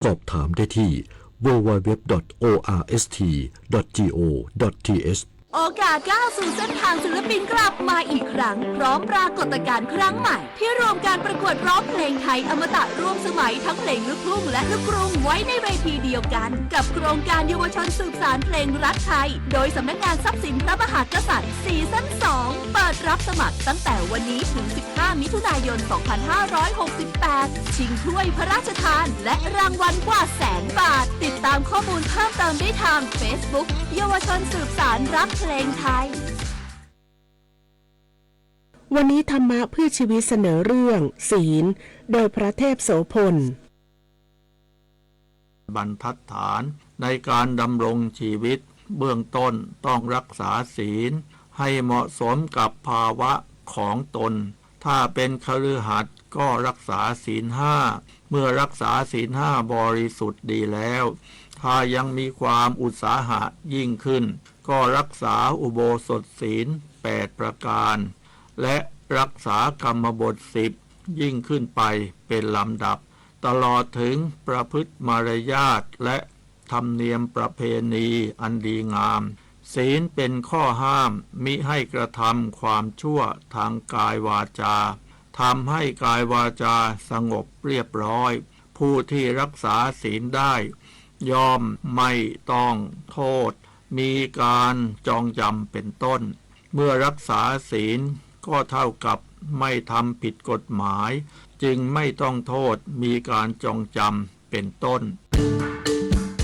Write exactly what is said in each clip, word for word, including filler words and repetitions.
สอบถามได้ที่ ดับเบิลยู ดับเบิลยู ดับเบิลยู ดอท โอ อาร์ เอส ที ดอท จี โอ ดอท ที เอช โอกาสก้าวสู่เส้นทางศิลปินกลับมาอีกครั้ง พร้อมปรากฏการณ์ครั้งใหม่ ที่รวมการประกวดร้องเพลงไทยอมตะร่วมสมัยทั้งเพลงลูกทุ่งและลูกกรุงไว้ในเวทีเดียวกัน กับโครงการเยาวชนสืบสานเพลงรักไทย โดยสำนักงานทรัพย์สินพระมหากษัตริย์ ซีซั่น สอง เปิดรับสมัครตั้งแต่วันนี้ถึง สิบห้า มิถุนายน สองพันห้าร้อยหกสิบแปด ชิงถ้วยพระราชทาน และรางวัลกว่าแสนบาท ติดตามข้อมูลเพิ่มเติมได้ทางเฟซบุ๊ก เยาวชนสืบสานรักเพลงไทย วันนี้ธรรมะเพื่อชีวิตเสนอเรื่อง ศีล โดยพระเทพโสภณ บรรทัดฐานในการดำรงชีวิต เบื้องต้นต้องรักษาศีลให้เหมาะสมกับภาวะของตน ถ้าเป็นคฤหัสถ์ก็รักษาศีลห้า เมื่อรักษาศีลห้าบริสุทธิ์ดีแล้ว ถ้ายังมีความอุตสาหะยิ่งขึ้น ก็รักษาอุโบสถศีลแปดประการ และรักษากรรมบทสิบยิ่งขึ้นไปเป็นลำดับ ตลอดถึงประพฤติมารยาทและธรรมเนียมประเพณีอันดีงาม ศีลเป็นข้อห้ามมิให้กระทำความชั่วทางกายวาจา ทำให้กายวาจาสงบเรียบร้อย ผู้ที่รักษาศีลได้ ย่อมไม่ต้องโทษ มีการจองจำเป็นต้น เมื่อรักษาศีลก็เท่ากับไม่ทำผิดกฎหมาย จึงไม่ต้องโทษ มีการจองจำเป็นต้น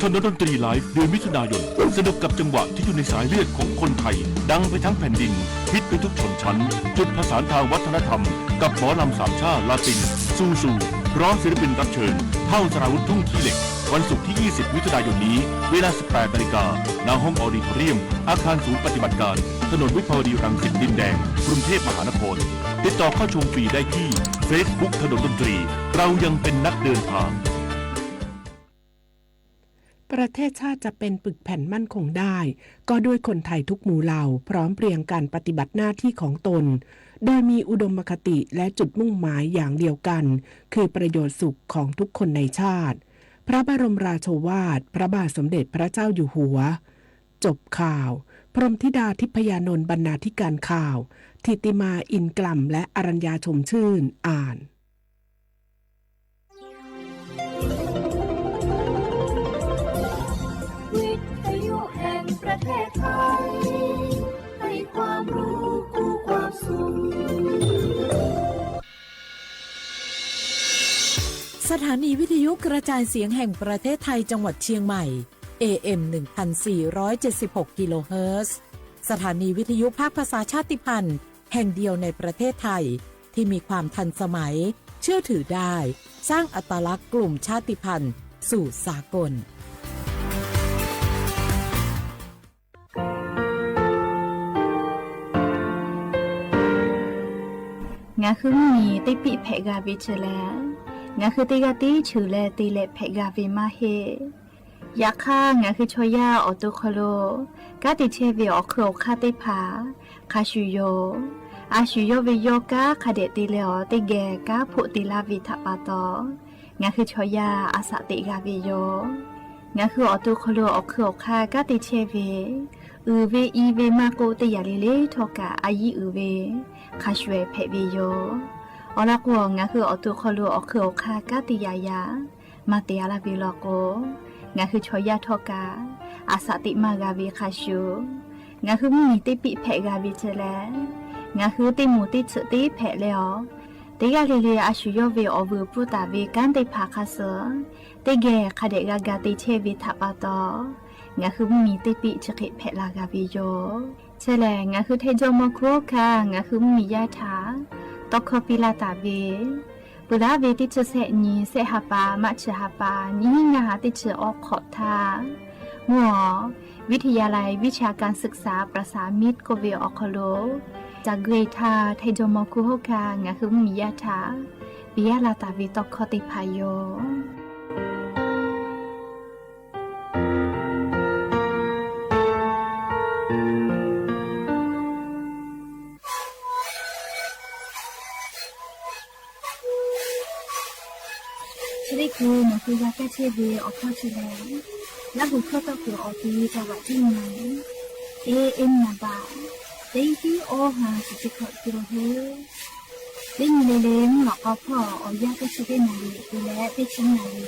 ถนนดนตรีไลฟ์ เดือนมิถุนายน สนุกกับจังหวะที่อยู่ในสายเลือดของคนไทย ดังไปทั้งแผ่นดิน ฮิตไปทุกชนชั้น จุดผสานทางวัฒนธรรม กับหมอลำสามชาติลาติน ซูซู พร้อมศิลปินรับเชิญ เท่า สราวุธ ทุ่งขี้เหล็ก วันศุกร์ที่ ยี่สิบ มิถุนายนนี้ เวลา สิบแปดนาฬิกา ณ ห้องออดิโทเรียม อาคารศูนย์ปฏิบัติการ ถนนวิภาวดีรังสิตดินแดง กรุงเทพมหานคร ติดต่อเข้าชมฟรีได้ที่เฟซบุ๊กถนนดนตรี เรายังเป็นนักเดินทาง ประเทศชาติจะเป็นปึกแผ่นมั่นคงได้ ก็ด้วยคนไทยทุกหมู่เหล่าพร้อมเพรียงกันปฏิบัติหน้าที่ของตน โดยมีอุดมคติและจุดมุ่งหมายอย่างเดียวกัน คือประโยชน์สุขของทุกคนในชาติ พระบรมราโชวาท พระบาทสมเด็จพระเจ้าอยู่หัว จบข่าว พรหมธิดาทิพยานนท์ บรรณาธิการข่าว ถิติมา อินทร์กล่ำ และอรัญญา ชมชื่น อ่าน วิทยุแห่งประเทศไทย ให้ความรู้คู่ความสุข สถานีวิทยุกระจายเสียงแห่งประเทศไทยจังหวัดเชียงใหม่ เอ เอ็ม หนึ่งพันสี่ร้อยเจ็ดสิบหก กิโลเฮิรตซ์ สถานีวิทยุภาคภาษาชาติพันธุ์แห่งเดียวในประเทศไทย ที่มีความทันสมัย เชื่อถือได้ สร้างอัตลักษณ์กลุ่มชาติพันธุ์สู่สากล ငါဃုမီး တ့ပံၣ်ဖဲးဂၤဝ့ၢ်ဆၢလဲၣ်, ငါဃုတ့ဂၤတ့ဆၢလဲၣ် တ့လဲၣ် ဖဲးဂၤဝ့ၢ်မးဟ့ၣ် ယခါ ငါဃုဆီယၢ်အီၣ်တိခီလိာ် ကါတံာ်ဆဲးဝ့ၢ်အီၣ်ခုၣ်အီၣ်ခါသ့ၣ်တဖၣ် ခါဆူၣ်ယိာ်, အါဆူၣ်ယိာ်ဝ့ၢ်ယိာ် ကါခါဒဲးတ့လဲၣ်အီၤ တ့ဂဲၤ ကါဖိးတ့လၢဝ့ၢ်ထးပာ်တီၤ, ငါဃုဆီယၢ် အသးတ့ဂၤဝ့ၢ်ယိာ်, ငါဃုအီၣ်တိခီလိာ်အီၣ်ခုၣ်အီၣ်ခါ ကါတံာ်ဆဲးဝ့ၢ် အုၣ်ဝ့ၢ်အံၤဝ့ၢ်မးကိးတ့ၢ်ယၤလံလ့ထီၣ်ကး အယံၤအုၣ်ဝ့ၢ် ခါဆူၣ်ဝဲဖဲးဝ့ၢ်ယိာ်, အီၤလီၤကိး ငါဃုအီၣ်တိခီလိာ်အီၣ်ခုၣ်အီၣ်ခါ ကါတံာ်ယၤယၤ မၤတ့ၢ်အါလၢဝ့ၢ်လီၤကိး, ငါဃုဆီယၢ်ထီၣ်ကး အသးတ့မးဂၤဝ့ၢ်ခါဆူၣ်, ငါဃုမီး တ့ပံၣ်ဖဲးဂၤဝ့ၢ်ဆၢလဲၣ်, ငါဃုတ့မူးတ့ဆၢးတ့ဖဲးလဲၣ်အီၤ, တ့ဂၤလံလံ အါဆူၣ်ယိာ်ဝ့ၢ်အီၣ်ဝုၢ်ပူၤတၢ်ဝ့ၢ် ကါသ့ၣ်တဖၣ်ခါဆၢ, တ့ဂဲၤ ခါဒဲးဂၤဂၤတ့ဆဲးဝ့ၢ်ထးပာ်တီၤ, ငါဃုမီး တ့ပံၣ် ဆၢဃ့ဖဲးလၢဂၤဝ့ၢ်ယိာ်, ဆၢလဲၣ် ငါဃုထဲဒိၣ်မီခိၣ်ခါ ငါဃုမီးယၢ်ထၢ် တီခီပံလၢတၢ်ဝ့ၢ် ပှၤလၢဝ့ၢ်တ့ဆၢဆဲးနံၤ ဆဲးဟးပၢ် မးဆၢဟးပၢ် နံၤဟံးနၤဟးတ့ဆၢအီခီၣ်ထါ, မုၢ်အီၤ วิทยาลัยวิชาการศึกษาประสานมิตร ကိးဝ့ၢ်အီၣ်ခီလိာ်, တၢ်ဂ့ၢ်ထါ ထဲဒိၣ်မီခိၣ်ခါ ငါဃုမီးယၢ်ထၢ် ပံယၢ်လၢတၢ်ဝ့ၢ်တီခီသ့ၣ်တဖၣ်ယိာ် ချစ်တဲ့ကိုယ် မင်္ဂလာပါ เชเว อ่อพ่อเชอแล ละหูข้อต่อเกืออ่อตี จังหวัดเจียงใหม่ เอเอ็ม นาบ่า เต๊งตี้อ้อห่าง สิบเจ็ดกิโลเมตร เต๊งเลเล หลอกเอาพ่ออ่อยาเต๊ะชิเก้นนาลี เต๊ะและเต๊ะชิงนาลี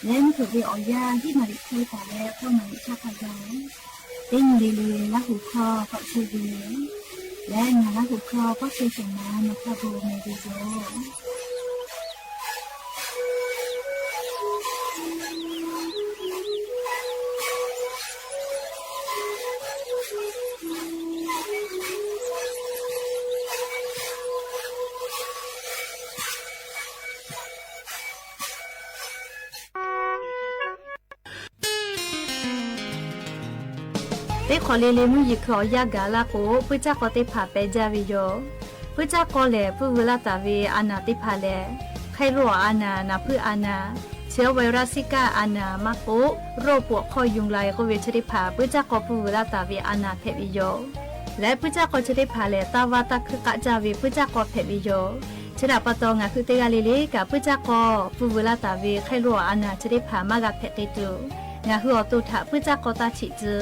และเถิดเวออ่อยาตี้มาริไทยตาและพ่อมาริชาพยา เต๊งเลเล ละหูข้อ พ่อเชอแล และงาละหูข้อ พ่อเชอแสงมา มาพาโบเมดีโย เต๊ะขอเลเล มุ้งหยิบคืออ่อยากาละโก ปื้จาคอเต๊ะผาแปะจ้าเวยอ ปื้จาคอแหละ ปื้วือละตาเวอานาเต๊ะผาแหละ ไข้หลั่วอานา หนาพื้นอานา เชื้อไวรัสซิก้าอานา มาโก โรคปวดข้อยุงลาย โกเวชเต๊ะผา ปื้จาคอปื้วือละตาเวอานาแผดเวยอ และปื้จาคอเชเต๊ะผาแหละ ต้าว่าต้าคือก้าจ้าเว ปื้จาคอแผดเวยอ เชดาปะตอง งาคือเต๊ะกาเลเลกา ปื้จาคอปื้วือละตาเว ไข้หลั่วอานาเชเต๊ะผา มากาแผดเกยจู งาคืออ่อตูถะ ปื้จาคอต้าฉิจื้อ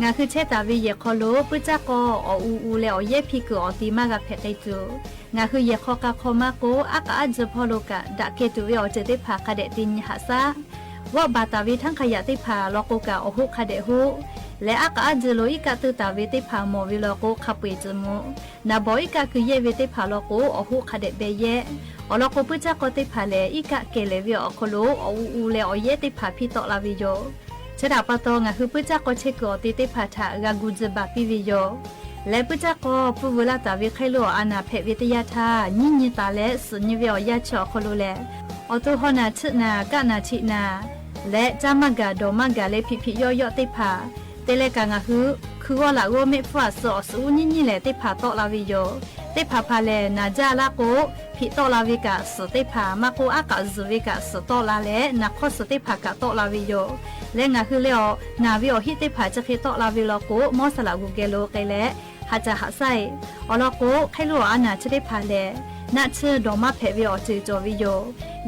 งาคือเชดาเวแหย่คอโล ปื้จาคออ่ออูอูและอ่อแย้พีเกืออ่อตี มากาแผดเกยจู งาคือแหย่คอกาคอมาโก อักกาอั้นจื้อพ่อโลกา ดะเกยจูเวอ่อเจอเต๊ะผา คาแดะติงหาซะ วาบาตาเวทั้งขยะเต๊ะผา ลอโกกาอ่อฮูคาแดะฮู และอักกาอั้นจื้อโล อิกาตื้อตาเวเต๊ะผา หมอเวลอโก คาเปยจื้อมู นาบ่ออิกาคือแย้เวเต๊ะผา ลอโกอ่อฮูคาแดะแบแย้ อ่อลอโกปื้จาคอเต๊ะผาแหละ อิกาแก่แหละเวอ่อคอโล อ่ออูอูและอ่อแย้เต๊ะผา ผีเตาะลาเวยอ เชดาปะตอง งาคือปื้จาคอเชเกืออ่อตีเต๊ะผาถะ กากูจื้อบาปปี้เวยอ และปื้จาคอปื้วือละตาเว ไข้หลั่วอานาแผดเวเต๊ะยาท่า ญิ้งยีต๋าและ สุญญิเวอ่อยาเชออ่อคอโลแหละ อ่อตูฮอนา ชื่อนา ก้านา ฉินา และจ้ามากา ดอมากา และผิดผิดย่อเยาะเต๊ะผา เต๊ะแลกางาคือ คือว่าละว่าเม็ดฟั่ว เสืออ่อสูญิ้งยีแหละ เต๊ะผาเตาะลาเวยอ เต๊ะผาผาแหละ นาจ้าละโก ผีเตาะลาเวกา เสือเต๊ะผา มาโก อักกาจื้อเวกา เสือเตาะลาและ นาคอเสือเต๊ะผากาเตาะลาเวยอ และงาคือแลอ่อ นาเวอ่อหิเต๊ะผา จะเคยเตาะลาเวลอโก มอสละกูแกโลเกยและ หาจะหาไส้ อ่อลอโก ไข้หลั่วอานาเชเต๊ะผาแหละ นะเชอดอมมาแผดเวอ่อจื้อจ่อเวยอ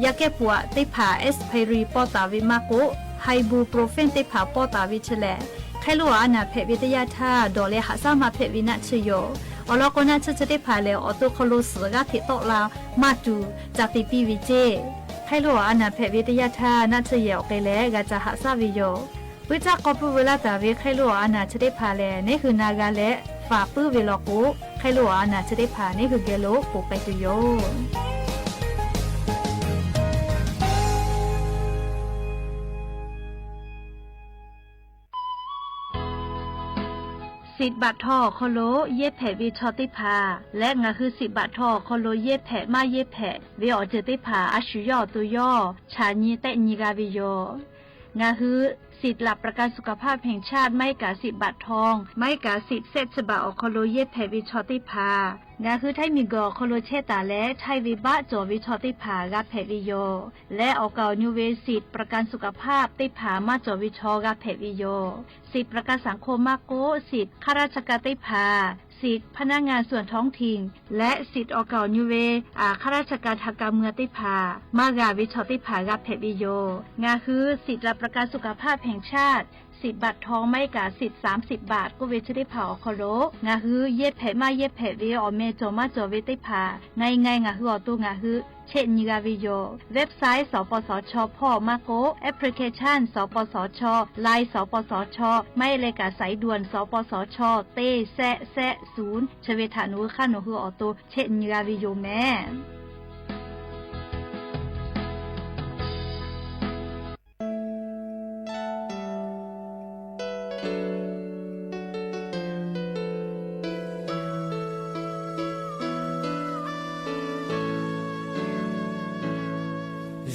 ยาแก้ปวดเต๊ะผา เอสไพรี ป้อตาเวมาโก ไฮบูโปรเฟนเต๊ะผา ป้อตาเวเชอแหละ ไข้หลั่วอานาแผดเวเต๊ะยาท่า ดอและหาซะมาแผดเวนะเชอยอ อ่อลอโกนะเชอเชเต๊ะผาแหละ อ่อตูคอโลเสือก้าผิดเตาะลา มาจู จาติปี้เวเจ้ ไข้หลั่วอานาแผดเวเต๊ะยาท่า นะเชอแหย่ออกเกยและ กาจะหาซะเวยอ ปื้จาคอปื้วือละตาเว ไข้หลั่วอานาเชเต๊ะผาแหละ เนหือนากาและ ฝากปื้เวลอโก ไข้หลั่วอานาเชเต๊ะผา เนหือแกโล โกไกจูยอ สิทธิ์บัตรทองอ่อคอโล แย้แผดเวชอเต๊ะผา และงาคือสิทธิ์บัตรทองอ่อคอโล แย้แผดมาแย้แผดเวอ่อเจอเต๊ะผา อะฉูย่อ ตูย่อ ฉายีแต๊ยีกาเวยอ งาคือ สิทธิ์หลักประกันสุขภาพแห่งชาติ ไม้กาสิทธิ์บัตรทอง ไม้กาสิทธิ์เศษฉบับอ่อคอโล แย้แผดเวชอเต๊ะผา งาคือ ไท้มีเกออ่อคอโล แชะต๋าและ ไท้เวบ้าจ่อเวชอเต๊ะผา กาแผดเวยอ และอ่อเก่ายูเว สิทธิ์ประกันสุขภาพเต๊ะผา มาจ่อเวชอ กาแผดเวยอ สิทธิ์ประกันสังคมมาโก สิทธิ์ข้าราชการเต๊ะผา สิทธิ์พนักงานส่วนท้องถิ่น และสิทธิ์อ่อเก่ายูเว อ่า ข้าราชการทางการเมืองเต๊ะผา มากาเวชอเต๊ะผา กาแผดเวยอ งาคือ สิทธิ์หลักประกันสุขภาพแห่งชาติ สิทธิ์บัตรทอง ไม้กาสิทธิ์สามสิบบาท โกเวชอเต๊ะผาอ่อคอโล งาคือ แย้แผดมาแย้แผดเวอ่อแม่จ่อมาจ่อเวเต๊ะผา ไงไง งาคืออ่อตู งาคือ เชะยีกาเวยอ เว็บไซต์ สปสช พ่อมาโก แอปพลิเคชัน สปสช ไลน์ สปสช ไม้รายการสายด่วน สปสช เต้แซะแซะศูนย์ เชเวถาหนูข้าหนูคืออ่อตู เชะยีกาเวยอแม่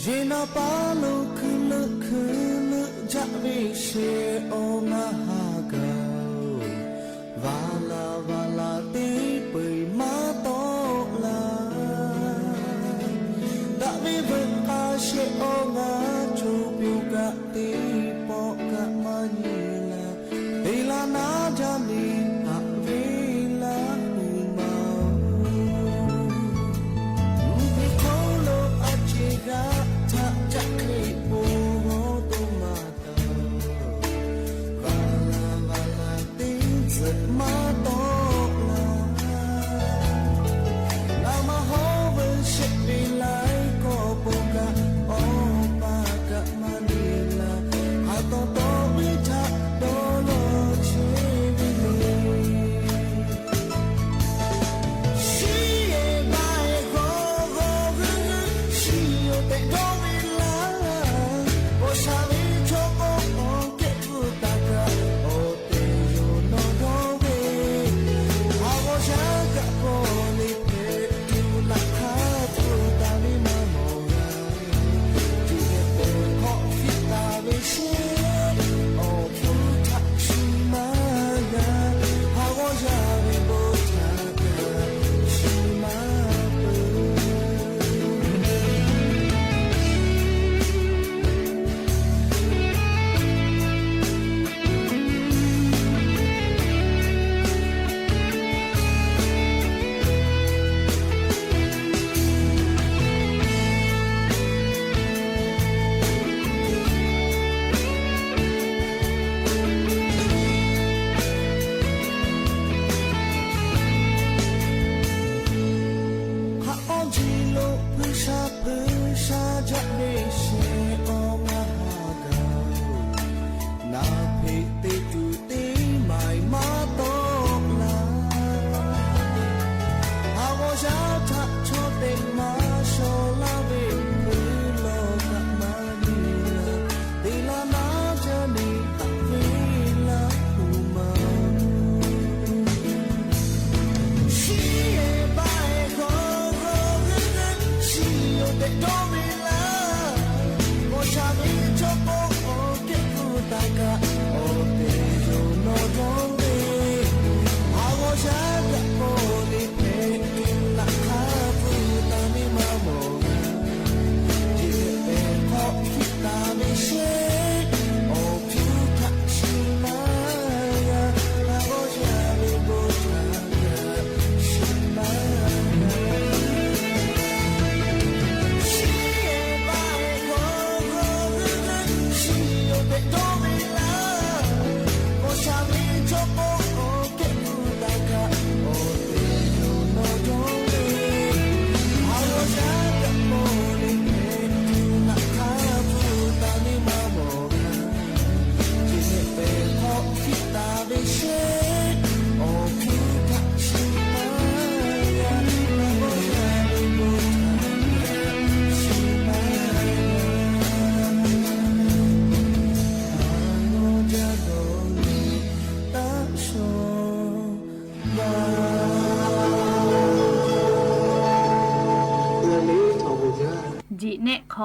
ယနပာ်လိၤခုလၢ်ခုလၢ် ယဝဲၡဲးအီၤမၤဟးဂီၤ ဝၤလၤဝၤလၤ တ့ပှဲၤမၤတီၢ်လၢ် ဒၣ်ဝဲဝဲၢ်အါ ရှဲးအီၤဂၤ ဆိပျိကး တ့ပီးကး မၤယံၤလၢ် တ့လၢ်နၤ ယၤန့ၣ် အဝဲလၢ်ဟူမၤ မုၢ်ခိၣ်လိၤအစ့ၢ်ကီး ထးကၠးချ့ပိ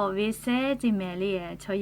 အီႈဝဲစဲး ကဵၼ်မဲာ်လႄႈ ဆီယါကၢ် လႄႈ တပီၢ်တယၢ်လီၤ ကိးအီၤဘၣ်ဖီၣ် ကဵၼ်ညီဝဲလႄႈ အီၣ်ခီၣ်ဖီၣ်ညီမးကၢ်ဝဲနၢ် ကၢ်လၢပၢ်တီၢ်လႄႈ ငၢ်းဟု အႃႇ ဆီယါထၢၼ်ႇညီဝဲကၢ်လႄႈ အီၣ်ဘၣ်ဖီၣ် ကဵၼ်တဵၼ်းညီလႄႈ သျွၣ်လႄႈ ၼႆႉၶိုဝ်း သိုၵ်းယီႇမႃးဖဲးလီၤလႄႈ သဲးသိုၵ်းခီၣ်ဝဲဒ်န့ၣ် ကဵၼ်မဲာ်လႄႈ ဂၤနၢ်က့ပႃးလႄႈ အီၣ်ဒၢးယံၤလႃႈ ကၢ်တၢ်ဝဲလႄႈ ခီၣ်တၢ်ပူၤလႄႈ ခဲတၢၢ်လႄႈ ငၢ်းဟု အီၣ်ဝဲဢီႈညီ ရႃႇႁူႇယႃႇမူ ထၢၼ်ႇမီၵေႃႈ ႁီႉတႄႉတီႈဖီၣ် ပႄႉတူဝ်ဖီၣ် ဆဲးဝဲကဵၼ်လႄႈ လီၤလူႇလႃႈ တၢ်ဝဲလႄႈ ခီၣ်တၢ်ပူၤဖဲးဝဲယဝ်ႉ အီႈဘိးဒၣ်ယႃႉဝဲယဝ်ႉ ယၢပ်ႇပိူဝ်ႈႁႃ တၢ်ပီၢ်ထီၣ်ကၢ် ဒၣ်ယႃႉဝဲဢီႈယႃႉ ဆဵၼ်ႈဢီႈၶီႈလိူဝ် ငၢ်းဟု တၢ်ပီၢ်ၵေႃႈ ၵႃႈမီးလႃႈလႄႈ ဆိပၢဝ်ႈပၢ်လိူဝ်ၸဲးတၢ်ဝဲ ငၢ်းဟု ရႃႇႁူႇယႃႇ တၢ်ပီၢ်ၵႄႇအီၤ တၢင်ၵႄႈ ရၢႆးၵၢၼ် အီႈဘိးဒၣ်ယႃႉ အီၣ်ခီၣ်လိူဝ် ငၢ်းဟု တၢင်ၵႄႈ အီႈၶီၣ်ဂၢၼ်းၵေႃႈ ၵႃႈဒၣ်ၵီႈဆဵဝ်ဝဲ တၢ်ပၢ်တီၢ် အီႈလီၤပိူဝ်ႈ တၢင်ၵႃႈလီလီထႃႈ တၢ်အုၣ်ယီႇယႃႇဝဲ အီၣ်ခီၣ်လိူဝ် လႃႇသႄႇၸႃႇလႄႈ ရၢႆးၵၢၼ် အီႈဘိးဒၣ်ယႃႉ အီၣ်ခီၣ်လိူဝ် ႁၢပ်ႇယုၢ်လႃႈဝဲယဝ်ႉမႄႈ ႁၢပ်ႇဝဲဢီႈယႃႉ ညီ ရႃႇႁူႇယႃႇ ၵႃႈဖီၣ်ဆဵၼ်ႈ ဖီၣ်လိူဝ်ၸဲးတၢ်ဝဲ ၵႃႈၶီၣ်ဖီၣ်ဆဵၼ်ႈလႄႈ တၢင်ၵႃႈလီလီထီၣ်ကၢ် ၸၢမ်းမႄႈ ဒီမႄႈ ၸိုဝ်ႈမႄႈ ၵႃႈမႄႈ ႁႃလႄႈ ဒီသႃၸဵး အီၤလႄႈၼႃႇ ဆိတၢင်ၸႂ်ဝဲဢီႈယႃႉ ၵႃႈၼႆႉၶိုဝ်း ထၢၼ်ႇမီၵေႃႈ ဢီၣ်ခီၣ်လိူဝ်လႄႈ မူယီႇၶိုၼ်း ဢီႈယႃႉဖဲးဝဲ တၢ်ပၢ်တီၢ် ငၢ်းဟု တၢင်ၵႃႈလီလီထီၣ်ကၢ် အီၣ်ၸႂ်ဢီႈယႃႉ ၶႃႈသိုပ်ႇဖီၣ်တီႈလႃႇဆဵးဝဲ ဢႃႇၼႃႇအၵေႃႈ တၢ်ပၢ်ထၢၼ်ႇၼႆႉၶိုဝ်း တီႈဒၢတ်ႈလႄႈ ပူႇဂႃႉဂႃႈၵႃႈတူၺ်း ၸႃႉဝဲဒီးဝဲ ဆဵဝ်ႈဝဲ ၸေႃႇဝဲတႄႉ ၸိူဝ်းလႄႈလႄႈ ဖီၣ်ၵၢၼ် ဢယုၢ်ယူႇလႄႈ ဢႃႇသျူႇယွတ်ႈတူဝ် ယွၼ်ႉယႃႉၵႃႈထၢၵ်ႈၶႃႈလႄႈ ၼႆႉႁၢၵ်ႈသႃႇ ဒၣ်ၵီႈသဵၼ်ႈမႄႈ လႄႈ ယၢပ်ႇညီဝဲဢီႈယႃႉလႄႈ ဆိတၢင်ၸႂ် ဢီႈၶီၣ်လိူဝ် ၵႃႈသိုပ်ႇပိူင်ငၢၼ်းညီ တၢ်ပီၢ်ၵေႃႈ ၵႃႈမီးလႃႈပိူဝ်ႈ ယၢပ်ႇညီလႄႈ ၶီႇႁႃႈပႃး ယူႇႁႃႈပႃး ဢီႈၶီၣ်လိူဝ် လႄႈ ယၢပ်ႇညီ ႁႃႈပႃးသိုၵ်းၶီၣ်ညီ ယၢပ်ႇညီလႄႈ မူညီ ဖဲးဝဲယဝ်ႉ လႄႈ ၸႃႉၶီႇၵႃႈ ညီႁိၼ်ၶျိူဝ်းငႃႈၶီႇ သိုၵ်းၶီၣ် ႁၢပ်ႇဝဲဢီႈယႃႉ ညီ ရႃႇႁူႇယႃႇ တၢ်ပီၢ် တႄႉႁႃလႄႈလႄႈ ဝဲဢီႈယႃႉ ႁိုင်ၼႃႇရီႇ ၶႂၢႆးတႃႇလႄႈ ၵေႃႈၼႃႇရီႇ ထႃႈၶႃႈၵႆႉ တႄႉႁႃလႄႈလႄႈ ငၢ်းဟု ရႃႇႁူႇၶီႈ ရၢႆးၵၢၼ် ဢီႈဘိးဒၣ်ယႃႉ ဝီႇတီႇယူႇ ရေႇတီႇဢူဝ်ႇ ဢေႇဢႅမ်ႇ တႄႉႁိုဝ် ဢေႃႈ ႁႃႈသိပ်းၸဵတ်းၶေႃႈ ၵီႇလူဝ်ႇႁိူတ်ႉ တႄႉလႆႈၽီႇ ငၢ်းဟု ရႃႇႁူႇၶီႈ တေႃႇၵႃႈၸႄႈဝီႇယိူဝ်ႇ ပိူဝ်ႈတႃႇလႆႈၵၢၼ် ယိပ်းၽီႇ တႄႉၽီႇ Facebook Fanpage သဝထ เชียงใหม่ ဢေႇဢႅမ်ႇ ၼိုင်ႈသီႇၸဵတ်းႁူၵ်း ၽီႇ ၵႃႈ ไลฟ์สด တႄႉတေႃႇၵႃႈၸႄႈဝီႇယိူဝ်ႇ ငၢ်းဟု ရႃႇႁူႇယႃႇ တႄႉၽီႇ ၶႃႈၽီႇ သႃႇၽီႇ ၸေႃႇၵူဝ်ႇ ၽီႇ ၽီႇၼႃႇလႄႈ တႄႉၵႄႈ ၼႆႉၶိုဝ်း ရႃႇႁူႇၶီႈ ၸႄႈထႃႈ ဢေႃႈ ၵႃႈပီႈတႃႇၵီႈ ဖဲးဝီႇယိူဝ်ႇ လႄႈ ယၢပ်ႇပိူဝ်ႈႁႃ ဝဲဢီႈယႃႉ ၵႃႈယူႇဝေႇလႃႇ တႃႇဝဲမီးၽီႇ ဝီႇသႃႇ တႃႇဢေႃႈ လႄႈ တႄႉၽီႇ ၵႃႈလႆႈလေႃး ယူႇဝေႇလႃႇ တႃႇဝီႇယိူဝ်ႇ မႄႈ ႁၢပ်ႇဝဲဢီႈယႃႉ ညီ ရႃႇႁူႇယႃႇ တႄႉၽီႇ မူယီႇၶိုၼ်း ဢီႈယႃႉ ဢီႈၶီၣ်လိူဝ်လႄႈ ၶျႄးသႃႇ ၸေႃႇသႃႇၽီႇ ဢႃႇၼႃႇလၢႆၸိူဝ်း ၼႆႉၶိုဝ်း ၶျေႃးယႃႉၵႄႈဢေႃႈ ၵႃႈလႃႈဝႄႈ မႄႈ ဢီႈလေႃး တႄႉမူဝ်း သႃႇၵေႃႈ ၸႃႉၽီႇ ပႅင်းတႃႇလႃႈဝႄႈ ဢႃႇၼႃႇ ၸႂ်ႈဝႄႈၵႃႈလႄႈ ၸႂ်ႈတႄႉၶိုဝ်း ဝဲဢီႈယႃႉ ငၢ်းဟု မီးယႃႉ သႃႇတိတႃႇလႄႈ ၽႃႇတႃႇၸေႃႇဝႄႈ လႄႈ ဢႃႇၼႃႇ ၶူဝ်ႇဝိတ်ႉ တႄႉ ၶျေႃးၵႃႈ ၵေႃႈၵေႃႈလဝ်ႈၸႄႈ ၶျေႃးသႄႈဝႄႈၵႃႈ လႄႈ ၶေႃႈၶျိူဝ်း ၵေႃႈၵႃႈၵေႃႈၵဝ်ၸႄႈ မႄႈ လႄႈ ၶျေႃးၵႃႈ သိုဝ်ႉမႃးလႄႈ ၼႃႇဝႄႈ ၶျေႃးၵႃႈ သႄႉ သႄႉ ၵႃႈၽႃႉၵေႃႈ ၵဝ်ၸႄႈ မီးယႃႉတႄႉယႃႉ ၸႂ်ယႄႉလူး ဢႃႇၼႃႇၸႄႈ မႄႈ လႄႈ ၶျေႃးၵႃႈ ၵႃႈထႅင်ႈ ပႅင်းတႃႇၵႄႈလႄႈ လႄႈ ၼႃႇဝႄႈ ၶျေႃးၵႃႈ ထႅင်ႈမႃးၵႄႈ ၶျႄးဝႄႈယိူဝ်ႇၸႄႈ မႄႈ ၵွပ်ႈၵူၺ်း ဢႃႇၼႃႇ ၶျေႃးတႄႉၽႃႇလႄႈ သႃႇၵေႃႈ ၸႃႉၽီႇ တေလႆႈ ပႅင်းတႃႇလႃႈဝႄႈ ဢႃႇၼႃႇ လႄႈ ၼႃႇ ၶျေႃးဝႃႉသေ တႄႉၽႃႇ ယုၵ်ႉၽႃႇၵႃႈဝႄႈယိူဝ်ႇ ၵွပ်ႈၵူၺ်း ငၢ်းဟု တႄႉၵႃႈလီလီၵႃႈ ဢႃႇ ဢႃႇသျူႇယေႃးတူဝ် ၶႃႈတႄႉ ႁႃသႃႇလႄႈ မေႃၵေႃႉၽႃႉပႄႉ ဝႄႈၼႃႈၵၢၼ် ဢၼႃႇမႆႇ ၵူႈဝႄႈ ၶျေႃးတႄႉၽႃႇလႄႈ ဢႃႇၼႃႇ ၶူဝ်ႇဝိတ်ႉ ထႃႈၵႃႈ ထႃႈၵႃႈလႄႈ ၸႂ်ယႄႉလူး ဢႃႇၼႃႇ မႃးၵေႃႈ ၸႂ်ယႄႉ ဢႃႇၼႃႇ တႄႉၽႃႇ ထႃႈၵႃႈ တေႃႇတႃႇ ထႃႈတႃႇ ၵႃႈဝႄႈယိူဝ်ႇ မႄႈ ပိူဝ်ႈလႄႈ လႄႈ ပုၸ်ႉၸၵေႃႈ ပူႇဝေႇလႃႉဝႄႈ ဢႃႇၼႃႇ လႄႈ ယိင်းမူဝ်တႄႉမူဝ်လႄႈ ပုၸ်ႉၸၵေႃႈ ပူႇဝေႇလႃႉဝႄႈ ဢႃႇၼႃႇလႄႈ ၶႂ်ႈလူဝ်ႇ ဢႃႇၼႃႇၸႄႈ လူဝ်ႇပူၵ်းၶေႃးယုင်ႈလၢႆး လူဝ်ႇထိင်းၶုၼ်ၵုၼ်ယႃႈ လႄႈ လူဝ်ႇတိတ်းတေႃႇ ဝႆႇရတ်ႉသီႇၵႃႇၸႄႈ လႄႈ လူဝ်ႇတိတ်းၶျိူဝ်း ဝႆႇရတ်ႉသီႇၵႃႇ ၶဝ်ဝႄႈလေႃႈ မႄႈ လႄႈ ၶျေႃးတႄႉၽႃႇၸႄႈ မႄႈ ပုၸ်ႉၸၵေႃႈ ပူႇဝေႇလႃႉ တႃႇဝႄႈ ဢႃႇၼႃႇ ၼႃႇ ပိူဝ်ႈတႄႉၽႃႇ ၵွပ်ႈပိူဝ်ႈလႄႈ လႄႈ ငၢ်းဟု ဢႃႇ ၸႃႉထေႃး ၸႃႉတေႃႇဝႄႈ ထႃႈပႃႈတေႃႇ ပႅင်းလႃႈဝႄႈ လူဝ်ႇ လႅပ်ႉသတူဝ်ႇ ပၢႆႇရူဝ်ႇၶျိတ်ႉ မႆႉၵႃႈ လူဝ်ႇထီႇၼူ ၵေႃႈဝႄႈၸႄႈ လူဝ်ႇမိုဝ်းထဝ်ႈပၢၵ်ႇၸႄႈ မႄႈ လႄႈ လူဝ်ႇ မႄႇလိတ်ႉ ဢွႆႇတူဝ်ႇလိတ်ႉၸႄႈ လႄႈ ဢလူဝ်ႇ ဢေႃႈ ၼႃႇ ၵႃႈပႄႉၸႃႉ လႄႈ ၶျေႃးတႄႉၽႃႇ လူဝ်ႇၵေႃႈ ငၢ်းဟု ၵႃႈၸႃႉ ၵႃႈတေႃႇတႃႇဝႄႈ ထႃႈပႃႈတေႃႇ ပႅင်းတႃႇလႃႈဝႄႈ လႄႈ ၵွပ်ႈပိူဝ်ႈလႄႈ လႄႈ ၶျေႃးသႃႇ ၸေႃႇသႃႇၽီႇ ၵႃႈၽႃႇၸေႃႇဝႄႈလႄႈ ဝိုဝ်ႇထေႃးဝႄႈ မႄႈၸႃႇလႃႇထီႇဝႄႈ ၶျေႃးတႄႉၽႃႇၸႄႈ လႄႈ ၵွပ်ႈၵူၺ်း ဢႃႇ မုၼ်တေႃႇမုၼ်ထႅတ်ႈတႄႉလႄႈ ပၢႆဝႄႈမႃးၵေႃႈ မုၼ်ထႅတ်ႈဝႄႈ ၶျေႃးတႄႉၽႃႇ ၵႃႈၽႃႇၸႄႈ လႄႈ လႄႈ ၵေႃႈ ၵေႃႉတူႇၸေႃႇဝႄႈ လႄႈ ၶျေႃးတႄႉၸႄႈ မုၼ်ၵႃႈတေႃႇၸႃႉဝႄႈ ထႃႈပႃႈတေႃႇ မုၼ်ၵေႃႈၸႃႉလႄႈ မုၼ်တေႃႇဝႄႈ ထႃႈၸႃႉလႄႈ ၼႃႇဝႄႈ လႄႈ မုၼ်တေႃႇဝႄႈ ဢႃႇၼႃႇ ၶျေႃးတႄႉၽႃႇ ၵႃႈလႄႈ ၽႃႇၸႄႈ မႄႈ လႄႈ ၵွပ်ႈၵူၺ်း ငၢ်းဟု မႃးၸႃႉၸေႃႇ မႃးမေႃၸေႃႇ မႆႉၵႃႈ ၸႃႉၸေႃ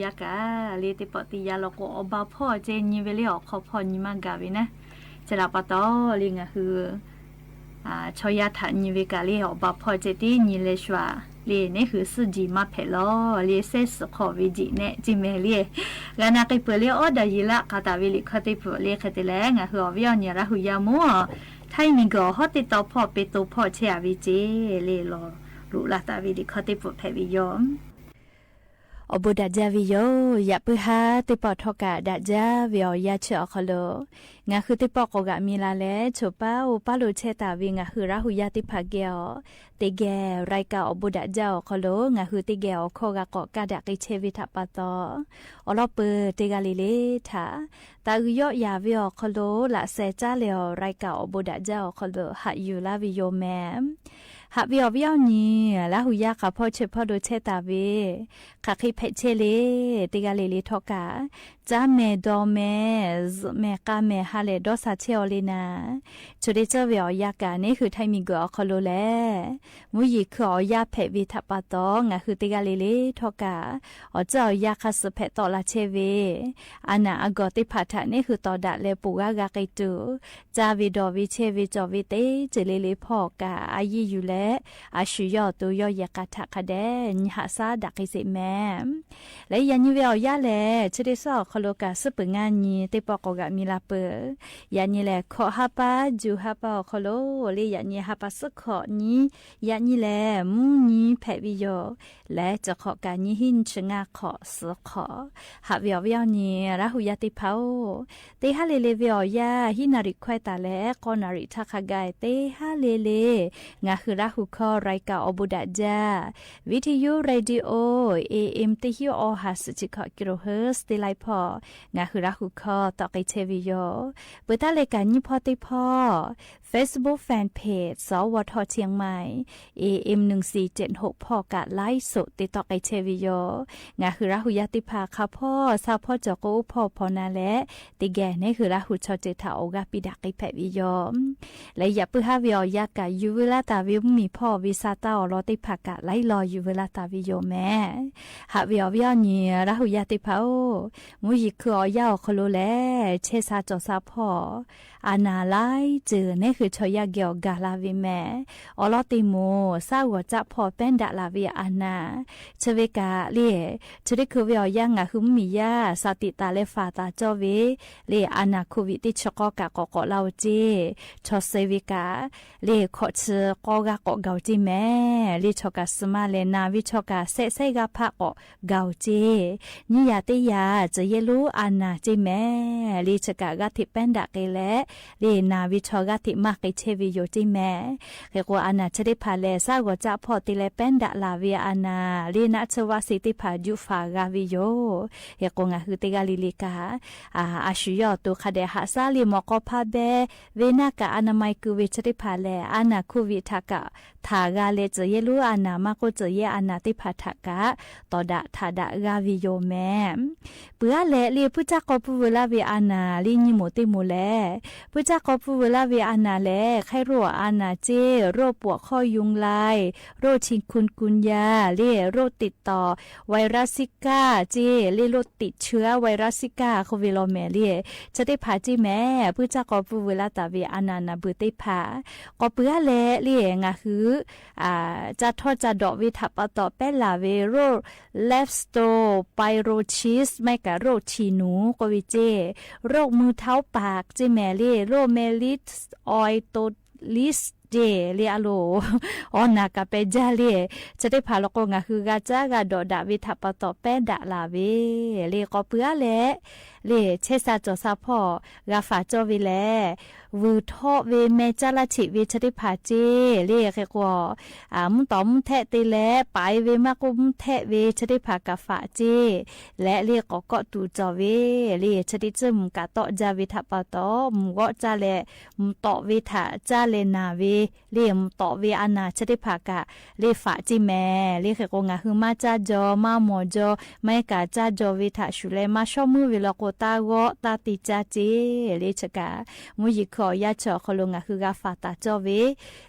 ႇဝႄႈ ထႃႈသူလႄႈ မႃးသျွမ်မိုဝ်းဝႄႈ လႄႈ ၵေႃႈ တၢ်ဂီၢ်တၢ်တံာ်ကၠၢ်က့ လၢဆကး မုၢ်ယံၤခုၣ်အီၤယၢ်ဆၢအီၤခီလိာ် ငါဟုဂါဖးတးကၠီၣ်ဝဲ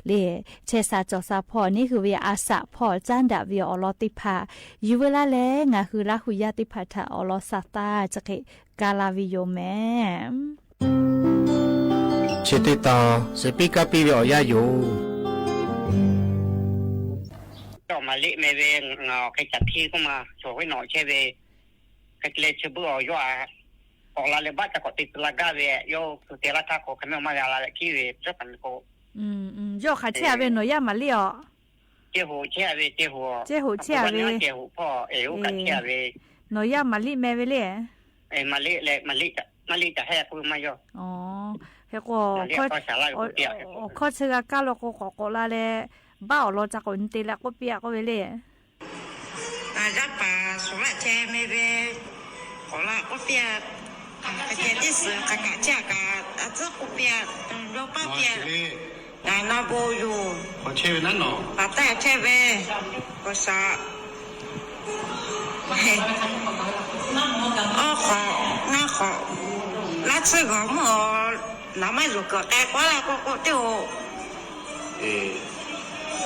လၢ ဆဲးစးကၠီၤစးဖီၣ်န့ၣ် ဟုဝဲအစးဖီၣ် ကၠၢ်ဒၣ်ဝဲအီၤလီၤသ့ၣ်တဖၣ် ယုဝဲလၢ်လၢ ငါဟုလၢ်ဟူယၢ်သ့ၣ်တဖၣ်ထးအီၤလီၤစးတၢ် ကက့ၤကါလၢ်ဝံၤယိာ်မဲာ် ဆၢတီၢ် စပံးကါပံးဝဲအီၤယၢ်ယိာ် ဒီးမၤလ့ၣ်မဲာ်ဝဲ ငါအီၤခဲစးထံကမၤ ဆိၣ်ဝဲနီၣ်ဆဲးဝဲ ကလဲၤဆၢဘုအီၤယီၢ် ကိးလါလၢဘၣ်တၢ်ကိးတ့ၢ်တလါဂၤဝဲ ယီၢ်သူတဲလၢထးခိၣ် ခမဲမၤယါလါလၢခံဝဲ တၢ်ပှၤန့ၣ်ကိး ယီၢ်ခးဆဲးအဝဲနီၣ်ယၢ်မၤလ့ၣ်အီၤ ကဲဟူးဆဲးအဝဲ ကဲဟူး ကဲဟူးဆဲးအဝဲ ကဲဟူးဖီၣ် အဲ အိၣ်ခးဆဲးအဝဲ နီၣ်ယၢ်မၤလ့ၣ်မဲာ်ဝဲလၢ မၤလ့ၣ်လဲၣ် မၤလ့ၣ်တၢ်ဟဲအဃိမၤယီၢ် ဟဲကိး ခီၣ်ဆၢဂၤကါလီၤကိးကိးလါလၢ ဘၣ်အီၤလီၤတၢ်ကိးနတဲလၢကိးပျၢ်ကိးဝဲလၢ ယါပာ် စူၤရၣ်ဆဲးမဲာ်ဝဲ ကိးလါကိးပျၢ် ကကဲတ့ၢ်စၢၤ ကကးဆဲးကး အစၢကိးပျၢ် ယီၢ်ပၢ်ပျၢ် နဘိယူၢ် ခီၣ်ဆဲးဝဲနနီၣ် ပာ်တၢ်ဆဲးဝဲ ကစး အီၣ်ခီၣ် ငါခီၣ် လါဆၢဂီၤမုၢ်အီၤ နမၤယိာ်ကီး တဲကွၢ်လၢကိးကိးတ့ၢ်အိၣ် အဲ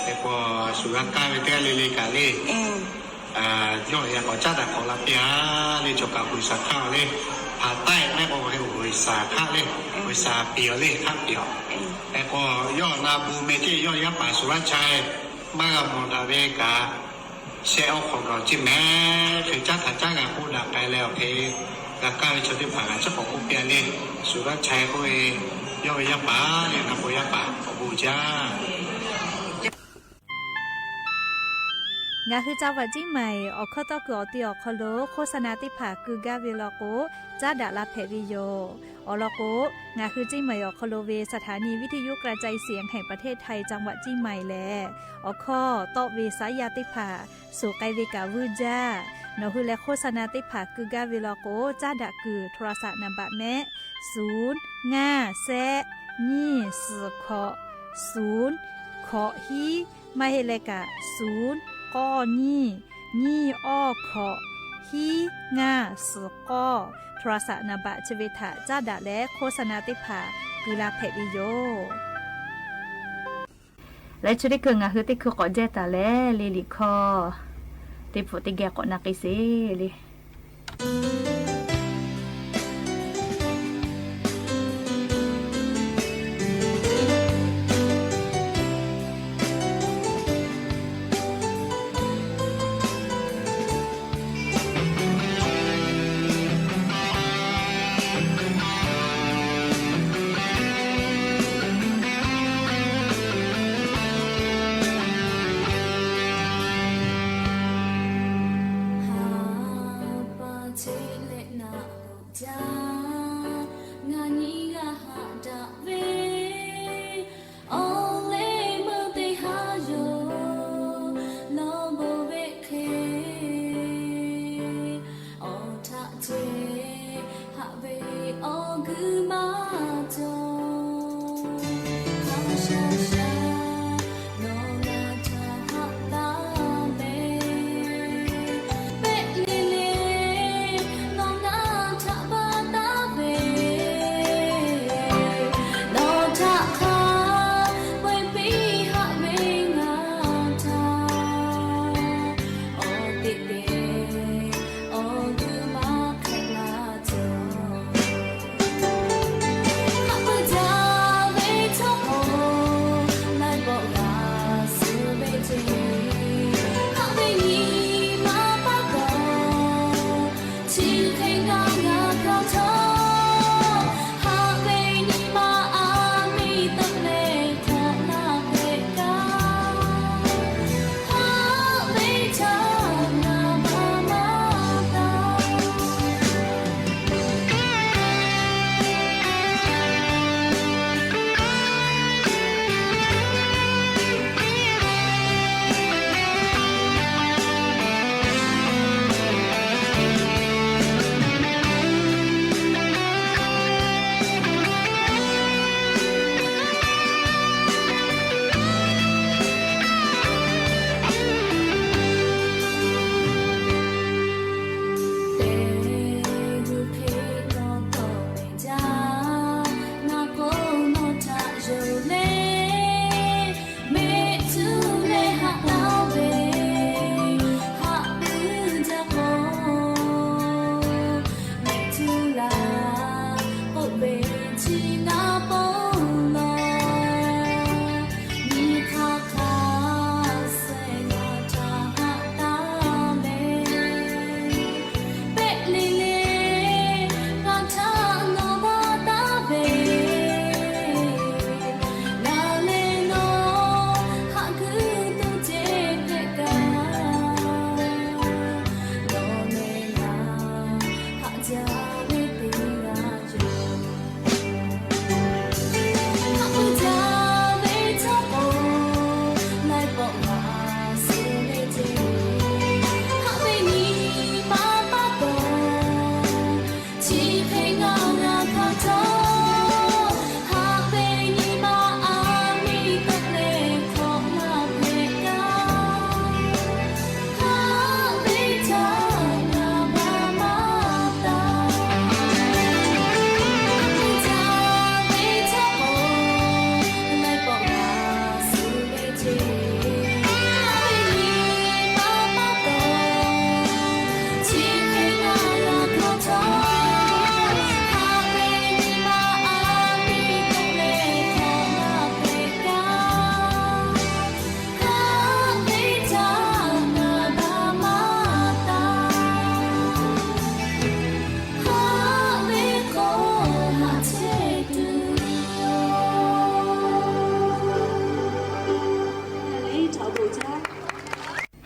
တဲကွၢ် စူၤရၣ်ကါဝဲတဲလ့လ့ကးလ့ ယီၢ်ယၤကိးကၠၢ်တၢ်ကိးလါပျၢ်လၢ ဆိကမိၣ်ကွၢ်စးခါအီၤလၢ ဖးတၢ်မဲာ်ကိးဝဲ ဝဲစးခါလၢ ဝဲစးပျၢ်အီၤလၢ ခါပျၢ်အီၤ တဲကွၢ် ယီၢ်နဘိမဲာ်က့ ယီၢ်ယါပာ် စူၤရၣ်ဆဲး မၤဂၤမီၢ်ဒၣ်ဝဲကး ဆဲးအီၣ်ခီၣ်ဒီးက့မဲာ် ဖဲကၠၢ်ထးကၠၢ်ဂၤကိးဒၣ်ကဲလၢအီၤဖဲ ဂၤကါဝဲဆၢထၢၣ်ဖးဂၤ ဆၢကိးကိးပျၢ်လၢ စူၤရၣ်ဆဲးကိးဝဲ ယီၢ်ဝဲယါပာ်လၢ နဘိယါပာ် အဘူးကၠၢ် ငါဟု จังหวัดเชียงใหม่ အီခီၣ်တီၢ်ကွံာ်အီၤတ့ၢ်အီၤခီလိာ် โฆษณาသ့ၣ်တဖၣ်ကုကါဝဲလီၤကိး ကၠၢ်ဒၣ်လၢဖဲးဝဲယိာ် အီၤလီၤကိး ငါဟုเชียงใหม่ အီခီလိာ်ဝဲ สถานีวิทยุกระจายเสียงแห่งประเทศไทย จังหวัดเชียงใหม่ လဲၣ် အီခီၣ်တီၢ်ဝဲစါယၤသ့ၣ်တဖၣ် ဆိၣ်ကဲဝဲကးဝံကၠၢ် နီၣ်ဟုလဲၤ โฆษณาသ့ၣ်တဖၣ်ကုကါဝဲလီၤကိး ကၠၢ်ဒၣ်ကုာ် โทรศัพท์นามบัตร မဲာ် ศูนย์ ငါး ဆယ့် နှစ် ဆယ့် ခုနစ် ศูนย์ ခုနစ် ဟံး မ့ၢ်ဟဲလဲၣ်ကး ศูนย์ ကိုး နှစ် နှစ် အောက် ခုနစ် ဟံး ငါး ဆယ့် ကိုး โทรศัพท์นามบัตร ဆၢဝဲထး ကၠၢ်ဒၣ်လဲၣ် โฆษณาသ့ၣ်တဖၣ် ကုလၢဖဲးဝဲယိာ် လၢဆၢထံၣ်ခု ငါဟုသ့ၣ်ခု ကိးကဲတၢ်လဲၣ် လံာ်လံာ်ခီၣ် တ့ၢ်ဖိးတ့ၢ်ဂဲၤကိးနၢ်က့စ့ၢ်လံ.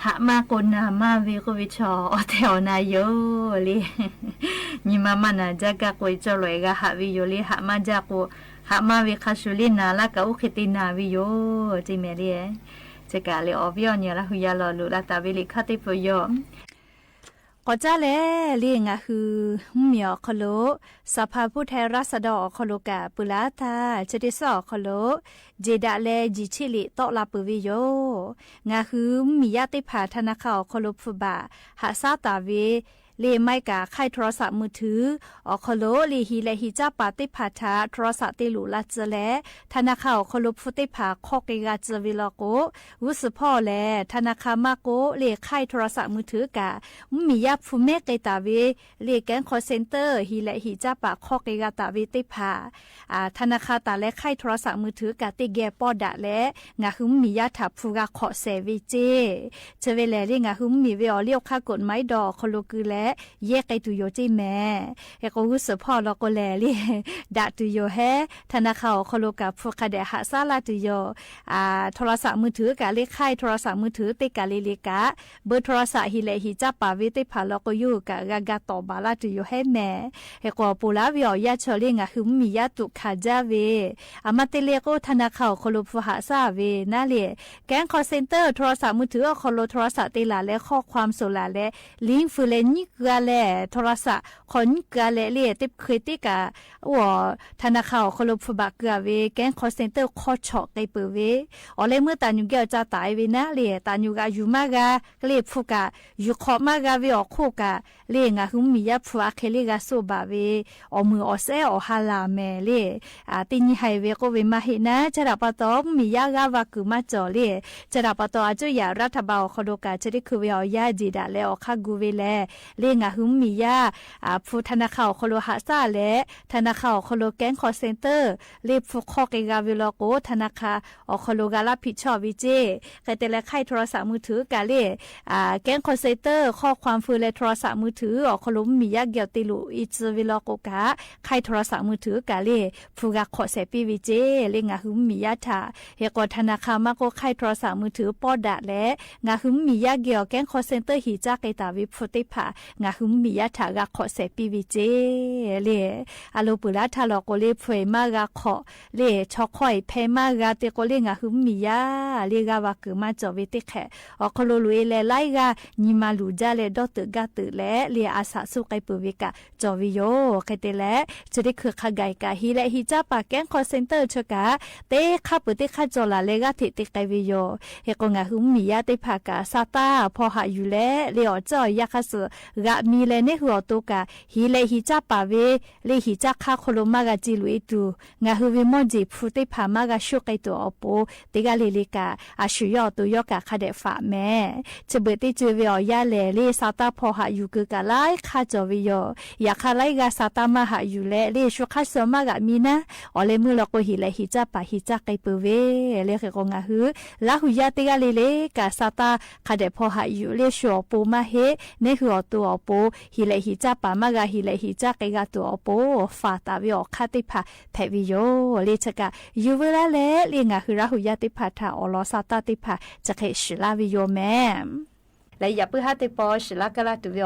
ဟးမးကိးနၤမးဝ့ၢ် ကိးဝ့ၢ် ဆီၣ် အီတဲာ်အီၣ်နၤယိာ်လံ. နံၤမါမးနၤ ဒ်ကးကိး ကၠီလီၤအဲၣ်ဂၤဟးဝ့ၢ်ယိာ်လံ, ဟးမးဒ်ကိး ဟးမးဝ့ၢ် ခါဆူလံ နၤလၢကအိၣ်ဃ့တ့ၢ်နၤဝ့ၢ်ယိာ် ကၠီမဲာ်လံ. ကၠီကးလၢ အီၣ်ဝ့ၢ်အီၣ်နံၤ လၢဟူးယါလီၤလိာ်လၢတၢ်ဝ့ၢ်လံခါတ့ၢ်ဖိယိာ် ကီးကၠီလဲၣ်လံ. ငါဟု မုၢ်မံၤအီၤခီလိာ် စၣ်ဖးဖူထဲရၢ်စးဒီးအီၤခီလိာ်ကး ပၢလၢတၢ် ဆၢတ့ၢ်စၢ်အီၤခီလိာ် ကၠီဒၣ်လဲ ကၠီဆံလံ တီလၢပၢၢ်ဝ့ၢ်ယိာ်. ငါဟု မုၢ်မံၤယါတ့ၢ်ဖး ထနၣ်ခၣ်အီၤခီလိာ်ဖုဘၣ် ဟးစၢ်တၢ်ဝ့ၢ် လၢမ့ၢ်ကး ခၢၣ်ထီရစးမုၢ်ထုး အီၤခီလိာ် လၢဟံးလဲးဟံးကၠၢ်ပာ်တ့ၢ်ဖးထး ထီရစးတ့ၢ်လိာ်လၢ်ကၠီလဲၣ် ထနၣ်ခၣ်အီၤခီလိာ်ဖုတ့ၢ်ဖး ခီၣ်က့ၤဂၤကၠီဝ့ၢ်လီၤကိး ဂုၢ်စၢဖီၣ်လဲၣ် ထနၣ်ခၣ်မၢ်ကိး လၢခၢၣ်ထီရစးမုၢ်ထုးကး မုၢ်မံၤယါဖုမဲာ်က့ၤတၢ်ဝ့ၢ် လၢ ကဲ call center ဟံးလဲးဟံးကၠၢ်ပာ်ခီၣ်က့ၤဂၤတၢ်ဝ့ၢ်တ့ၢ်ဖး ထနၣ်ခၣ်တၢ်လၢခၢၣ်ထီရစးမုၢ်ထုးကး တ့ၢ်ဂဲၤပီၢ်ဒၣ်လဲၣ် ငါဟု မုၢ်မံၤယါထး ဖုဂၤခီၣ်စဲးဝ့ၢ်ကၠီ ဆၢဝ့ၢ်လဲၣ်လံ. ငါဟု မုၢ်မံၤဝ့ၢ်အီၤလံ အိၣ်ခါကိးမံၤဒီးအီၤခီလိာ်ကွံာ်လဲၣ် ယဲၢ်က့ၤတုၤယိာ်ကၠီမဲာ် ဟဲကိးဂုၢ်စၢဖီၣ်လီၤကိးလဲၣ်လံ ဒၣ်တုၤယိာ်ဟဲ ထနၣ်ခၣ်အီၤခီလိာ်ကး ဖုဃးဒဲးဟးစၢ်လၢ်တုၤယိာ် ထီရစးမုၢ်ထုးကး လၢခၢၣ်ထီရစးမုၢ်ထုးတ့ၢ်ကးလံလံကး ဘၢထီရစးဟံးလဲးဟံးကၠၢ်ပာ်ဝ့ၢ်တ့ၢ်ဖးလီၤကိး ယိၤကးဂၤဂၤတီၢ်ဘၣ်လၢ်တုၤယိာ်ဟဲမဲာ် ဟဲကိးပူၤလၢ်ဝ့ၢ်အီၤယါဆီၣ်လံ ငါဟု မုၢ်မံၤယါတူာ်ခးကၠၢ်ဝ့ၢ် အမၤတ့ၢ်လၢကိး ထနၣ်ခၣ်အီၤခီလိာ်ဖုဟးစၢ်ဝ့ၢ် နၤလၢ ကဲ call center ထီရစးမုၢ်ထုးအီၤခီလိာ် ထီရစးတ့ၢ်လၢ်လဲၣ် ခီၣ်ခွါစိးလၢ်လဲၣ် လံၣ်ဖုလဲၣ် ညံကၤလဲၣ် ထီရစး ခီၣ်ညံကၤလဲၣ်လံ တ့ၢ်ခ့တ့ၢ်ကး အိၣ် ထနၣ်ခၣ်အီၤခီလိာ်ဖုဘၣ်ကၢ်ဝ့ၢ် ကဲ call center ခီၣ်ဆီၣ်က့ၤပၢၢ်ဝ့ၢ် အီၤလၢမုၢ်တၢ်ညူးကဲအီၤကၠၢ်တၢ်အံၤဝ့ၢ် နၤလၢ တၢ်ညူးဂၤယူၤမးဂၤ ကလ့ၢ်ဖုကး ယူၤခီၣ်မးဂၤဝ့ၢ်အီၤခိၣ်ကး လၢ ငါဟု မုၢ်မံၤယါဖု အခဲလၢဂၤစိာ်ဘၣ်ဝ့ၢ် အီၣ်မုာ်အီၣ်စဲအီၣ်ဟါလၢ်မဲာ်လံ တ့ၢ်ညံဟဲဝ့ၢ်ကိးဝ့ၢ်မးဟ့ၣ်နၤ ကၠၢ်ဒၣ်ပာ်တီ မုၢ်မံၤယါဂၤဝၤကုာ်မးကၠီလံ ကၠၢ်ဒၣ်ပာ်တီ အကၠိယၤရးထၢၣ်ဘၣ်အီၤခီလိာ်ကး ဆၢတ့ၢ်ခုဝ့ၢ်အီၤယါ ကၠီဒၣ်လဲ အီၣ်ခါဂုာ်ဝ့ၢ်လဲၣ် လၢ ငါဟု မုၢ်မံၤယါ ဖုထနၣ်ခၣ်အီၤခီလိာ်ဟးစၢ်လဲၣ် ထနၣ်ခၣ်အီၤခီလိာ် ကဲ call center လၢဖုခီၣ်က့ၤဂၤဝ့ၢ်လီၤကိး ထနၣ်ခၣ်အီၤခီလိာ်ဂၤလၢ်ဖံးဆီၣ်ဝ့ၢ်ကၠီ ကဲ တ့ၢ်လၢခၢၣ်ထီရစးမုၢ်ထုးကးလၢ ကဲ call center ခီၣ်ခွါဖုလၢထီရစးမုၢ်ထုးအီၤခီလိာ် မုၢ်မံၤယါကဲၤတ့ၢ်လိာ်အံၤကၠီဝ့ၢ်လီၤကိးကး ခၢၣ်ထီရစးမုၢ်ထုးကးလၢ ဖုဂၤခီၣ်စဲးပ့ၢ်ဝ့ၢ်ကၠီ လၢ ငါဟု မုၢ်မံၤယါထး ဟဲကိး ထနၣ်ခၣ်မၢ်ကိး ခၢၣ်ထီရစးမုၢ်ထုးပီၢ်ဒၣ်လဲၣ် ငါဟု မုၢ်မံၤယါကဲၤအီၤ ကဲ call center ဟံးကၠၢ်က့ၤတၢ်ဝ့ၢ်ဖုတ့ၢ်ဖး ငါဟု မုၢ်မံၤယါထး ဂၤခီၣ်စဲးပ့ၢ်ဝ့ၢ်ကၠီ လၢ အလိၤပၢၢ်လၢ်ထးလီၤကိးလၢ ဖုမးဂၤခီၣ် လၢ ဆီခီၣ်အံၤဖဲမးဂၤတ့ၢ်ကိးလၢ ငါဟု မုၢ်မံၤယါ လၢဂၤဝၤကုာ်မးကၠီဝ့ၢ်တ့ၢ်ခဲး အီၤခီလိာ်လိာ်အ့လဲၣ် လၢဂၤ နံၤမၤလူၤဒၣ်လဲၣ် ဒီးတုၤဂၤတုၤလဲၣ် လၢအစးဆူၣ်က့ၤပၢၢ်ဝ့ၢ် ကးကၠီဝ့ၢ်ယိာ် ကဲ တ့ၢ်လၢ ဆၢတ့ၢ်ခုခါဂၤအံၤကး ဟံးလဲးဟံးကၠၢ်ပာ် ကဲ call center ဆၢကး တ့ၢ်ခါပၢၢ်တ့ၢ်ခါကၠီလၢ်လၢဂၤထဲးတ့ၢ်ကဲဝ့ၢ်ယိာ် ဟဲကိး ငါဟု မုၢ်မံၤယါတ့ၢ်ဖး ကးစၢ်တၢ်ဖီၣ်ဟးယူၤလဲၣ် လၢအီၣ်ကၠၢ်အီၣ်ယၣ်ခါစၢၢ် ဂၤမံၤလဲၣ် န့ၣ်ဟုအီၤတိကး ဟံးလဲးဟံးကၠၢ်ပာ်ဝ့ၢ် လၢဟံးကၠၢ်ခါခီလိာ်မးဂၤ ကၠီလူၤအံၤတုၤ ငါဟုဝ့ၢ်မီၢ်ကၠံာ်ဖုတ့ၢ်ဖးမးဂၤ ဆူၣ်က့ၤတုၤအီၤပူၤ တ့ၢ်ဂၤလံၤလံၤကး အဆူၣ်ယီၣ်အီၤတိယီၣ်ကး ခါဒဲးဖးမဲာ် ဆၢဘၢၣ်တ့ၢ်ကၠီဝ့ၢ်အီၤယါလဲၣ် လၢစၢ်တၢ်ဖီၣ်ဟးယူၤက့ၤကး လၢခါကၠီဝ့ၢ်ယိာ် ယၣ်ခါလၢဂၤစၢ်တၢ်မးဟးယူၤလဲၣ် လၢဆူၣ်ခါစၢၢ်မးဂၤမံၤနၤ အီၤလၢမုၢ်လီၤကိး ဟံးလဲးဟံးကၠၢ်ပာ် ဟံးကၠၢ်က့ၤပၢၢ်ဝ့ၢ် လၢဟဲကိး ငါဟု လၢဟူးယါတ့ၢ်ဂၤလံၤလံၤကး စၢ်တၢ်ခါဒဲးဖီၣ်ဟးယူၤ လၢဆူၣ်အီၤပူၤမးဟ့ၣ် န့ၣ်ဟုအီၤတိအီၤပူၤ ဟံးလဲးဟံးကၠၢ်ပာ်မးဂၤ ဟံးလဲးဟံးကၠၢ်က့ၤဂၤတုၤအီၤပူၤ ဖးတၢ်ဝ့ၢ်အီၣ်ခါတ့ၢ်ဖးဖဲဝ့ၢ်ယိာ် လၢဆၢကး ယူၤဝဲလၢ်လဲၣ် လၢ ငါဟု ရၢ်ဟူးယါတ့ၢ်ဖးထး အီၣ်လီၤစၢ်တၢ်တ့ၢ်ဖး ဆၢက့ၤဆူၣ်လၢ်ဝ့ၢ်ယိာ်မဲာ် လႄႈ ယႃႇပိုတ်ႇႁႃးတႄႉပေႃး သြႃႇၵလႃႇ တူဝ်ဝေႇ ဢေႃႈ လေႃႇသႃႇတႃႇ တႄႉၽႃႇ ၸႃႇၶိမႆႇ ၸႃႇတိယေႃႇ လုၵ်ႈလၢၼ်လႄႈ ဢေႃႈ ၵႃႈၵႃႈ ၽေႃႈၼႃႈလႄႈ ဢေႃႈ ၵႃႈပီႈလႃႈ ၶျႄႉဝဵင်း ဢႃႇႁိုဝ် လႃႈႁူႉယႃႉ တႄႉၵႃႈလႄႈလႄႈၵႃႈ ဢေႃႈ ပူႇၸႃႇမႄႈ တႄႉၵႃႈလႄႈလႄႈ ၸိူဝ်ႉမႄႈၵႃႈမႄႈ ၶျႄႉ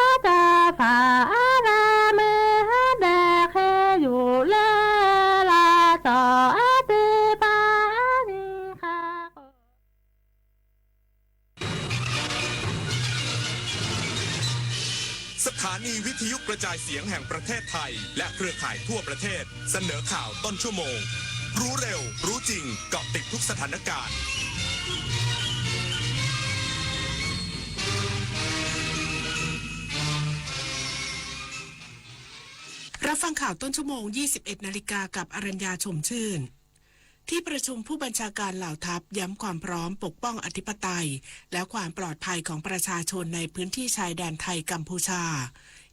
သႃႇၸေႃႇသႃႇ ႁႃလႄႈ တေႃႇသႃႇပီႈမႄႈ สถานีวิทยุกระจายเสียงแห่งประเทศไทย และเครือข่ายทั่วประเทศ เสนอข่าวต้นชั่วโมง รู้เร็ว รู้จริง เกาะติดทุกสถานการณ์ รับฟังข่าวต้นชั่วโมง ยี่สิบเอ็ดนาฬิกา กับอรัญญา ชมชื่น ที่ประชุมผู้บัญชาการเหล่าทัพย้ำความพร้อมปกป้องอธิปไตย และความปลอดภัยของประชาชนในพื้นที่ชายแดนไทยกัมพูชา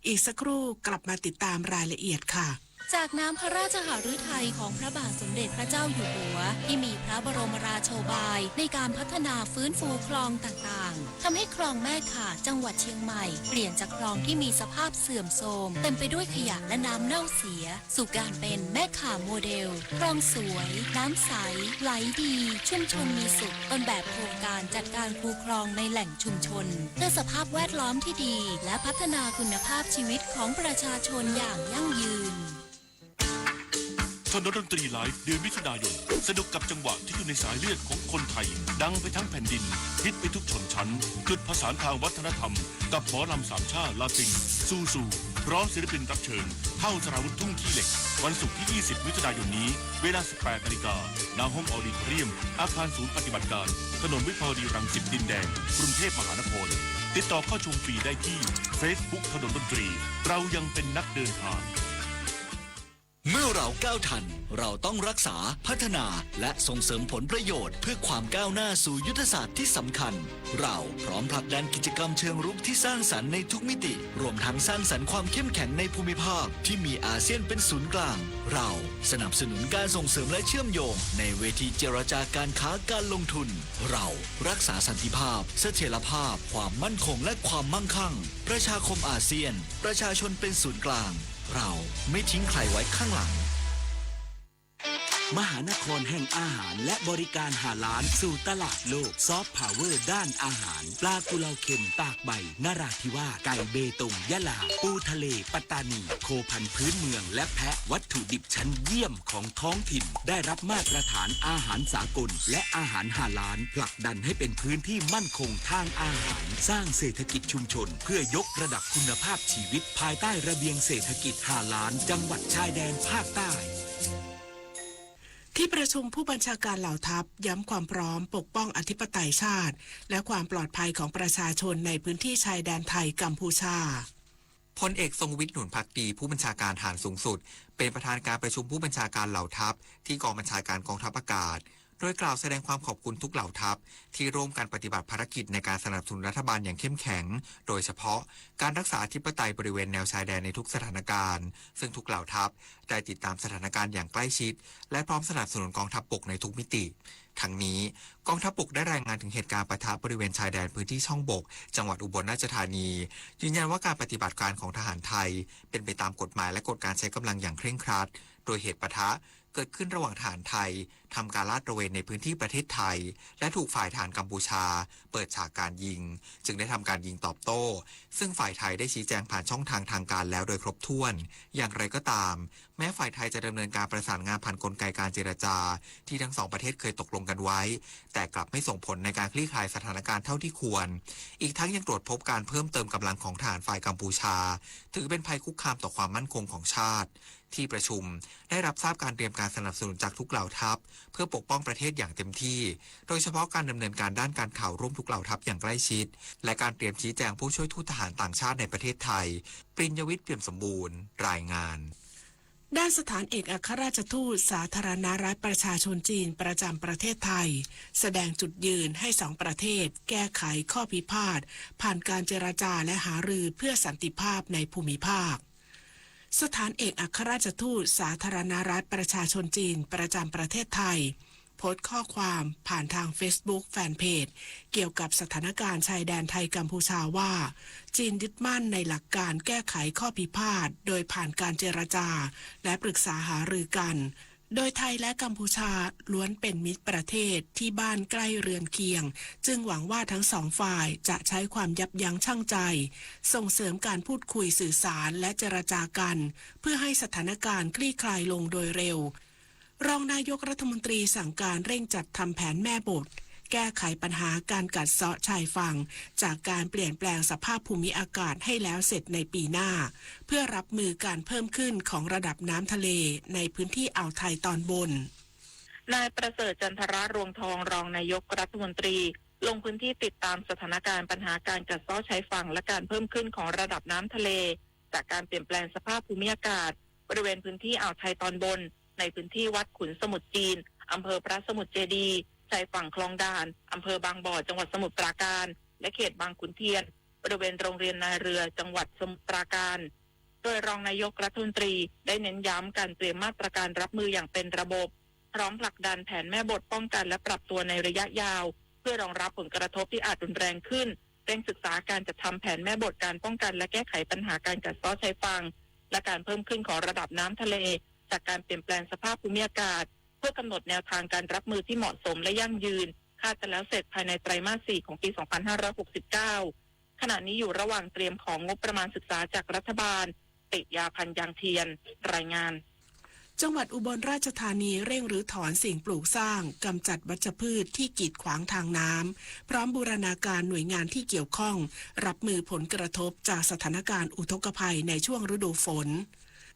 อีกสักครู่กลับมาติดตามรายละเอียดค่ะ จากน้ำพระราชหฤทัยของพระบาทสมเด็จพระเจ้าอยู่หัว ที่มีพระบรมราโชบายในการพัฒนาฟื้นฟูคลองต่างๆ ทำให้คลองแม่ขาดจังหวัดเชียงใหม่ เปลี่ยนจากคลองที่มีสภาพเสื่อมโทรม เต็มไปด้วยขยะและน้ำเน่าเสีย สู่การเป็นแม่ข่าโมเดล คลองสวย น้ำใส ไหลดี ชุมชนมีสุข ต้นแบบโครงการจัดการคูคลองในแหล่งชุมชน เพื่อสภาพแวดล้อมที่ดี และพัฒนาคุณภาพชีวิตของประชาชนอย่างยั่งยืน ถนนดนตรีไลฟ์ เดือนมิถุนายน สนุกกับจังหวะที่อยู่ในสายเลือดของคนไทย ดังไปทั้งแผ่นดิน ฮิตไปทุกชนชั้น จุดผสานทางวัฒนธรรม กับหมอลำสามชาติลาติน ซูซู พร้อมศิลปินรับเชิญ เท่า สราวุธ ทุ่งขี้เหล็ก วันศุกร์ที่ ยี่สิบ มิถุนายนนี้ เวลา สิบแปดนาฬิกา ณ ห้องออดิทอเรียม อาคารศูนย์ปฏิบัติการ ถนนวิภาวดีรังสิตดินแดง กรุงเทพมหานคร ติดต่อเข้าชมฟรีได้ที่เฟซบุ๊กถนนดนตรี เรายังเป็นนักเดินทาง เมื่อเราก้าวทัน เราต้องรักษา พัฒนา และส่งเสริมผลประโยชน์เพื่อความก้าวหน้าสู่ยุทธศาสตร์ที่สำคัญ เราพร้อมผลักดันกิจกรรมเชิงรุกที่สร้างสรรค์ในทุกมิติ รวมทั้งสร้างสรรค์ความเข้มแข็งในภูมิภาคที่มีอาเซียนเป็นศูนย์กลาง เราสนับสนุนการส่งเสริมและเชื่อมโยงในเวทีเจรจาการค้าการลงทุน เรารักษาสันติภาพ เสถียรภาพ ความมั่นคง และความมั่งคั่ง ประชาคมอาเซียน ประชาชนเป็นศูนย์กลาง เราไม่ทิ้งใครไว้ข้างหลัง มหานครแห่งอาหารและบริการฮาลาลสู่ตลาดโลก ซอฟต์พาวเวอร์ด้านอาหาร ปลากุเลาเค็มตากใบนราธิวาส ไก่เบตงยะลา ปูทะเลปัตตานี โคพันธุ์พื้นเมืองและแพะ วัตถุดิบชั้นเยี่ยมของท้องถิ่น ได้รับมาตรฐานอาหารสากล และอาหารฮาลาล ผลักดันให้เป็นพื้นที่มั่นคงทางอาหาร สร้างเศรษฐกิจชุมชน เพื่อยกระดับคุณภาพชีวิตภายใต้ระเบียงเศรษฐกิจฮาลาล จังหวัดชายแดนภาคใต้ ที่ประชุมผู้บัญชาการเหล่าทัพย้ำความพร้อมปกป้องอธิปไตยชาติ และความปลอดภัยของประชาชนในพื้นที่ชายแดนไทยกัมพูชา พลเอกทรงวิทย์ หนุนภักดี ผู้บัญชาการทหารสูงสุด เป็นประธานการประชุมผู้บัญชาการเหล่าทัพ ที่กองบัญชาการกองทัพอากาศ โดยกล่าวแสดงความขอบคุณทุกเหล่าทัพ ที่ร่วมกันปฏิบัติภารกิจในการสนับสนุนรัฐบาลอย่างเข้มแข็ง โดยเฉพาะการรักษาอธิปไตยบริเวณแนวชายแดนในทุกสถานการณ์ ซึ่งทุกเหล่าทัพได้ติดตามสถานการณ์อย่างใกล้ชิด และพร้อมสนับสนุนกองทัพบกในทุกมิติ ทั้งนี้ กองทัพบกได้รายงานถึงเหตุการณ์ปะทะบริเวณชายแดนพื้นที่ช่องบก จังหวัดอุบลราชธานี ยืนยันว่าการปฏิบัติการของทหารไทย เป็นไปตามกฎหมายและกฎการใช้กำลังอย่างเคร่งครัด โดยเหตุปะทะเกิดขึ้นระหว่างทหารไทยทำการลาดตระเวนในพื้นที่ประเทศไทย และถูกฝ่ายทหารกัมพูชาเปิดฉากการยิง จึงได้ทำการยิงตอบโต้ ซึ่งฝ่ายไทยได้ชี้แจงผ่านช่องทางทางการแล้วโดยครบถ้วน อย่างไรก็ตาม แม้ฝ่ายไทยจะดำเนินการประสานงานผ่านกลไกการเจรจา ที่ทั้งสองประเทศเคยตกลงกันไว้ แต่กลับไม่ส่งผลในการคลี่คลายสถานการณ์เท่าที่ควร อีกทั้งยังตรวจพบการเพิ่มเติมกำลังของทหารฝ่ายกัมพูชา ถือเป็นภัยคุกคามต่อความมั่นคงของชาติ ที่ประชุมได้รับทราบการเตรียมการสนับสนุนจากทุกเหล่าทัพ เพื่อปกป้องประเทศอย่างเต็มที่ โดยเฉพาะการดำเนินการด้านการข่าวร่วมทุกเหล่าทัพอย่างใกล้ชิด และการเตรียมชี้แจงผู้ช่วยทูตทหารต่างชาติในประเทศไทย ปริญญวิทย์ เปี่ยมสมบูรณ์ รายงาน ด้านสถานเอกอัครราชทูตสาธารณรัฐประชาชนจีนประจำประเทศไทย แสดงจุดยืนให้สองประเทศแก้ไขข้อพิพาท ผ่านการเจรจาและหารือเพื่อสันติภาพในภูมิภาค สถานเอกอัครราชทูตสาธารณรัฐประชาชนจีนประจำประเทศไทย โพสต์ข้อความผ่านทางเฟซบุ๊กแฟนเพจ เกี่ยวกับสถานการณ์ชายแดนไทยกัมพูชาว่า จีนยึดมั่นในหลักการแก้ไขข้อพิพาท โดยผ่านการเจรจา และปรึกษาหารือกัน โดยไทยและกัมพูชาล้วนเป็นมิตรประเทศที่บ้านใกล้เรือนเคียง จึงหวังว่าทั้งสองฝ่ายจะใช้ความยับยั้งชั่งใจ ส่งเสริมการพูดคุยสื่อสารและเจรจากัน เพื่อให้สถานการณ์คลี่คลายลงโดยเร็ว รองนายกรัฐมนตรีสั่งการเร่งจัดทำแผนแม่บท แก้ไขปัญหาการกัดเซาะชายฝั่ง จากการเปลี่ยนแปลงสภาพภูมิอากาศให้แล้วเสร็จในปีหน้า เพื่อรับมือการเพิ่มขึ้นของระดับน้ำทะเลในพื้นที่อ่าวไทยตอนบน นายประเสริฐ จันทรรวงทอง รองนายกรัฐมนตรี ลงพื้นที่ติดตามสถานการณ์ปัญหาการกัดเซาะชายฝั่ง และการเพิ่มขึ้นของระดับน้ำทะเล จากการเปลี่ยนแปลงสภาพภูมิอากาศ บริเวณพื้นที่อ่าวไทยตอนบน ในพื้นที่วัดขุนสมุทรจีน อำเภอพระสมุทรเจดีย์ ชายฝั่งคลองด่าน อำเภอบางบ่อ จังหวัดสมุทรปราการ และเขตบางขุนเทียน บริเวณโรงเรียนนายเรือ จังหวัดสมุทรปราการ โดยรองนายกรัฐมนตรีได้เน้นย้ำการเตรียมมาตรการรับมืออย่างเป็นระบบ พร้อมผลักดันแผนแม่บทป้องกันและปรับตัวในระยะยาว เพื่อรองรับผลกระทบที่อาจรุนแรงขึ้น เร่งศึกษาการจัดทำแผนแม่บทการป้องกันและแก้ไขปัญหาการกัดเซาะชายฝั่ง และการเพิ่มขึ้นของระดับน้ำทะเล จากการเปลี่ยนแปลงสภาพภูมิอากาศ เพื่อกำหนดแนวทางการรับมือที่เหมาะสมและยั่งยืน คาดจะแล้วเสร็จภายในไตรมาสสี่ของปีสองพันห้าร้อยหกสิบเก้า ขณะนี้อยู่ระหว่างเตรียมของงบประมาณศึกษาจากรัฐบาล ปิยาพันธ์ ยางเทียน รายงาน จังหวัดอุบลราชธานีเร่งรื้อถอนสิ่งปลูกสร้าง กำจัดวัชพืชที่กีดขวางทางน้ำ พร้อมบูรณาการหน่วยงานที่เกี่ยวข้อง รับมือผลกระทบจากสถานการณ์อุทกภัยในช่วงฤดูฝน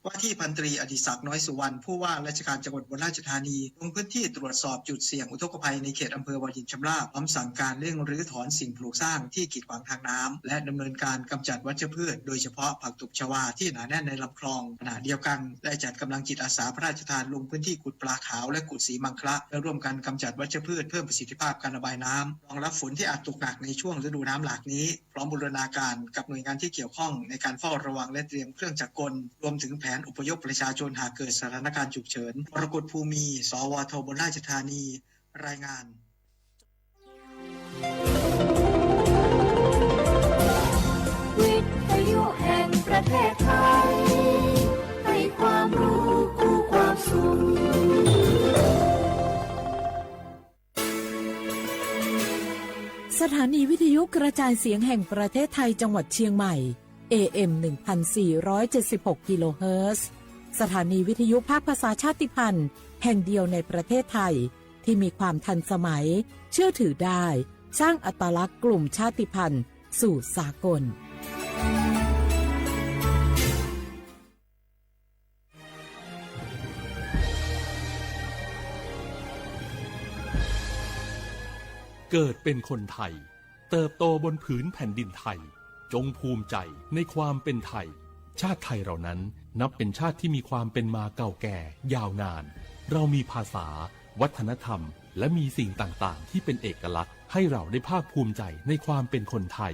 ว่าที่พันตรีอดิศักดิ์ น้อยสุวรรณ ผู้ว่าราชการจังหวัดอุบลราชธานี ลงพื้นที่ตรวจสอบจุดเสี่ยงอุทกภัยในเขตอำเภอวารินชำราบ พร้อมสั่งการเร่งรื้อถอนสิ่งปลูกสร้างที่กีดขวางทางน้ำ และดำเนินการกำจัดวัชพืช โดยเฉพาะผักตบชวาที่หนาแน่นในลำคลอง ขณะเดียวกันได้จัดกำลังจิตอาสาพระราชทานลงพื้นที่กุดปลาขาวและกุดศรีมังคละ เพื่อร่วมกันกำจัดวัชพืช เพิ่มประสิทธิภาพการระบายน้ำ รองรับฝนที่อาจตกหนักในช่วงฤดูน้ำหลากนี้ พร้อมบูรณาการกับหน่วยงานที่เกี่ยวข้องในการเฝ้าระวังและเตรียมเครื่องจักรกล รวมถึงแผนอพยพประชาชนหากเกิดสถานการณ์ฉุกเฉิน มรกตภูมิ สวท อุบลราชธานี รายงาน วิทยุแห่งประเทศไทย ให้ความรู้คู่ความสุข สถานีวิทยุกระจายเสียงแห่งประเทศไทยจังหวัดเชียงใหม่ เอ เอ็ม หนึ่งพันสี่ร้อยเจ็ดสิบหก กิโลเฮิรตซ์ สถานีวิทยุภาคภาษาชาติพันธุ์แห่งเดียวในประเทศไทย ที่มีความทันสมัย เชื่อถือได้ สร้างอัตลักษณ์กลุ่มชาติพันธุ์สู่สากล เกิดเป็นคนไทย เติบโตบนผืนแผ่นดินไทย จงภูมิใจในความเป็นไทย ชาติไทยเรานั้นนับเป็นชาติที่มีความเป็นมาเก่าแก่ยาวนาน เรามีภาษา วัฒนธรรม และมีสิ่งต่างๆ ที่เป็นเอกลักษณ์ ให้เราได้ภาคภูมิใจในความเป็นคนไทย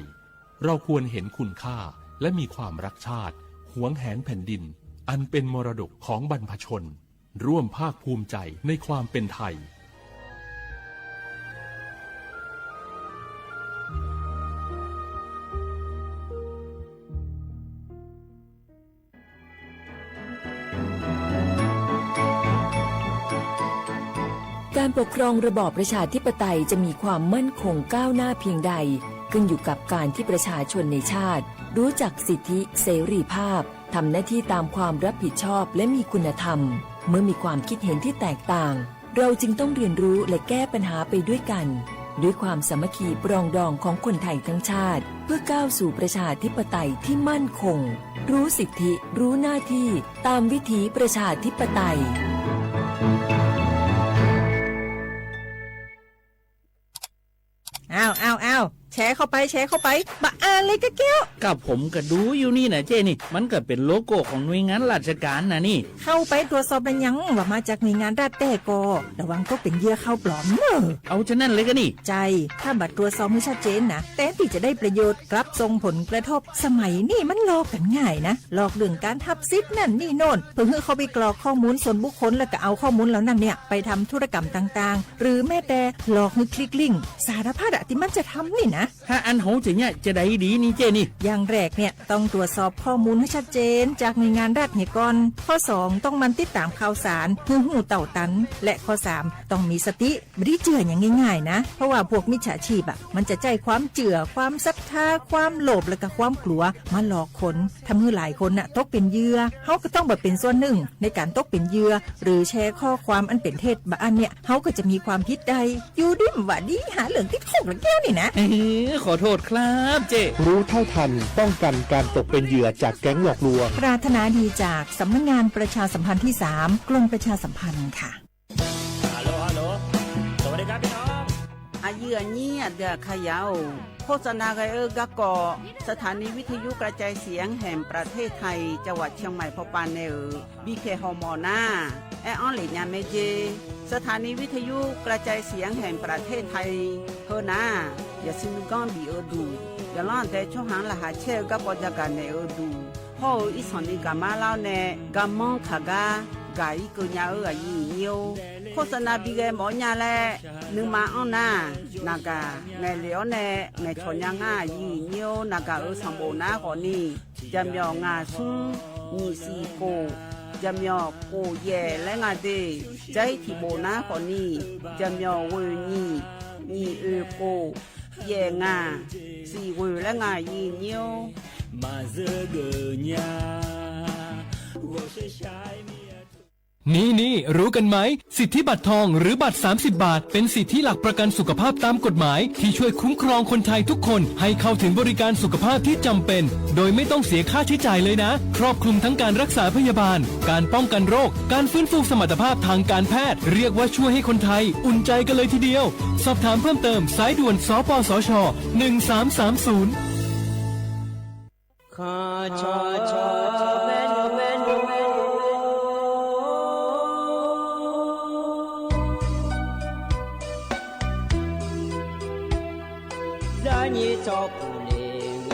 เราควรเห็นคุณค่า และมีความรักชาติ หวงแหนแผ่นดิน อันเป็นมรดกของบรรพชน ร่วมภาคภูมิใจในความเป็นไทย การปกครองระบอบประชาธิปไตยจะมีความมั่นคงก้าวหน้าเพียงใด ขึ้นอยู่กับการที่ประชาชนในชาติ รู้จักสิทธิเสรีภาพ ทำหน้าที่ตามความรับผิดชอบและมีคุณธรรม เมื่อมีความคิดเห็นที่แตกต่าง เราจึงต้องเรียนรู้และแก้ปัญหาไปด้วยกัน ด้วยความสามัคคีปรองดองของคนไทยทั้งชาติ เพื่อก้าวสู่ประชาธิปไตยที่มั่นคง รู้สิทธิ รู้หน้าที่ ตามวิถีประชาธิปไตย อ้าว อ้าว อ้าว แชร์เข้าไป แชร์เข้าไป บ่อ่านเลยกะแก้ว ก็ผมก็ดูอยู่นี่นะเจ้นี่ มันก็เป๋นโลโก้ของหน่วยงานราชการนะนี่ เข้าไปตรวจสอบแล้วยังว่ามาจากหน่วยงานรัฐแต๊ก่อ ระวังตกเป๋นเหยื่อข่าวปลอมเน่อ เอาจานั้นเลยกะนี่ ใจ้ ถ้าบ่ตรวจสอบหื้อชัดเจนนะ แตนตี้จะได้ประโยชน์ กลับส่งผลกระทบ สมัยนี้มันหลอกกั๋นง่ายนะ หลอกเรื่องก๋านฮับสิทธิ์นั่นนี่โน่น เพื่อหื้อเข้าไปกรอกข้อมูลส่วนบุคคล แล้วก็เอาข้อมูลเหล่านั้นเนี่ย ไปทำธุรกรรมต่างๆ หรือแม้แต่หลอกหื้อคลิกลิงก์ สารพัดอะตี้มันจะทำนี่นะ ถ้าอั้นเฮาจะเยียะจาใดดีนี่เจ้นี่ อย่างแรกเนี่ย ต้องตรวจสอบข้อมูลหื้อชัดเจนจากหน่วยงานรัฐเหียก่อน ข้อสอง ต้องหมั่นติดต๋ามข่าวสารหื้อฮู้เต้าตัน และข้อสาม ต้องมีสติ บ่ดีเจื้ออย่างง่ายๆ นะ เพราะว่าพวกมิจฉาชีพอะ มันจะใจ๊ความเจื้อ ความศรัทธา ความโลภ และก็ความกลัว มาหลอกคน ทำหื้อหลายคนน่ะ ตกเป๋นเหยื่อ เฮาก็ต้องบ่เป๋นส่วนหนึ่งในก๋านตกเป๋นเหยื่อ หรือแชร์ข้อความอันเป๋นเท็จ บ่อั้นเนี่ย เฮาก็จะมีความผิดได้ อยู่ดีบ่ดี หาเรื่องติดคุกละแก้วนี่นะ เอ้อ ขอโทษครับเจ้ รู้เท่าทัน ป้องกันการตกเป็นเหยื่อจากแก๊งหลอกลวง ปรารถนาดีจากสำนักงานประชาสัมพันธ์ที่สาม กรมประชาสัมพันธ์ค่ะ ฮัลโหล ฮัลโหล สวัสดีครับพี่น้อง อะยื้ออะยี้อะเดืออะขยาว โฆษณากั๋นเอ้อ ก๊ะก่อ สถานีวิทยุกระจายเสียงแห่งประเทศไทย จังหวัดเชียงใหม่ พอปานแน่เอ๋อ บีเค ฮอมอนา แออ้อนเหล่นญาแม่เจ สถานีวิทยุกระจายเสียงแห่งประเทศไทย เฮอนา อย่าซินก้อนบีเออดู อย่าล่อนแต่ช่องหางรหัสแช่ก๊ะปอจะกาแน่เออดู พ่อเอ๋อ อีสานนี่กามาเล่าแน่ กาม่องขาก้า กาอีเกินญาเอ้อ อะยี้อะยี้ โฆษณาบีแกหมอญาแล นึ่งมาอ้อนนา นากา ไงเหลียวแน่ ไงชอนญาง่า อะยี้อะยี้ นากาเอ๋อ สามโบนาขอนี่ จะเหมียวงาซุง หยี่สี่โก จะเหมียวโกแย่และงาเด ใจ๊ถี่โบนาขอนี่ จะเหมียวเวยหยี่ หยี่เอยโก แย่งา สี่เวยและงา อะยี้อะยี้ มาเจอเกินญา นี่ๆ รู้กันไหม สิทธิบัตรทองหรือบัตรสามสิบบาท เป็นสิทธิหลักประกันสุขภาพตามกฎหมาย ที่ช่วยคุ้มครองคนไทยทุกคนให้เข้าถึงบริการสุขภาพที่จำเป็น โดยไม่ต้องเสียค่าใช้จ่ายเลยนะ ครอบคลุมทั้งการรักษาพยาบาล การป้องกันโรค การฟื้นฟูสมรรถภาพทางการแพทย์ เรียกว่าช่วยให้คนไทยอุ่นใจกันเลยทีเดียว สอบถามเพิ่มเติมสายด่วน สปสช หนึ่งสามสามศูนย์ ข้าชอชอชอแม่นแม่นแม่น ยะนี้จอผู้เล่ง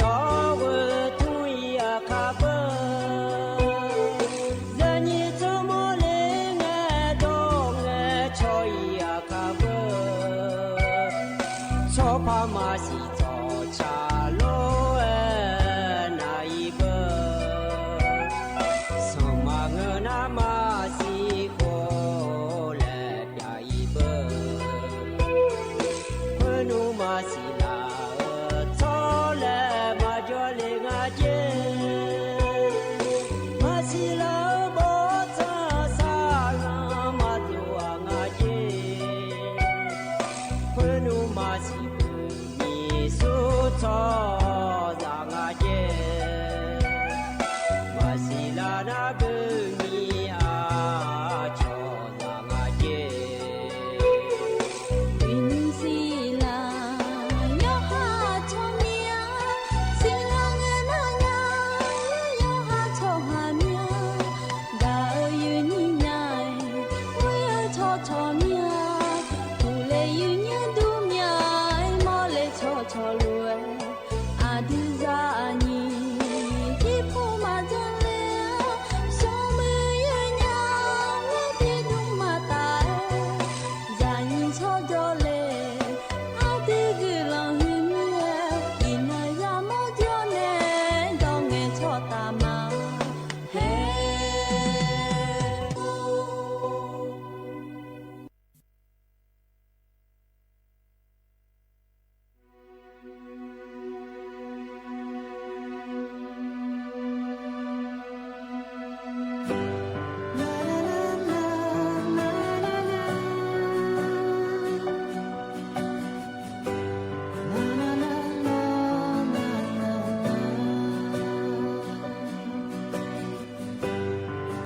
ตอวื้อทุยอาคาเบอร์ ยะนี้จอมอเล่ง ตองชอยอาคาเบอร์ ชอพามาสี จอชาโลเอนาอีเบอร์ สองมาเงินนามาสีโคแลปยาอีเบอร์ เพื่อหนูมาสีลาเออชอแลมาจ่อเล่งอาเจ มาสีลาเออบ่จาสาลามาตัวงาเจ เพื่อหนูมาสี มีสุดทอจางอาเจ มาสีลานาเบอร์มีอาชอจางอาเจ อินสีลายอหาชอเมีย สีลาเงินหายายอหาชอหาเมีย ดาเอ๋ยยืนยิ่งใหญ่ อุ้ยเอ๋ยชอชอเมีย ผู้เล่ยืนเยียะดูเมีย มอเล่ชอชอรวย อาดื้อจาอาညီ ตี้ผู้มาจังเล่ สองมือยืนยาว ตี้ดุงมาตาย จาญิงชอจ่อเล่ อาดื้อกือลองหื้อเมีย อินเอ๋ยอย่ามอเตียวแน่ ดองแงชอตามา เฮ้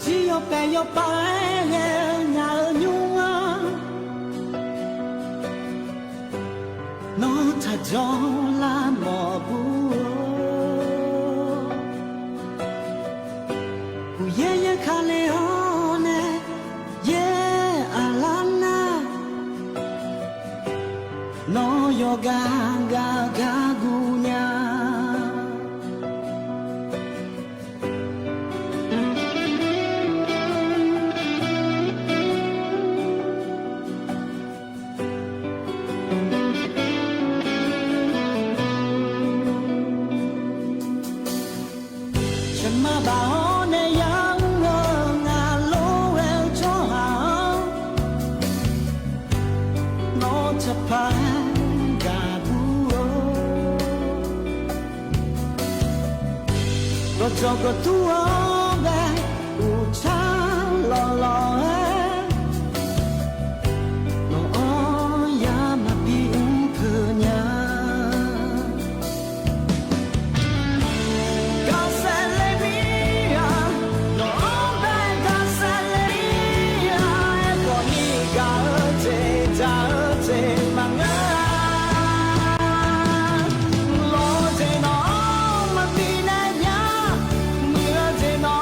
စံးယီၤပဲာ်ယီၤပာ် အဲၣ်ဂဲၤ နၤဧၢ ညိၣ်ဧၢ, နီၢ်ထးဒီလါမီၢ်ပူၤဧၢ, ပူၤယဲယဲခါလ့အီၤနဲ ယဲအလါနၤ, နီၢ်ယီၤဂၤဂၤဂၤဂူညါ. ဆၢမၤဘၣ်အီၤနဲ ယၤအူဧၢ နၤလိဝဲအီၤ နီၢ်တဖၣ်ဂၤပူၤဧၢ, ကစီၣ်ကတူၢ်အီၤဘဲ အူဆါလီၤလီၤဧၢ, နီၢ်အီၤယၤမၤပံအူဖုညါ. ကီၢ်စဲၣ်လ့မံယၤ, နီၢ်အီၤဘဲ ကီၢ်စဲၣ်လ့မံယၤ, အဲၣ်ကီၢ်မံဂၤဧၢ တ့ၢ်တၢ်ဧၢ တ့ၢ်မၤငါ လီၤတ့ၢ် နီၢ်အီၤမၤပံနဲညါ, မုၢ်ဧၢ တ့ၢ်နီၢ်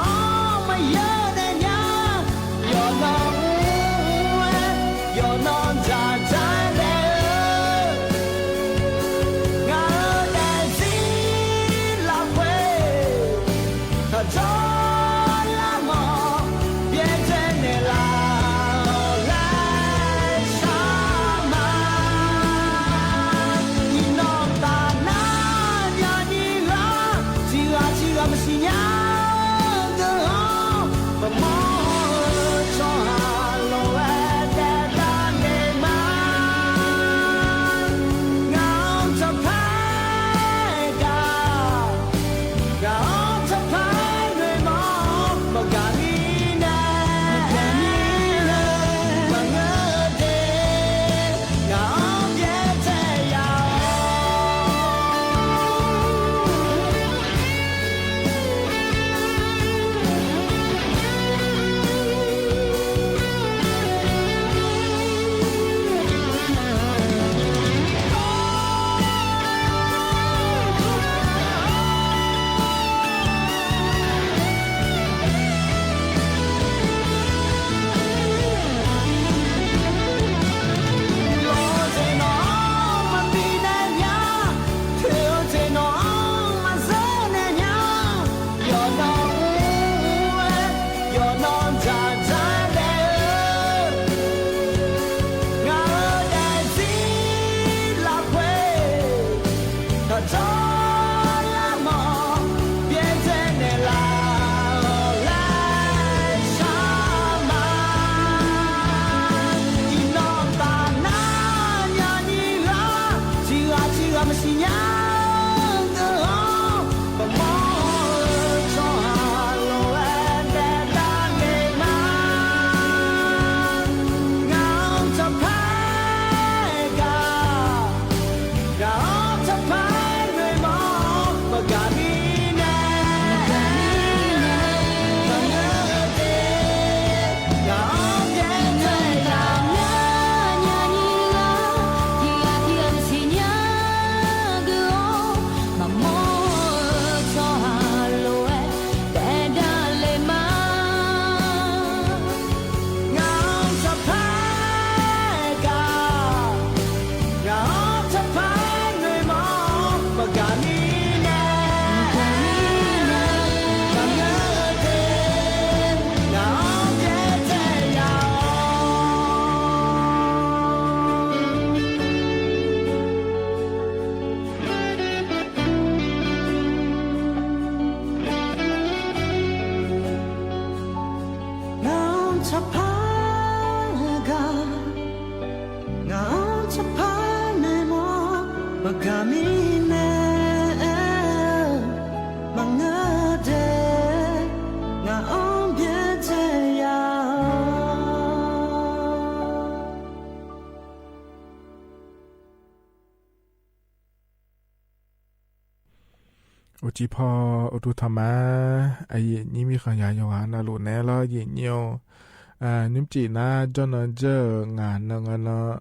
အိၣ်ကံၢ်ဖီ အိၣ်တူၢ်ထီၣ်မး အယိာ်ညိမံၢ်ဃာ်ယၤယွၤနၤလိာ်နဲလီၤ ယိာ်ညိ ဢၢ နံၣ်ပစံးနၤ ကၠီၣ်နီၢ်ကၠၢၢ် ငါ နၢ ငါနီၢ်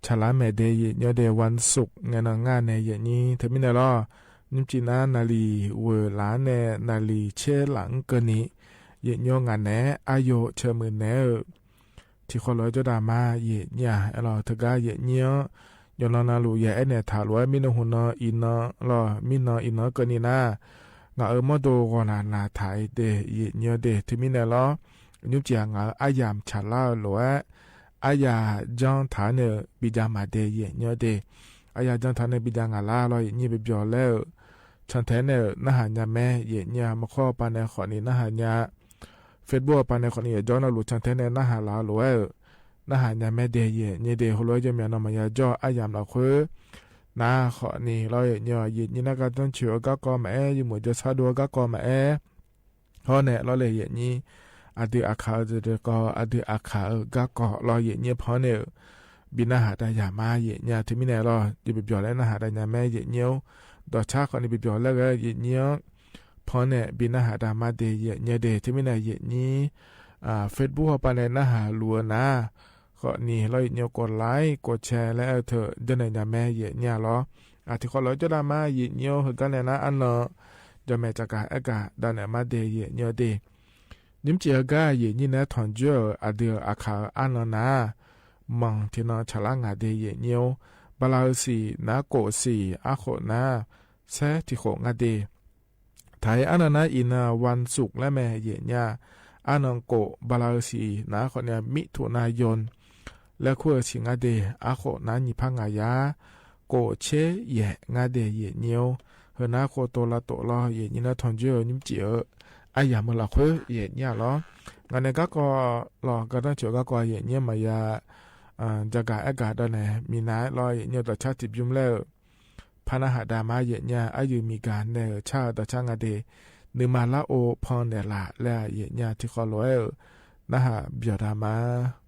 ဆၣ်လါမဲာ်ဒဲး ယိာ်ညိဒဲး ဝၼ်းသုၵ်း ငဲၢ်နီၢ်ငၢ်နဲ ယိာ်ညိ ထၢမံၤနဲလီၤ နံၣ်ပစံးနၤ နၣ်လီၤဝဲလၢ်နဲ နၣ်လီၤဆဲလၢကၢၢ်နံၣ် ယိာ်ညိ ငါနဲ အါယိာ် ဆၢမုၢ်နဲဧၢ ထံၣ်ဃီလီၤကၠီၣ်တၢ်မါ ယိာ်ညိ အဲၣ်လီၤ တဂၤ ယိာ်ညိ ယွၤနီၢ်နၤလိာ် ယအဲၣ်နဲၣ်ထးလိာ် မ့ၢ်နဟူၣ်နီၢ်အံၤနီၢ်လီၤ မ့ၢ်နီၢ်အံၤနီၢ် ကၢၢ်နံၣ်နၤ ငါအၢ မီၢ်ဒိၣ်ဂီၢ်နၢ်နၢ်ထးအံၤဒဲး ယိာ်ညိဒဲး ထၢမံၤနဲလီၤ နံၣ်ပစံး ငါအါယၢ်ဆၣ်လါလိာ်ဝဲ အါယၢ်ကၠီၣ်ထးန့ၣ် ဘံၣ်ဒါမၤဒဲး ယိာ်ညိဒဲး အါယၢ်ကၠီၣ်ထးန့ၣ် ဘံၣ်ဒါငါလါလီၤ ယိာ်ညိ ပပျီၤလဲၣ် ဆၣ်ထဲန့ၣ် နၢ်ဟါညါမဲ ယိာ်ညိ မခီပၤနဲၣ်ဃီနံၣ် နၢ်ဟါညါ Facebook ပၤနဲၣ်ဃီနံၣ် ယကၠီၣ်နီၢ်လိာ် ဆၣ်ထဲန့ၣ် နၢ်ဟါလါလိာ်ဝဲ နၢ်ဟါညါမဲဒဲး ယိာ်ညိဒဲး ဟိလီၤ ယမၠီၣ်နီၢ်မၤယၤကၠီၣ် အါယၢ်မလီၤဃု နၤဃီနံၣ်လီၤ ယိာ်ညိ ယိာ်ညိ နကတၢၢ်ဆူၣ် အဂၤကီမးအဲ ယမုၢ်ကၠီၣ်ဆၣ်ဒိၣ် အဂၤကီမးအဲ ဟီန့ၣ်လီၤလၢ ယိာ်ညိ အဒုးအခးဧၢ တကီ အဒုးအခးဧၢ ဂၤကီလီၤ ယိာ်ညိ ဖီန့ၣ် ဘံၣ်နၢ်ဟါတၢ်ယၢ်မါ ယိာ်ညိ ထၢမံၤနဲလီၤ ယပပျီၤလဲၣ် နၢ်ဟါတၢ်ယၢ်မါ ယိာ်ညိ ဒီးဆၣ်ဃီနံၣ် ပပျီၤလဲၣ်ဂ့ၤ ယိာ်ညိ ဖီန့ၣ် ဘံၣ်နၢ်ဟါတၢ်မါဒဲး ယိာ်ညိဒဲး ထၢမံၤနဲ ယိာ်ညိ Facebook ဟီပၤနဲၣ် နၢ်ဟါလိာ်နၤ ဃီနံၣ်လီၤ ယိာ်ညိ ကိးlike ကိးshare လဲၣ် အဲၣ်ထုး ဒိးနဲၣ်ညါမဲ ယိာ်ညိလီၤ အထံၣ်ဃီလီၤကၠီၣ်တၢ်မါ ယိာ်ညိ ဟ့ၣ်ဂံၢ်နဲၣ်နၤ အနီၢ် ဒီးမဲာ်တကးအဲၣ်ကး ဒိးနဲၣ်မါဒဲး ယိာ်ညိဒဲး နံၣ်ပစံး ဟ့ၣ်ဂံၢ် ယိာ်ညိ နဲထွန်ကၠိၣ် အဒုးအခးအါနီၢ်နၤ မီၢ်ထံနီၢ်ဆၣ်လါငါဒဲး ယိာ်ညိ ဘၤလးဧိၤစံၣ် နၤကိးစံၣ် အါဃိးနၤ ဆဲထံၣ်ဃိးငါဒဲး ထၢအါနီၢ်နၤအံၤနၤ ဝၼ်းသုၵ်းလၢမဲာ် ယိာ်ညိ အါနီၢ်ကိး ဘၤလးဧိၤစံၣ် နၤဃိးနံၣ် မိထူၣ်နၤယိၣ် လၢခွိဆံငါဒဲး အါဃိးနၤ ညံၣ်ဖးငါယၤ ကိးဆဲယဲၢ်ငါဒဲး ယိာ်ညိ ဟ့ၣ်နၤဃိးတိၤလါတိၤလီၤ ယိာ်ညိ နဲထွန်ကၠိၣ် နံၣ်ပစံး အါယၢ်မုၢ်လီၤဃု ယိာ်ညိလီၤ ဂၤနဲၣ် ဂၤကီလီၤ ဂၤတၢၢ်ဆူၣ် ဂၤကီ ယိာ်ညိ မၤယၤ တကးအဲၣ်ကး ဒိးနဲၣ် မံၤနၤလီၤ ယိာ်ညိ ဒီးဆၣ်တံဘျုးမလဲၣ် ဖးနၢ်ဟါတၢ်မါ ယိာ်ညိ အယုၢ်မံၤဂၤနဲၣ် ဆၣ်ဒီးဆၣ်ငါဒဲး နုာ်မၤလၢအိၣ်ဖီနဲၣ်လးလဲၣ် ယိာ်ညိ ထံၣ်ဃီလီၤ နၢ်ဟါပျီၤတၢ်မါ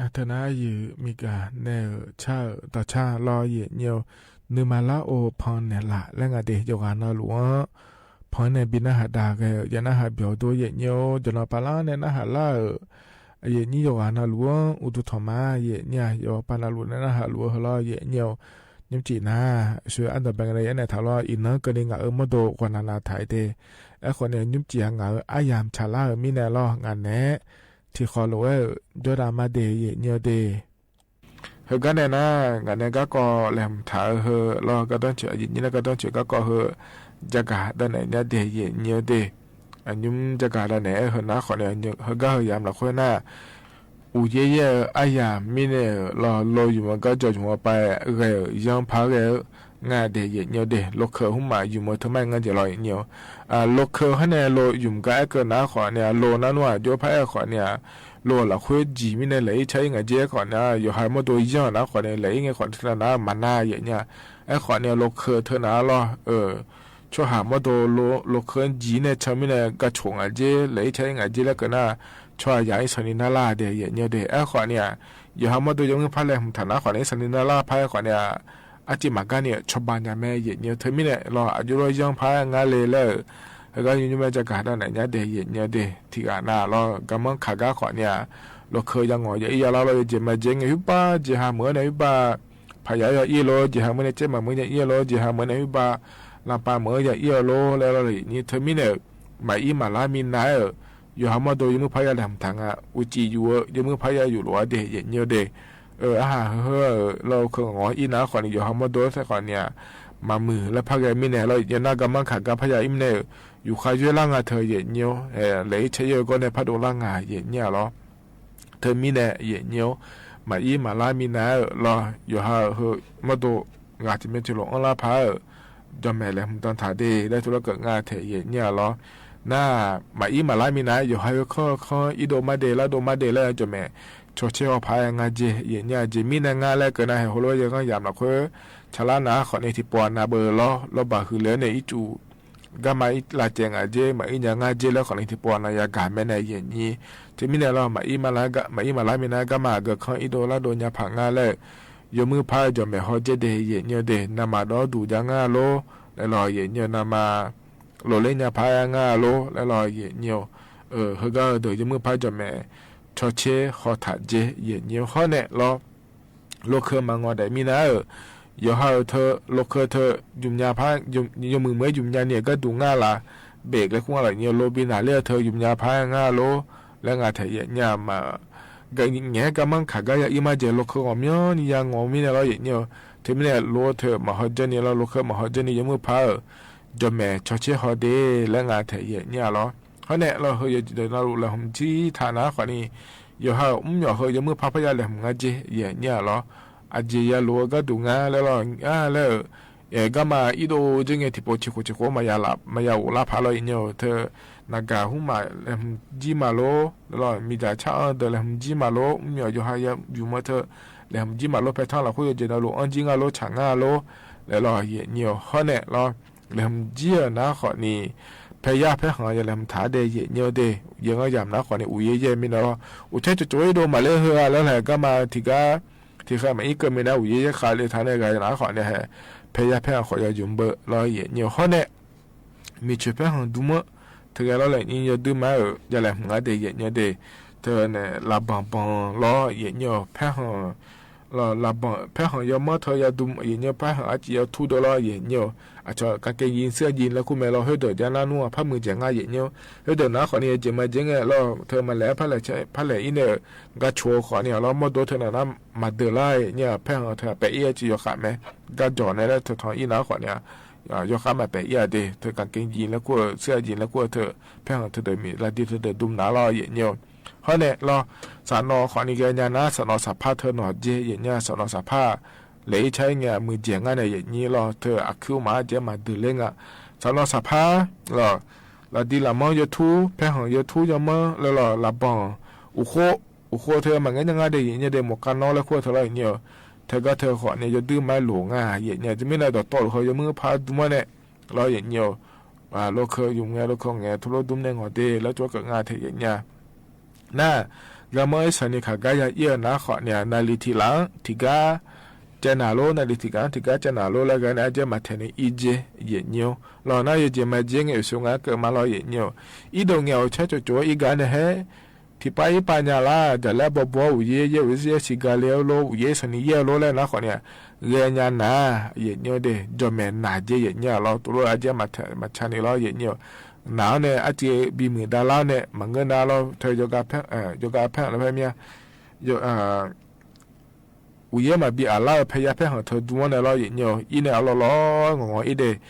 အတၢ်နာ်ယုၢ်မီၢ်ကၢ်နဲၣ်ဧၢ ဆၣ်ဧၢ တၢ်ဆၣ်လီၤယဲၢ်ညီဧၢ, နုမၤလၢအိၣ်ဖီၣ်နဲၣ်လၢ်လၢငါဒဲး ယိၤဂၤနီလူၤဧၢ, ဖီၣ်နဲၣ်ဘံနၢ်ဟးဒါဂ့ၤ ယနၢ်ဟးဘျီၣ်ဒိၣ်ယဲၢ်ညီဧၢ, ယနီၢ်ပၤလၢ်နဲၣ်နၢ်ဟးလၢ်ဧၢ, ယဲၢ်ညီယိၤဂၤနီလူၤဧၢ, အူတူၢ်ထီၣ်မး ယဲၢ်ညီ ယပၢ်နီလူၤနဲၣ်နၢ်ဟးလူၤဧၢလီၤ ယဲၢ်ညီဧၢ, ညိမ်ကၠံၣ်နၤ, ဆှၢအါဒီးဘၣ်ကန့ၣ် ယအဲၣ်နဲၣ်ထၢၣ်လီၤ အံၤနၢ်ကန့ၣ် ငါအၢမီၢ်ဒိၣ် ကွၢ်နးနးထၢၣ်အံၤဒဲး, အဲၣ်ဃီန့ၣ် ညိမ်ကၠံၣ်ဧါ ငါအၢ အါယၤမဆါလၢ်ဧၢ မံန့ၣ်လီၤ ငါနဲၣ် ထံၣ်ဃီလိာ်ဝဲဧၢ, ဒီးဒၣ်မါဒဲး ယဲၢ်ညီဧၢဒဲး ဟ့ၣ်ဂံၢ်န့ၣ်နၤ, ငါနဲၣ်ကၢ်ကီလၢမုၢ်ထါဧၢ ဟ့ၣ်လီၤကၢ်ဒိၣ်ဆၢ ယဲၢ်ညီန့ၣ် ကၢ်ဒိၣ်ဆၢကၢ်ကီ ဟ့ၣ် ယဲၢ်ဂၤဒၣ်နဲၣ်ညါဒဲး ယဲၢ်ညီဧၢဒဲး, အညိမ်ယဲၢ်ဂၤဒၣ်နဲၣ် ဟ့ၣ်နၤဃီန့ၣ် ဟ့ၣ်ဂံၢ်ဟ့ၣ်ယၤမးလီၤခွဲးနၤ, အူယဲၢ်ယဲၢ်ဧၢ အါယၤ မံန့ၣ်လီၤ လိၤယုၢ်မၢကၢ် ကၠီၣ်ယုၢ်မၢပၢ် ဂဲၤဧၢ ယီဖးဂဲၤဧၢ ငါဒဲး ယဲၢ်ညီဧၢဒဲး, လိာ်ခၢၣ်ဟူမး ယုၢ်မၢထၢၣ်မး ငါဒဲးလီၤ ယဲၢ်ညီဧၢ, လိာ်ခၢၣ်ဟဲန့ၣ် လိၤယုၢ်မၢကၢ် အဲၣ်ကၢနၤဃီန့ၣ် လိၤနၤနွၤ ယိၤဖးအဲၣ်ဃီန့ၣ် လိၤလီၤခွဲး ယံာ်မံန့ၣ် လဲၤအံၣ်ဆၢအံၣ်ငါက့ဃီန့ၣ် ယိၤဟၣ်မီၢ်ဒိၣ်ယီၤနၤဃီန့ၣ် လဲၤအံၣ်ငဲဃီန့ၣ် ထၢၣ်နၤမၤနၤ ယဲၢ်ညီဧၢ, အဲၣ်ဃီန့ၣ် လိာ်ခၢၣ်ထၢၣ်နၤလီၤ ဆိဟၣ်မီၢ်ဒိၣ် လိၤခၢၣ်ယံာ်န့ၣ် ဆၢမံန့ၣ် ကၢ်ဆိၣ်ငါက့ လဲၤအံၣ်ဆၢအံၣ်ငါက့လၢကၢနၤ, ဆိယၤအံၣ်ဆီၣ်နံၤနါလၢ်ဒဲး ယဲၢ်ညီဧၢဒဲး, အဲၣ်ဃီန့ၣ် ယိၤဟၣ်မီၢ်ဒိၣ် ယမိၢ်ဖးလဲၤမုၢ်ထါနၤဃီန့ၣ် အံၣ်ဆီၣ်နံၤနါလၢ်ဖးအဲၣ်ဃီန့ၣ် အစံၣ်မၤကၢ်န့ၣ် ဆိဘၣ်ညါမ့ၢ် ယဲၢ်ညီဧၢ, ထၢၣ်မံန့ၣ်လီၤ အယိၤလီၤယီၤဖး ငါလဲၤလၢ ဟ့ၣ်ဂံၢ်ညိမ်ညိမ်မး ယဲၢ်ဂၤဒၣ်နဲၣ်ညါဒဲး ယဲၢ်ညီဧၢဒဲး, ထံဂၤနၤလီၤ ကမၣ်ခးဂၤဃီန့ၣ် လိာ်ခၢၣ်ယၤငီၢ် ယအံၣ်ယၤလီၤလီၤ ယဲၢ်မၤယဲၢ်ငဲၤ ဟုဘၣ် ယဲၢ်ဟးမုာ်န့ၣ် ဟုဘၣ် ဖးယၤယအံၣ်လီၤ ယဲၢ်ဟးမုာ်န့ၣ် ကဲမၤမုာ်ယအံၣ်လီၤ ယဲၢ်ဟးမုာ်န့ၣ် ဟုဘၣ် လၢပၢ်မုာ်ယအံၣ်လီၤ လဲၤလီၤ ယဲၢ်ညီဧၢ, ထၢၣ်မံန့ၣ် မၤအံၣ်မၤလါမံနၤဧၢ, ယိၤဟၣ်မီၢ်ဒိၣ် ယမိၢ်ဖးယၤလဲၤမုၢ်ထါနၤ အူစံၣ်ယုၢ်ဧၢ ယမိၢ်ဖးယၤယုၢ်လိာ်အါဒဲး ယဲၢ်ညီဧၢဒဲး, အဟးဟၢဟၢဧၢ လိာ်ခၢၣ်ငီၢ်အံၣ်နၤဃီန့ၣ် ယိၤဟၣ်မီၢ်ဒိၣ်သ့ၣ်ဃီန့ၣ် မၤမုာ်လၢဖးဂဲၤမံန့ၣ်လီၤ ယဲၢ်ညီဧၢ, ကမၣ်ခးဂၤဖးယၤအံၤမံန့ၣ် ယူၤဃာ်ယွဲလၢ်ငါထၢၣ် ယဲၢ်ညီဧၢ, လဲၤအံၣ်ဆၢယဲၢ်ဂီၢ်န့ၣ် ဖးဒိၣ်လၢ်ငါ ယဲၢ်ညီဧၢလီၤ ထၢၣ်မံန့ၣ် ယဲၢ်ညီဧၢ, မၤအံၣ်မၤလါမံနၤဧၢလီၤ, ယိၤဟၣ်ဟ့ၣ်မီၢ်ဒိၣ် ဂၤတမ့ၢ်ထံၣ်လိာ်အီလၢ်ဖးဧၢ, ယီၢ်မဲာ်လဲၤမုၢ်တၢ်ထးဒဲး လၢထူလၢကၢးငါထဲး ယဲၢ်ညီဧၢလီၤ, နၤ မၤအံၣ်မၤလါမံနၤ ယိၤဟၣ်ဟ့ၣ်ခီၣ်ခီၣ် အံၣ်ဒိၣ်မးဒဲး လါဒိၣ်မးဒဲးလၢ ယီၢ်မဲာ် ဆီၣ်ဆ့ဟီၣ်ဖးဧၢ ငါက့ ယဲၢ်ညီဧၢ, က့မံန့ၣ် ငါလၢကၢနၤဟဲဟ့ၣ်လိာ်ယဲၢ်ဂံၢ်ယၤမးလီၤခွဲး ဆၢလၢ်နၤဃီန့ၣ် ထံၣ်ပီၣ်နၤဘၣ်လီၤ, လီၤဘၣ်ဟုၣ်လၢန့ၣ် အံၣ်စူၣ် ဂၤမၤအံၣ်လါစဲးငါက့ မၤအံၣ်ညါငါက့လၢဃီန့ၣ် ထံၣ်ပီၣ်နၤယၤဂၤမဲာ်န့ၣ် ယဲၢ်ညီဧၢ, ထၢၣ်မံန့ၣ်လီၤ မၤအံၣ်မၤလါ မၤအံၣ်မၤလါမံနၤ ဂၤမၤအဂၢၢ်ခီၣ်အံၣ်ဒိၣ်လါဒိၣ်ညါဖးငါလၢ ယမိၢ်ဖးယီၢ်မဲာ်ဟီၣ်ကဲဒဲး ယဲၢ်ညီဧၢဒဲး, နမၤဒီဒူၣ်ယၤငါလီၤ လဲၤလီၤ ယဲၢ်ညီဧၢ, နမၤ လိၣ်လၢညါဖးယၤငါလီၤ လဲၤလီၤ ယဲၢ်ညီဧၢ, ဟ့ၣ်ဂံၢ်ဒီး ယမိၢ်ဖးယီၢ်မဲာ် ဆီၣ်ဆ့ဟီၣ်ထးက့ ယဲၢ်ညီဧၢ, ဟီန့ၣ်လီၤ လိာ်ခၢၣ်မၤငီၢ်ဒဲးမံနၤဧၢ, ယိၤဟၣ်ထၢၣ် လိာ်ခၢၣ်ထၢၣ် ယုၢ်ညါဖး ယုၢ်မုၢ်မုၢ်ယုၢ်ညါန့ၣ် ကဲဒူၣ်ငါလၢ ဘ့ၣ်ကျဲဃူလၢ်န့ၣ် လိၣ်ဘံနၤလၢထၢၣ် ယုၢ်ညါဖးငါလီၤ လၢငါထဲး ယဲၢ်ညီဧၢ, မၤ ဂၤညဲကမၣ်ခးဂၤယၤအံၣ်မးကဲ လိာ်ခၢၣ်ဂီၢ်မံန့ၣ်လီၤ ယဲၢ်ညီဧၢ, ထၢၣ်မံန့ၣ် လိာ်ထၢၣ်မၤဟီၣ်ကဲန့ၣ်လီၤ လိာ်ခၢၣ်မၤဟီၣ်ကဲန့ၣ် ယမိၢ်ဖးဧၢ, ယီၢ်မဲာ် ဆီၣ်ဆ့ဟီၣ်ဒဲး လၢငါထဲး ယဲၢ်ညီဧၢလီၤ, ဟီန့ၣ်လီၤ ဟ့ၣ်ယီၢ်ဒီးနၤလိၣ်လဲၤဟုၣ်စံၣ်ထးနၤဃီန့ၣ် ယိၤဟၣ်မၢယီၢ်ဟ့ၣ် ယမိၢ်ဖးဖးယၤလဲၤဟုၣ်ငါက့ ယဲၢ်ညီဧၢလီၤ, အက့ယၤလိၣ်အဂၤဒူၣ်ငါလၢလီၤ လၢ ဂၤမၤအံၣ်ဒိၣ်က့ ငဲၤထံၣ်ပီၣ်ဆံးခိၣ်ဆံးခိၣ် မၤယၤအိၣ်လၢဖးလီၤ ယဲၢ်ညီဧၢ, ထၢၣ် နၤဂၤဟုၣ်မး လဲၤဟုၣ်ကံမးလီၤ လၢလီၤ မံၤဒၣ်ဆၣ်အီၤဒီး လဲၤဟုၣ်ကံမးလီၤ မၢယီၢ်ဟ့ၣ်ယၤယုၢ်မၢထၢၣ် လဲၤဟုၣ်ကံမးလီၤ ဖဲထၢၣ်လီၤ ဃိယီၢ်ဒီးနၤလိၣ် အီၣ်ကံငါလီၤ ဆၣ်ငါလီၤ လၢလီၤ ယဲၢ်ညီဧၢ, ဟီန့ၣ်လီၤ လဲၤဟုၣ်ကံဧၢနၤဃီန့ၣ် ဖဲယၤဖဲဟီၣ် ယလဲၤဟုၣ်ထးဒဲး ယဲၢ်ညီဧၢဒဲး, ယဲၢ်ဂံၢ်ယၤမးနၤဃီန့ၣ် အူယဲၢ်ယဲၢ်မံနၤလီၤ, အူထဲကၠိကၠိအံၤဒိၣ်မးလၢဟ့ၣ်အါလၢလဲၤ ဂၤမၤထံၣ်ဂၤ ထံၣ်ဃာ်မၤအံၣ်ကၢၢ်မံနၤ အူယဲၢ်ယဲၢ်ဃာ်လၢထးန့ၣ် ဂၤနၤဃီန့ၣ် ဖဲယၤဖဲဟီၣ်ဃိယီၢ်ယုၢ်မၢလီၤ ယဲၢ်ညီဧၢ, ဟီန့ၣ် မုၢ်ဆ့ၣ်ဖဲဟီၣ်ဒူမၢ ထၢၣ်ဂဲၤလီၤလဲၣ် ယိၢ်ဒုးမးဧၢ ယလဲၤဟုၣ်ငါဒဲး ယဲၢ်ညီဧၢဒဲး, ထၢၣ်န့ၣ် လၢဘီၣ်ဘီၣ်လီၤ ယဲၢ်ညီဧၢ, ဖဲဟီၣ် လၢ လၢဘီၣ် ဖဲဟီၣ်ယီၢ်မၢထၢၣ်ယၤဒူ ယဲၢ်ညီဧၢ, ဖဲဟီၣ်အစံၣ်ယီၢ်ထူဒီးလီၤ ယဲၢ်ညီဧၢ, အဆီၣ် ကၢၣ်က့ယံၣ် သ့ၣ်ယံၣ်လၢခိၣ်မဲာ်လီၤ ဟ့ၣ်ဒီးယၤနၤနူ ဖးမုၢ်ကဲငါ ယဲၢ်ညီဧၢ, ဟ့ၣ်ဒီးနၤဃီန့ၣ် ယဲၢ်မၤယဲၢ်ငဲၤလီၤ ထၢၣ်မၤလဲၤဖဲလဲၣ် ဖဲလဲၣ်အံၤန့ၣ် ဂၤဆိၣ်ဃီန့ၣ်လီၤ မၢဒိၣ်ထၢၣ်နၤနၤ မၤဒၢးလၢ် ယဲၢ်ညီဧၢ, ဖဲဟီၣ်ထၢၣ်ပဲာ်အ့ၣ်အစံၣ်ယီၢ်ဃာ်မဲာ် ဂၤကၠီၣ်န့ၣ်လၢထၢၣ်ထီၣ်အံၤနၤဃီန့ၣ် ယီၢ်ဃာ်မဲာ်ပဲာ်အ့ၣ်အဒဲး ထၢၣ် ကၢၣ်က့ယံၣ်လၢခိၣ် သ့ၣ်ယံၣ်လၢခိၣ်ထၢၣ် ဖဲဟီၣ်ထၢၣ်ဒီးမံၤ လၢဒ်ထၢၣ်ဒီးဒူမနၤလီၤ ယဲၢ်ညီဧၢ, ဟီန့ၣ်လီၤ စၣ်နီၤဃီန့ၣ်ကဲညါနၤ စၣ်နီၤစၣ်ဖးထၢၣ်နီၤကဲ ယဲၢ်ညီဧၢ, စၣ်နီၤစၣ်ဖး လဲၤအ့ၣ်ဆၢအံၤန့ၣ် မုၢ်ကဲငါန့ၣ် ယဲၢ်ညီလီၤ ထၢၣ် အခုမးကဲမၤဒၢးလၢငါ စၣ်နီၤစၣ်ဖးလီၤ လၢဒ်လၢမၢယီၢ်ထူ ဖဲဟီၣ်ယီၢ်ထူယီၢ်မၢလၢလီၤ လၢဘီၣ် အိၣ်ဃိ အိၣ်ဃိထၢၣ်မၤငဲၤညါငါဒဲး ယဲၢ်ညီဒဲး မိၢ်ကါနီလၢခိၣ်ထၢၣ်လီၤ ယဲၢ်ညီဧၢ, ထၢၣ်ဂၤထၢၣ်ဃီန့ၣ် ယီၢ်ဒုးမးလိၣ်ငါ ယဲၢ်ညီဧၢ, တမ့ၢ်လၢဒီးတီၢ်လိာ်ဃီ ယမိၢ်ဖးဒူမၢန့ၣ်လီၤ ယဲၢ်ညီဧၢ, လိာ်ခၢၣ်ယုၢ်ငဲၤ လိာ်ခၢၣ်ငဲၤ ထူလိာ်ဒူမန့ၣ်ငီၢ်ဒဲး လၢကၠိကၢၣ်ငါထဲး ယဲၢ်ညီဧၢ နၤ ဂါမီအီႇသၢၼ်နံၣ် ခးဂါယၤအီၣ် နာ်ဃိုးန့ၣ် နၣ်ရံၣ်တံၢ်လင် တံၢ်ဂါ ကၠဲးနၢ်လိ နၣ်ရံၣ်တံၢ်ဂါ တံၢ်ဂါကၠဲးနၢ်လိလၢဂၤန့ၣ် အကၠဲးမၤထဲးန့ၣ် အီးကၠ့ ယဲၢ်ညိ လီၤ နာ်ယဲၢ်ကၠ့ မၤကၠ့ ငဲၢ်အုၣ် စူၣ် ငါကၢၣ်မၤလီၤ ယဲၢ်ညိ အီးဒိၣ်ငဲၢ်အုၣ် ဆၢကၠိကၠိ အီးဂၤန့ၣ်ဟဲ ထံၣ်ပၢ်အီပၢ်ညါလၢ ဒၣ်လဲာ်ဘီဘီ အိၣ်ယဲၢ်ယဲၢ် အိၣ်စ့စံၣ်ဂၤလၢလိၤ အိၣ်ယဲၢ်သၢၼ်နံၣ်ယဲၢ်လိၤလၢ နာ်ဃိုးန့ၣ် ဂဲၤညါနၤ ယဲၢ်ညိဒ့ၣ် ကၠီၣ်မဲာ်နၢ်ကၠ့ ယဲၢ်ညိလီၤ တိၢ်လိာ်အကၠဲးမၤထဲး မၤထဲးန့ၣ်လီၤ ယဲၢ်ညိ နၤန့ၣ် အကၠ့ဘံမုၢ်ဒါလါန့ၣ် မၤငၢၢ်နၤလီၤ ထၢ ယိၤကါဖဲ ယိၤကါဖဲ လၢဖဲမ့ၢ် ယိၤ အိၣ်ယဲၢ်မၤဘံအလါ ဖဲယါဖဲဟီၣ်ထၢၣ်ဒူန့ၣ်လီၤ ယဲၢ်ညိ အံၤန့ၣ် အလီၢ်လီၤ ငီၢ်ငီၢ်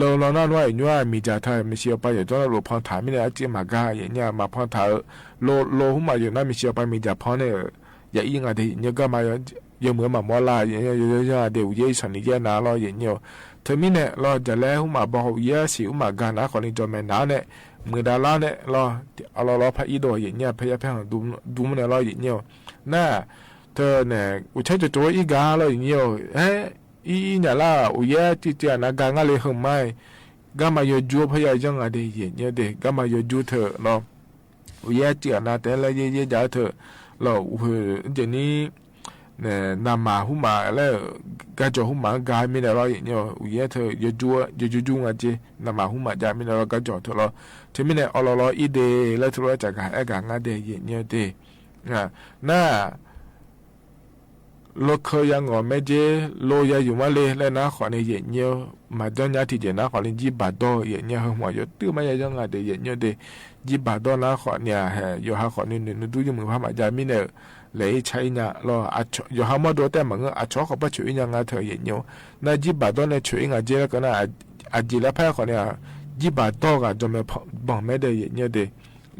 အံၤဒ့ၣ် လီၤလီၤနီၢ်နီၢ် ယိၤမံၤကၠၢ်ထၢၣ် မ့ၢ်စံၣ်အီၤပၢ်ယိၤကၠီနီၢ်လိာ်ဖီထၢၣ် မ့ၢ်န့ၣ် အကၠ့မၤဂၤ ယဲၢ်ညိ မၤဖီထၢၣ် လိၤလိၤ ဟူမးယိၤန့ၣ် မ့ၢ်စံၣ်အီၤပၢ်မံၤကၠၢ်ဖီန့ၣ် ယၤအံၤငါဒ့ၣ် ယဲၢ်ညိ ဂါမၤယိၤ ယဲၢ်မုၢ်မၤမီၢ်လၢ် ယဲၢ်ညိ ယဲၢ်ညိ ယဲၢ်ညိဒ့ၣ် အိၣ်ယဲၢ်အံၤသၢၼ်နံၣ်ယဲၢ်နၤလီၤ ယဲၢ်ညိ ထၢၣ်မံၤန့ၣ်လီၤ ဒၣ်လဲာ်ဟူမးဘီ အိၣ်ယဲၢ်သီၣ် ဟူမးဂၤ နာ်ဃိုးန့ၣ် ကၠီၣ်မဲာ်နၢ်န့ၣ် မုၢ်ဒါလါန့ၣ်လီၤ အလီၢ်လီၤ ဖဲအံၤဒိၣ် ယဲၢ်ညိ ဖဲယါဖဲဟီၣ်ထၢၣ်ဒူန့ၣ်လီၤ ယဲၢ်ညိ နၤ ထၢၣ်န့ၣ် အိၣ်ဆၢကၠိကၠိ အီးဂၤလီၤ ယဲၢ်ညိ ဟဲ အံၤ အံၤညါလၢ အိၣ်ယဲၢ်တံၢ်တံၢ် အနၢ်ဂၤ ငါလၢဟဲမး ဂါမၤယိၤကၠိဖဲယါ ယဲၢ်ညိဒ့ၣ် ယဲၢ်ညိဒ့ၣ် ဂါမၤယိၤကၠိထၢၣ်လီၤ အိၣ်ယဲၢ်တံၢ်အနၢ်တဲလၢ ယဲၢ်ယဲၢ်ဒၣ်ထၢၣ်လီၤ အိၣ်ဟဲ ကၠ့နံၣ် နမၤဟူမးလၢ ဂၤကၠီၣ်ဟူမးဂၤ မ့ၢ်န့ၣ်လီၤ ယဲၢ်ညိ အိၣ်ယဲၢ်ထၢၣ် ယိၤကၠိ ယိၤကၠိ ယိၤကၠိ နမၤဟူမးယါ မ့ၢ်န့ၣ်လီၤ ဂၤကၠီၣ်ထၢၣ်လီၤ ထၢၣ်မံၤန့ၣ် အလီၢ်လီၤအံၤဒ့ၣ် လၢထၢၣ်လီၤ တၢ်ဂၤအဲၣ်ဂၤ ငါဒ့ၣ် ယဲၢ်ညိဒ့ၣ် နၤ လိာ်ခၢၣ်ယၤ ငီၢ်မဲာ်ကၠ့ လိာ်ယၤ ယုၢ်မးလ့ လၢ နာ်ဃိုးန့ၣ် ယဲၢ်ညိ မၤဒီးညါထံၣ်ကၠ့ နာ်ဃိုးန့ၣ် ယံၢ်ဘၣ်ဒီး ယဲၢ်ညိ ဟဲမီၢ်ယိၤ တုၤမးယဲၢ်ညိ ငါဒ့ၣ် ယဲၢ်ညိဒ့ၣ် ယံၢ်ဘၣ်ဒီး နာ်ဃိုးန့ၣ် ဟဲ ယိၤဟးဃိုးန့ၣ် နဒူယမုၢ် ဖးမးယါ မ့ၢ်န့ၣ် လဲၤအံၤဆါအံၤညါလီၤ ယိၤဟးမီၢ်ဒိတဲမၤငၢၢ် အဆီၣ်ဃိးဖးဆၢ အံၤညါ ငါထၢၣ် ယဲၢ်ညိ နၤ ယံၢ်ဘၣ်ဒီးန့ၣ် ဆၢအံၤ ငါကၠ့ လၢကနၣ် အကၠ့လၢဖဲဃိုးန့ၣ် ယံၢ်ဘၣ်ဒီး ဂၤကၠီၣ်မဲာ်ဘီၣ်မဲာ်ဒ့ၣ် ယဲၢ်ညိဒ့ၣ်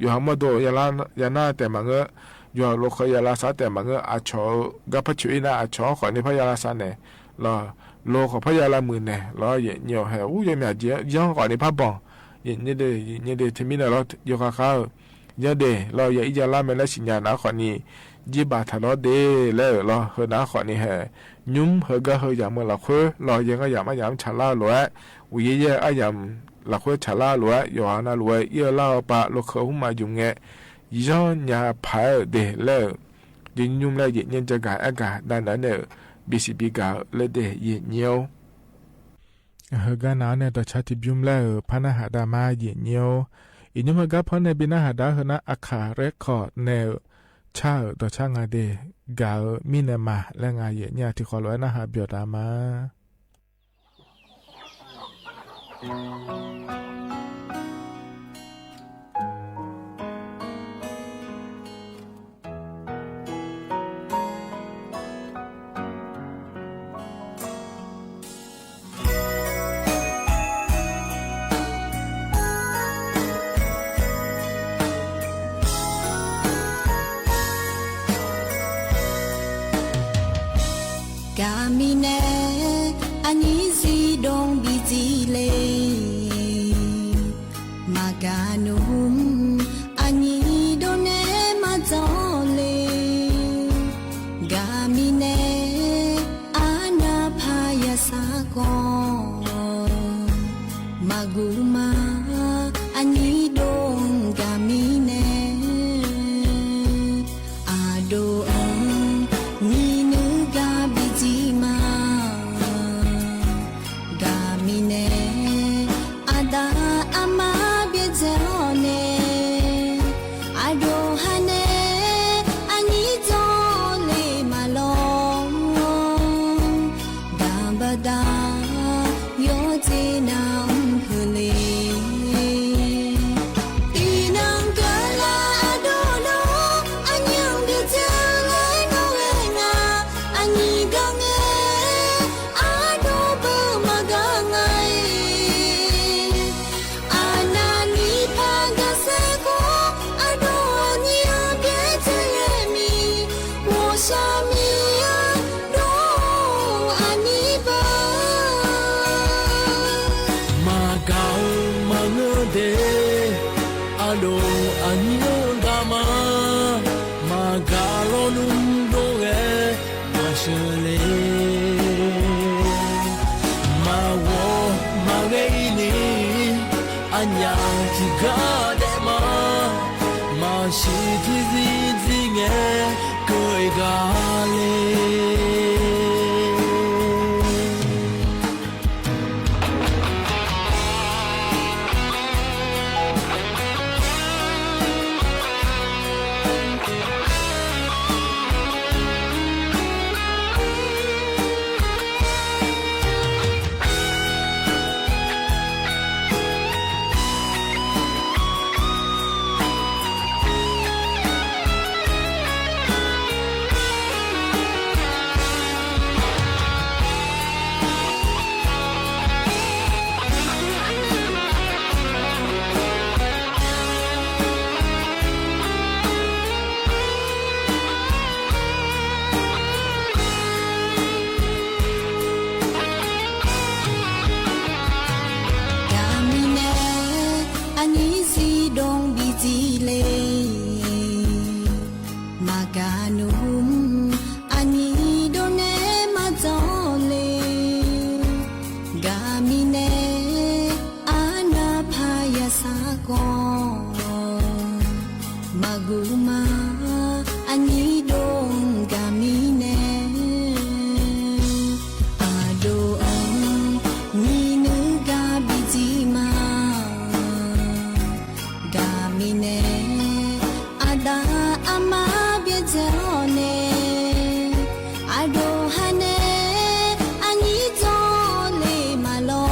ယိၤဟးမီၢ်ဒိ ယၤနၤ တဲမၤငၢၢ် ယိၤဟးလိာ်ခၢၣ်ယၤလၢသး တဲမၤငၢၢ် အဆီၣ် ဂၤဖးဆၢအံၤနၤ အဆီၣ်ဃိုးန့ၣ် ဖဲယၤလၢသးန့ၣ်လီၤ လိာ်ဃိးဖဲယၤလၢမုၢ်န့ၣ်လီၤ ယဲၢ်ညိ ဟဲ အိၣ်ယဲၢ်မ့ၢ် ယဲၢ်ဃိုးန့ၣ်ဖးဘီၣ် ယဲၢ်ညိဒ့ၣ် ယဲၢ်ညိဒ့ၣ် ထၢၣ်မံၤန့ၣ်လီၤ ယိၤဃါဃါဧၢ ယဲၢ်ဒ့ၣ်လီၤ ယဲၢ်အံၤယၤလၢမဲာ်လၢစံၣ်ညါ နာ်ဃိုးန့ၣ် ယံၢ်ဘၣ်ထၢၣ်လီၤဒ့ၣ် လၢလီၤ ဟဲ နာ်ဃိုးန့ၣ် ဟဲ ညုမ်ဟဲဂၤဟဲယၤမ့ၢ်လီၤဃိလီၤ ယဲၢ်ဂၤယၤမးယၤမးဆးလၢလိၤဧါ ဝံၤယဲၢ်ယဲၢ်အယၤ လီၤဃိဆးလၢလိၤဧါ ယိၤဟးနၤလိၤဧါ အံၤလၢအီၤပာ် လိာ်ခၢၣ်ဟူမးယုၢ်ငဲၢ် ယီၢ်ညါဖးဧၢဒ့ၣ်လၢ ယညုမ်လၢယဲၢ်ညိ တၢ်ဂၤအဲၣ်ဂၤ ဒၣ်နၤန့ၣ် ဘံၣ်စံးဘံၣ်ကၤလၢဒ့ၣ် ယဲၢ်ညိ ဟဲဂၤနၤန့ၣ် ဒီးဆါတံၢ်ဘျုးလၢ ဖးနၢ်ဟးဒၣ်မး ယဲၢ်ညိ အံၤညိမ်ဟဲဂၤဖီန့ၣ် ဘၣ်နၢ်ဟးဒၣ်ဟဲနၤ အခါရဲၣ်ခီးန့ၣ် ဆါဧၢ ဒီးဆါငါဒ့ၣ် ဂၤဧၢ မံၤန့ၣ်မး လၢငါယဲၢ်ညိ ထံၣ်ဃီလိာ်ဝဲ နၢ်ဟးဘျီၣ်တၢ်မး ဂၤမံၤနဲ အညံၤစံဒိၣ်ဘံၣ်စံလ့ မၤဂၤနုာ် အညံၤဒိၣ်နဲမၤစီလ့ ဂၤမံၤနဲ အနၢ်ဖးယၤစ့ၢ်ကီး မၤဂုာ်မၤ အညံၤဒိၣ်ဂၤမံၤနဲ အဒိၣ်အၢ မံၤနုၤဂၤဘံၣ်စံမး ဂၤမံၤနဲ အတၢ်အမၤဘျဲၣ်စဲအီၤန့ၣ် အဒိၣ်ဟါန့ၣ် အညံၤစီလ့မးလီၤ တၢ်ဘၣ်တၢ် ယီၢ်စ့နၤဖုလ့ တံၤနၤကလၤအဒိၣ်နီၢ် အညံၤဘျဲၣ်စဲလၢနီၢ်ဂဲၤနၤ အညံၤဂၤငဲၤ အဒိၣ်ဘၣ်မၤဂၤငါအံၤ အနၢ်လံဖးဂၤစ့ၢ်ကီး အဒိၣ်အညံၤအဘျဲၣ်စဲလၢမံၤ ဝီၢ်ဆၢမံၤယါ ဒိၣ်အနံၤဘၣ် မၤဂၤဧၢ မၤငၢၢ်ဒ့ၣ် အဒိၣ်အနံၤဂၤမး မၤဂၤလီၤနုာ်ဒိၣ်ဂဲၤ မၤဆၢလ့ မၤဝီၤမၤဂဲၤအံၤန့ၣ် အညၣ်ထံဂၤဒဲးမး မၤဆံးထံစံးစံးငဲ ကမံၤနဲ အညိစံဒိၣ်ဘံၣ်စံလဲၣ်, မၤကၤနုာ် အညိဒိၣ်နဲမၤကၠီလဲၣ်, ကမံၤနဲ အနၢ်ဖးယၤစ့ၢ်ကီး မၤဂုာ်မၤ အညိဒိၣ်ကမံၤနဲ, အဒိၣ်အၢ နံၤနုၤကဘံၣ်စံမး, ကမံၤနဲ အတၢ်အမါဘျဲၣ်စၢၤအီၤနဲ, အဒိၣ်ဟါနဲ အညိကၠီလဲၣ်မးလီ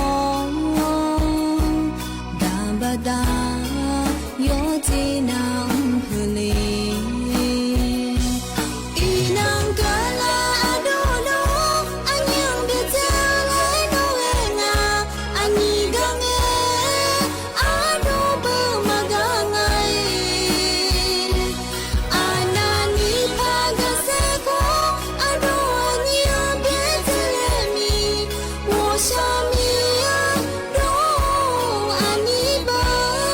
ၤ, တၢ်ဘၣ်တၢ် ယီၤက့ၤနၤဖဲလဲၣ်. အံၤနၤကလၤအဒိၣ်ဒိၣ် အညိဘျဲၣ်စၢၤလဲၣ်နီၣ်ဂဲၤငါ, အညိဂၤငဲၤ အဒိၣ်ဘၣ်မၤဂၤငါအံၤ, အနၢ်နံၤဖးဂၤစ့ၢ်ကီး အဒိၣ်အညိဘျဲၣ်စၢၤလဲၣ်မံၤ, ဝီၤစၢ်မံယၤ ဒိၣ်အနံၤဘၣ်.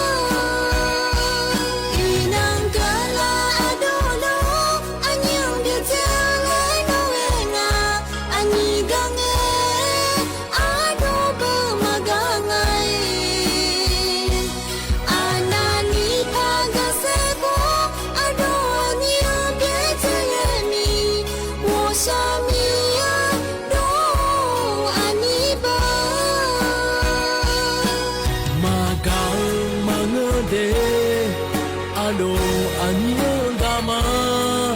အံၤနၤကလၤအဒိၣ်ဒိၣ် အညိဘျဲၣ်စၢၤလဲၣ်နီၣ်ဂဲၤငါ, အညိဂၤငဲၤ အဒိၣ်ဘၣ်မၤဂၤငါအံၤ, အနၢ်နံၤဖးဂၤစ့ၢ်ကီး အဒိၣ်အညိဘျဲၣ်စၢၤလဲၣ်မံၤ, ဝီၤစၢ်မံယၤ ဒိၣ်အနံၤဘၣ်. မၤကၤမၤဂၢၤဒဲး အဒိၣ်အနံၤဂၤမး,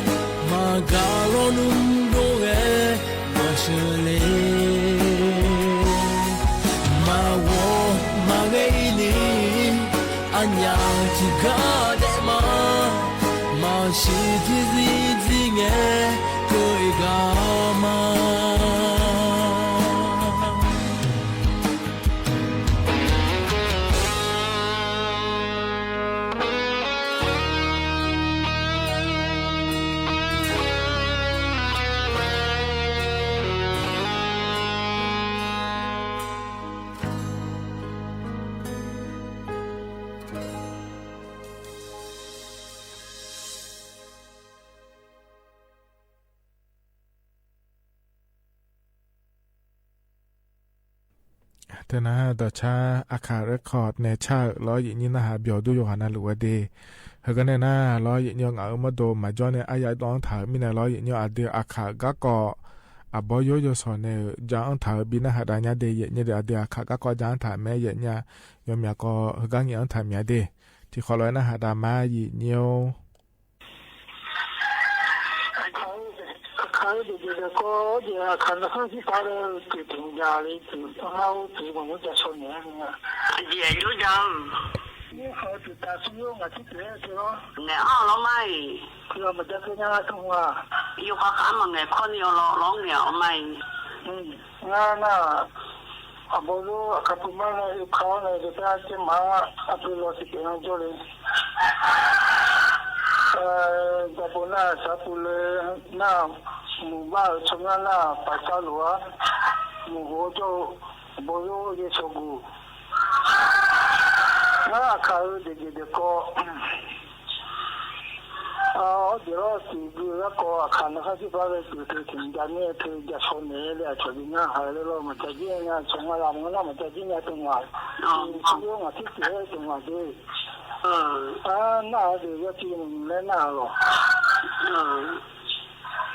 မၤကၤလီၤနုၤဒိၣ်ဂဲၤ မၤစၢၤလဲၣ်, မၤဝီၤမၤဂဲၤအံၤန့ၣ် အညၣ်ထံဂၤဒဲးမး, မၤစၢၤထံသံသံငဲၤ ကၢအဂၤမး. တဲနၤ ဒီးဆါ အခး record နဲဆၢလီၤ ယံာ်ညိနၢ်ဟး ဘၣ်ဒိယိၤဟၣ်နၤ လူၤဝဲဒၣ်, ဟဲကန့ၣ်နၤ လီၤ ယံာ်ညိ ငါအၢမ့ၢ်ဒိၣ်မး ကၠီန့ၣ် အယၤဒိၣ်ထးမံၤန့ၣ်လီၤ ယံာ်ညိ အဒုးအခးကးကီး အဘီယိယိစီၤန့ၣ် ယါအၢထးဘံနၢ်ဟး တၢ်ညါဒ့ ယံာ်ညိဒီး အဒုးအခးကးကီး ယါအၢထးမ့ၢ် ယံာ်ညိ ယီၤမၠးကီး ဟဲကန့ၣ် ယါအၢထးမ့ၢ်ဒ့ ထံၣ်ဃီလီၤနၢ်ဟး တၢ်မၤ ယံာ်ညိ အခး အခး ဒ်ဒ်ဒီးကီး ဒ်အခး နဃၣ်စံးပာ်လၢ တုၤတုၤယၤလံ တုၤအမါအိၣ်တုၤ မ့ၢ်မ့ၢ်တၢ်ဆီၣ်န့ၣ် အဒ်အယိယၤ မ့ၢ်ဃီတုၤတၢ်စံယိ ငါထံၣ်တဲက့ၤလီၤ နဲအီၤလီၤမါအံၤ လီၤမတၤကညါတမါ ယိၤဃးဃးမ့ၢ်ငဲၤခီန့ၣ်အီၤလီၤ လီၤန့ၣ်အီၤမါအံၤ ငါနၤ အဘီဒိၣ်အခါပူၤမးန့ၣ် အခါန့ၣ် တၢ်ကမၤအပျဲၢ်လီၤစံးကဲၤနီၢ်ကၠိလံ တၢ်ပိာ်နၢ်စးပူၤလၢ နၢ်မူဘၣ်ဆိညါနၢ်ပာ်တၢ်လိၤဧါ မူဟိကၠိ ဘီဒိၣ်ယဲၢ်ဆိၣ်ဂူၤ နၢ်အခါဧၢ ဒ်ဒ်ဒီးကီး အီၤဒ်လီၤ တုၤဒုးလၢကီးအခါ နဃၣ်စံးပာ်လၢ တုၤတုၤတုၤ ယၤန့ၣ် တုၤယၤဆီၣ်န့ၣ် လၢအဆီၣ်ဒံးနၢ်ဟးလၢလီၤ မတၤဒ်ညါ ဆိညါလၢ မ့ၢ်နၢ်မတၤဒ်ညါတမါ စံယိ ငါထံၣ်တဲတမါဒ့ အနၢ်ဒီး ယဲၢ်ထံၣ်မုၢ်နုာ်လၢနၢ်လီၤ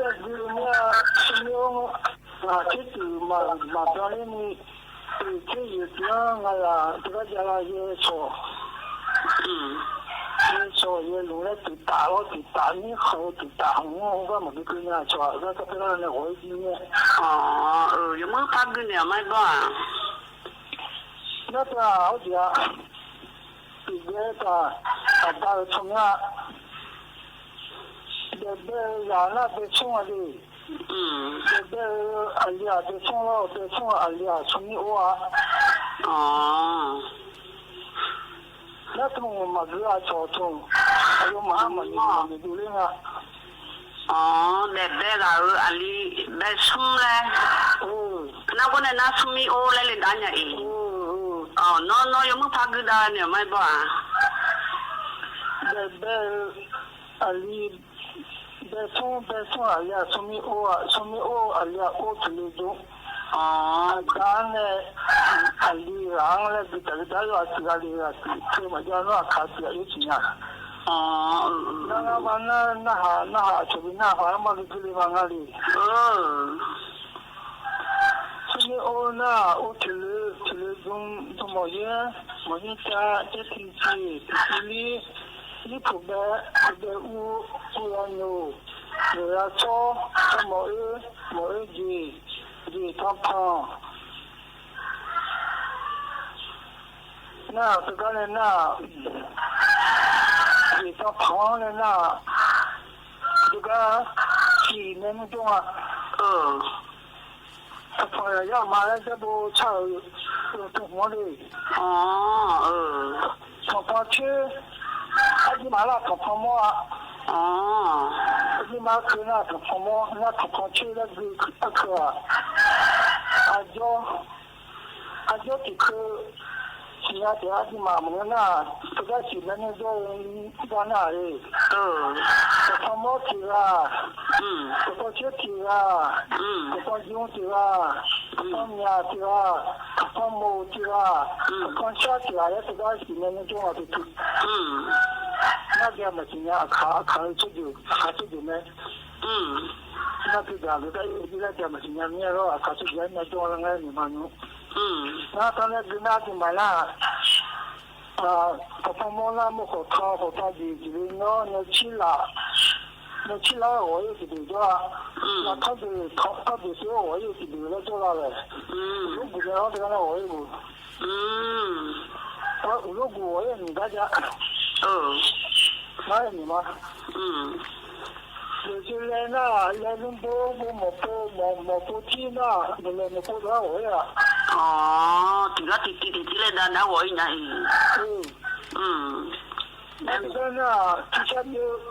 လၢၵိၼ်မ့ၢ် ဆူမ့ၢ်အိၣ် အချစ်သူ မၤ မၤပျီလၢမ့ၢ် သူၣ်က့ယဲၢ်ကျၢၤ ငါယၤ တကးယၤလၢယဲၢ်ဆီၣ် ယဲၢ်ဆီၣ်ယဲၢ်လူၤလၢသူၣ်တၢ်လီၤ သူၣ်တၢ်မ့ၢ်ဃီၤ သူၣ်တၢ်ဟူး ဟူးဘၣ်မၤက့ၤက့ၤညါဆီၣ် လၢတၢ်ဖဲလၢ်န့ၣ် ဂီၤအံၤဒ်န့ၣ် အိ ယမ့ၢ်ဖးဂုာ်န့ၣ် အမါဘီဧါ နၢ်ပၢၢ်အိၣ်ဒံးဧါ တဘဲတၢ် အဘါအၢဆိမ့ၢ် တဘဲယၤလၢဘဲဆိၣ်အီၤလံ တဘဲအလံၤအဘဲဆိၣ်လီၤ ဘဲဆိၣ်အလံၤအဆိမ့ၢ်အိၣ်ဧါ လၢတမုၢ်မၤဂ့ၤအဆီၣ်အဆိ အယိမၤဟါမၤန့ၣ် မၤန့ၣ်ဒိးလၢငါ အိ တဘဲဂၤဧၢ အလံၤဘဲဆိၣ်လဲၣ် နၢ်ကီၢ်န့ၣ် နဆိမ့ၢ်အိၣ်လဲၣ်လၢဒါညါအံၤ အိ နီၢ်နီၢ် ယမ့ၢ်ဖးဂုာ်ဒါန့ၣ် မါဘီဧါ တဘဲ အလံၤ ဘဲဆိၣ် ဘဲဆိၣ်အလံၤအဆိမ့ၢ်အိၣ် အဆိမ့ၢ်အိၣ်အလံၤအအိၣ်တလၢဒိၣ် အဒါန့ၣ် အလံၤဂၤလၢ တၢ်ကဒါယွၤစံးဂၤလံၤဂၤစံး ခဲမၤယါနီၢ်အခါစံးအယိဆံးညါ နနဟး နဟးဆိၣ်ဂ့ၤနဟး မၤက့ၤက့ၤလံမၤငါလံ ဆိမ့ၢ်အိၣ်နၢ် အိၣ်ထံလၢ ထံလၢဒိၣ် ဒိၣ်မီၢ်ယဲၢ် မီၢ်ယဲၢ်တၢ် တၢ်ထံဆံး ထံဆံးလံ လံဖိဘဲ ဖိဘဲအူ အူယၤညိၣ် ညိၣ်ယၤဆီ ဆီမီၢ်အၢ မီၢ်အၢယ့ၣ် ယ့ၣ်ထီၣ်ဖီ နၢ်တဂၤန့ၣ်နၢ် ယ့ၣ်ထီၣ်ဖီန့ၣ်နၢ် တဂၤ ထံၣ်နဲမ့ၢ်ဒိၣ်ဧါ တဖီယၤယၤမၤလၢတဘိဆၣ် တမီၢ်လံ ထီၣ်ဖီဆၢ အဒံးမးလၢထီၣ်ဖီမီၢ်ဧါ အဒံးမးခုနၢ် ထီၣ်ဖီမီၢ် နၢ်ထီၣ်ဖီဆၢလၢဂ့ၤအချၢ အယီ အယီတံၤခု ဆံးညါတ့ၢ်အဒံးမး မနုၤနၢ် ပကစံးလၢန့ၣ်ဒိၣ် ဘၣ်နၢ်အံၤ ထီၣ်ဖီမီၢ်တံၤဂၤ ထီၣ်ဖီဆၢတံၤဂၤ ထီၣ်ဖီယိတံၤဂၤ ထီၣ်ဖီမၠးတံၤဂၤ ထီၣ်ဖီမိၢ်တံၤဂၤ ထီၣ်ဖီဆၣ်တံၤဂၤ လၢပကစံးလၢန့ၣ်ဒိၣ်မးတံၤ နၢ်ဒံးမးဆံးညါအခါ အခါဆၢဒိၣ် အခါဆၢဒိၣ်မ့ၢ် နၢ်ဒံးဒၣ် လၢတၢ်အံၤဒ်လၢဒံးမးဆံးညါမ့ၢ်လီၤ အခါဆၢဒိၣ်မ့ၢ်ဒိၣ်လၢငါန့ၣ်မးနုၤ နၢ်တၢ်လၢဒုးနၢ်ဒံးမးလၢ ထီၣ်ဖီမီၢ်လၢမိၢ်ဃီထီ ဃီထီဒံး ဒ်လၢညီ ညီဆံလး ညီဆံလးဂီၤအ့ၣ်တဒုးဒီး နၢ်ထီၣ်ဒံး ထီၣ်ဒံးသ့ဂီၤအ့ၣ်တဒုးလၢကၠီလၢ်ဝဲ အိၣ်လိာ်ကူၣ်န့ၣ်လီၤ တဂၤန့ၣ်ဂီၤအ့ၣ်ပူၤ အိၣ်လိာ်ကူၣ်ဂီၤအ့ၣ်နံၤဒၣ်ဒၣ် နၢ်အ့ၣ်နံၤမး ဒ်လဲၣ်နၢ် လဲၤနုၢ်ဘိ ဘိမီၢ်ဖိ မီၢ် မီၢ်ဖိထံနၢ် နလဲၤနုၢ်ဖိတဂၤဂီၤအ့ၣ်ဧါ တုၤလၢတံၤတံၤတံၤတံၤလၢဒၣ်နၢ်ဂီၤအ့ၣ်ညါအံၤ နၢ်တဂၤနၢ် ထံဆၣ်ဘျၢ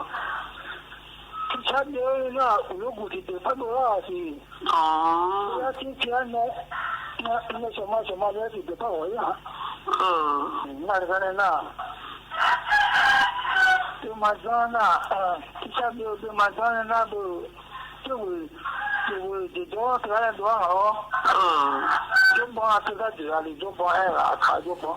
ထံဆၣ်ဘျၢနၢ် အိၣ်လိာ်ကူၣ်တံၤဒုးဖးဒိၣ်လၢ်အီၤစံး လၢထံဆၣ်န့ၣ် နၢ်ဆိမးဆိမးလၢတံၤဒုးဖးဂီၤအ့ၣ်ဧါ နၢ်တဂၤန့ၣ်နၢ် ဒုးမၤဒ်န့ၣ်နၢ် ထံဆၣ်ဘျၢ ဒုးမၤဒ်န့ၣ်နၢ် ဘု ဒုးဝဲ ဒုးဝဲ ဒုးဒီတဂၤလၢဒိးအါလီၤ ဒိးဘီတဂၤဒုးဂၤလံ ဒိးဘီအဲၣ်ဂၤအခါဒိးဘီ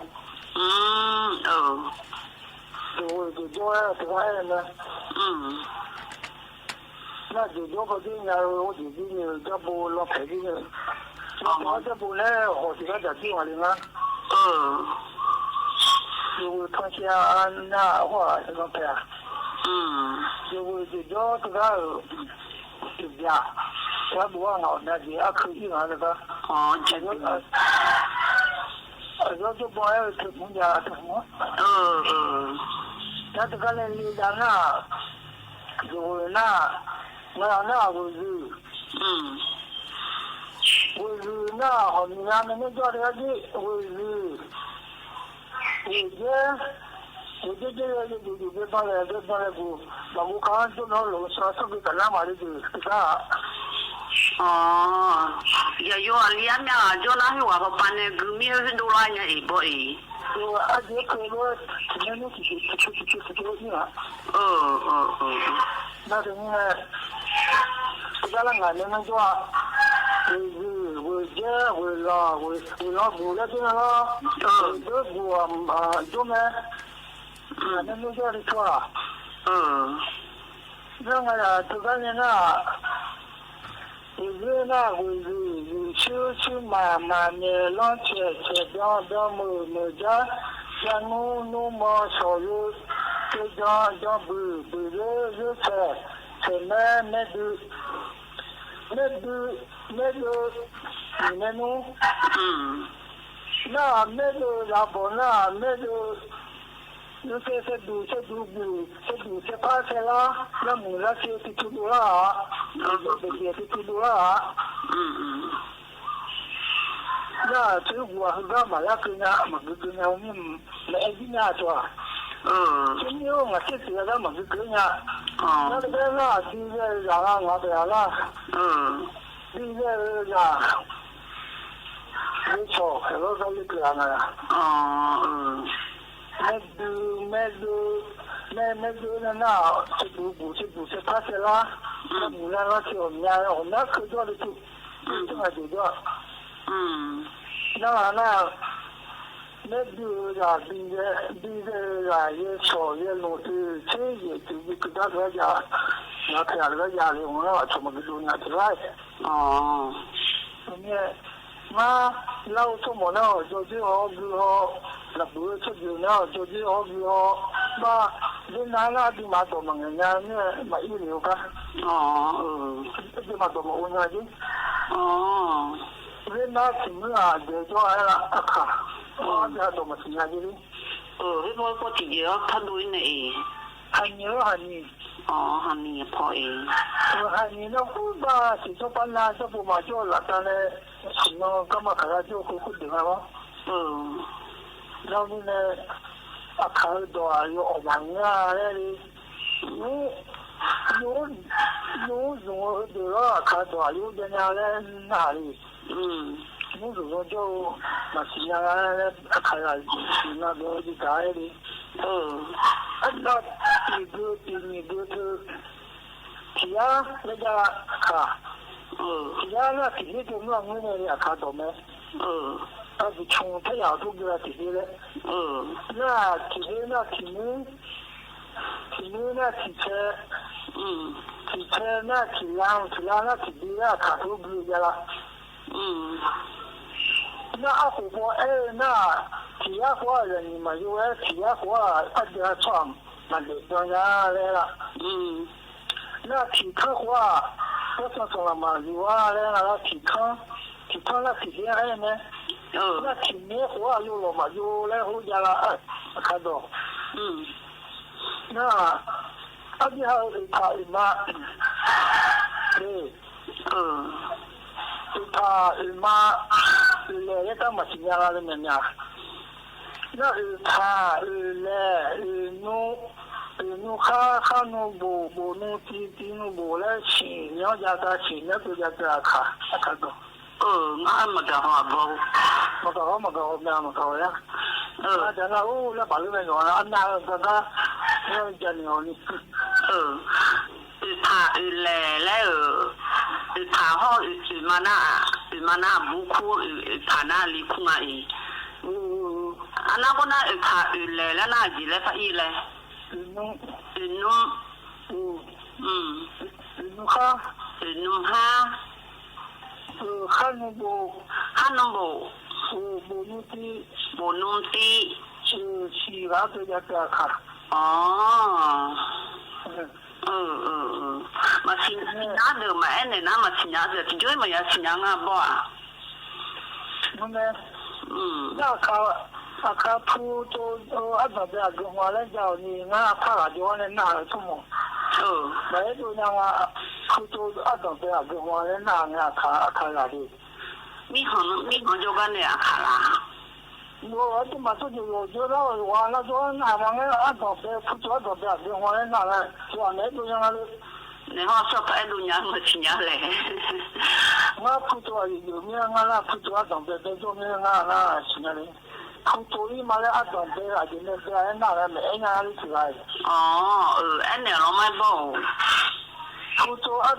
ဒိးဝဲဒိးဒီအဲၣ်တဂၤအဲၣ်န့ၣ် နၢ်ဒိးဒီပဒုးညါ အိၣ်ဒံးဒ်န့ၣ် တၢ်ဘိလီၤဖဲဒ်န့ၣ် လီၤဖဲတၢ်ဘိန့ၣ် ဟီၣ်တဂၤဒၣ်ဒ်မးလံနၢ် ဒိးဝဲထီၣ်ဆံးနၢ်ဟီၣ်လီၤဖဲ ဒိးဝဲဒိးဒီတဂၤဧၢ တဘျီ တၢ်ဘိအါဂၤအီၤနၢ်ဒံး အခုအံၣ်ဂၤတဂၤ အယီၤဒိးဘီအဲၣ်တမူယၤတမူ နၢ်တဂၤန့ၣ်လံဒၣ်နၢ် ဒိးဝဲနၢ် နၢ်နၢ်ဝဲဂုၤ ဝဲဂုၤ Na, hò ni ya mi ni jọ de ji, wezin, weje, weje je le, je le, je le, ba le, je ba le gu, ba gu ka jo na lo sa so ge ka na ma le de, ka. Ọ̀, ya yo ali a mi a jo na hi wa pa ne gu mi he do la nya e bo e. Yo, a je ke lo, ne ni ki, ki, ki, ki, ki, ki, ni a. Ọ̀, ọ̀, ọ̀, ọ̀. Na de ni, eh, ga la nga ne na jo a. Wezin, weje, wela, we, wela gu le de na la. Ọ̀. Weje gu a, a, jo me. Mm. Nga ne na jo a di twa. Ọ̀. Na nga ya to ga ne na. Wezin na, wezin, wezin, shu, shu, ma, ma, mi, lon, che, che, don, don, mo, mo, ja, ja, nu, nu, mo, so, yo, ke, jon, jon, bu, bu, yo, yo, che, che, me, me, du, me, du, me, du, ni, me, nu. Mm. Na, me, du, la, bo, na, me, du, Yo se, se du, se du bu, se du, se pa, se la, la mu la se ti tu du la. Be, be, ti tu du la. Mm, mm. Na, ti gu a ga ma la ke nya, ma ge ge nya ni, ma e gi nya to a. Mm. Ti ni o ma se ti la ma ge ge nya. Mm. Na de na, ti le la la, ma de la la. Mm. Ti le la. Ni so, e lo ga le ke la na. Mm, mm. Me du, me du, me, me du na na, se du bu, se du se pa se la, mm, me mu na na se o nya, o nya ke do le tu. Mm. Tu ma du do. Mm. Na, na, me du ya bi ye, bi ye ya ye so ye lo tu, che ye tu bi ku da ga ya. Na ke ya ga ya le, o na wa cho ma du na tu la. Ọ̀. Ni, ma, la o to mo na o, jo ji o, bi o, la bu o to bi o na o, jo ji o, bi o. Ba, bi na na bi ma to mo na ni, ma i ni o ka. Ọ̀, ọ̀. Bi ma to mo o na ji. Ọ̀. Bi na ti mi a je jo a la a ka. Ọ̀, bi a to mo ti na ji. Ọ̀, bi mo ko ti je o, ta do i ne e. Hani o, hani. Ọ̀, hani pọ e. Ọ̀, hani na ku ba, si so pa na, so pu ma jo la ta le. Sino ka ma ka la jo ku ku de ma wa. Mm. Na mi ne a ka do a yo o ma nya le ni. Ni, yo, yo, yo do a ka do a yo de nya le na ni. Mm. Ni yo yo jo ma si nya le a ka la na do di ka le. Mm. A na ti go ti ni go to. Ti ya le ja ka. Mm. Ti ya na ti ni to nu a mu ne a ka do me. Mm. A bi chun te ya to gira ti le. Mm. Na ti le na ti ni. Ti ni na ti che. Mm. Ti che na ti la, ti la na ti bi la ka to bi ja la. Mm. Na a ko ko e na ti ya ko a le ni ma yo e ti ya ko a a ja chang. Ma de do ya le la. Mm. Na ti kan ko a, ko san san la ma yo a le la ti kan. Ti kan la ti de e ne. Oh. Na ti ne ko a yo lo ma yo le ho ja la a, a ka do. Mm. Na, a bi ha i ta i ma. E. Mm. I ta i ma. Le le ta ma ti nya la le me nya. Na i ta, i le, i nu, i nu ka, ka nu bo, bo nu ti, ti nu bo le shi, nyo ja ta shi, nyo to ja ta ka, a ka do. Oh, nga a ma ga ho a bo. Ma ga ho, ma ga ho, ma ga ho ya. Oh. Ma ja na, oh, la ba lu me no, na, na, ga ga, na ja ni ho ni. Oh. I ta i le le, oh. I ta ho, i, i ma na, i ma na bu ku, i, i ta na li ku nga i. Mm. A na ko na i ta i le le na ji le pa i le. I nu. I nu. Mm. Mm. I nu ha. I nu ha. Eh, ha nu bo. Ha nu bo. Eh, bo nu ti. Bo nu ti. Eh, shi la to ja ta ka. Oh. Eh. Eh, eh, eh. Ma si nya de ma e ne na ma si nya de. Ti jo ma ya si nya nga bo a. Mo ne. Mm. Na ka, a ka pu to, o, a da be a ge hwa le ja o ni nga a pa la jo ne na to mo. Oh. Ma e do nya nga pu to a da be a ge hwa le na nga a ka, a ka la de. မီးဟီု မီးဟီု ယိၣ်ကါန့ၣ် အခါလၢ် မီးအတမၤတိၢ်ယိာ်ယိာ်ကၠိလၢ ဝဲလၢကၠိနၤ မၤငဲအတၢ်ဘဲ ဖုတိၢ်အတၢ်ဘဲ အဘဲဟီုလၢနၤလၢ ယွၤနဲဒိၣ်ညါလၢ နဟီၣ်စီၤပၤအဲၣ်ဒိးညါ မၤဆံးညါလဲၣ် ငါဖုတိၢ်အယိာ်ယိာ် မ့ၢ်ငါလၢဖုတိၢ်အတၢ်ဘဲ ဘဲကၠိမ့ၢ်ငါလၢ ဆံးညါလၢ ဖုတိၢ်အံၤမၤလၢအတၢ်ဘဲ အယိာ်န့ၣ် ဘဲအဲၣ်နၤလၢ မ့ၢ်အဲၣ်ညါလၢစှၤဂၤအံၤ အၢ အဲၣ်န့ၣ်လီၤ မၤဘၣ်အိၣ် ဖုတိၢ်အ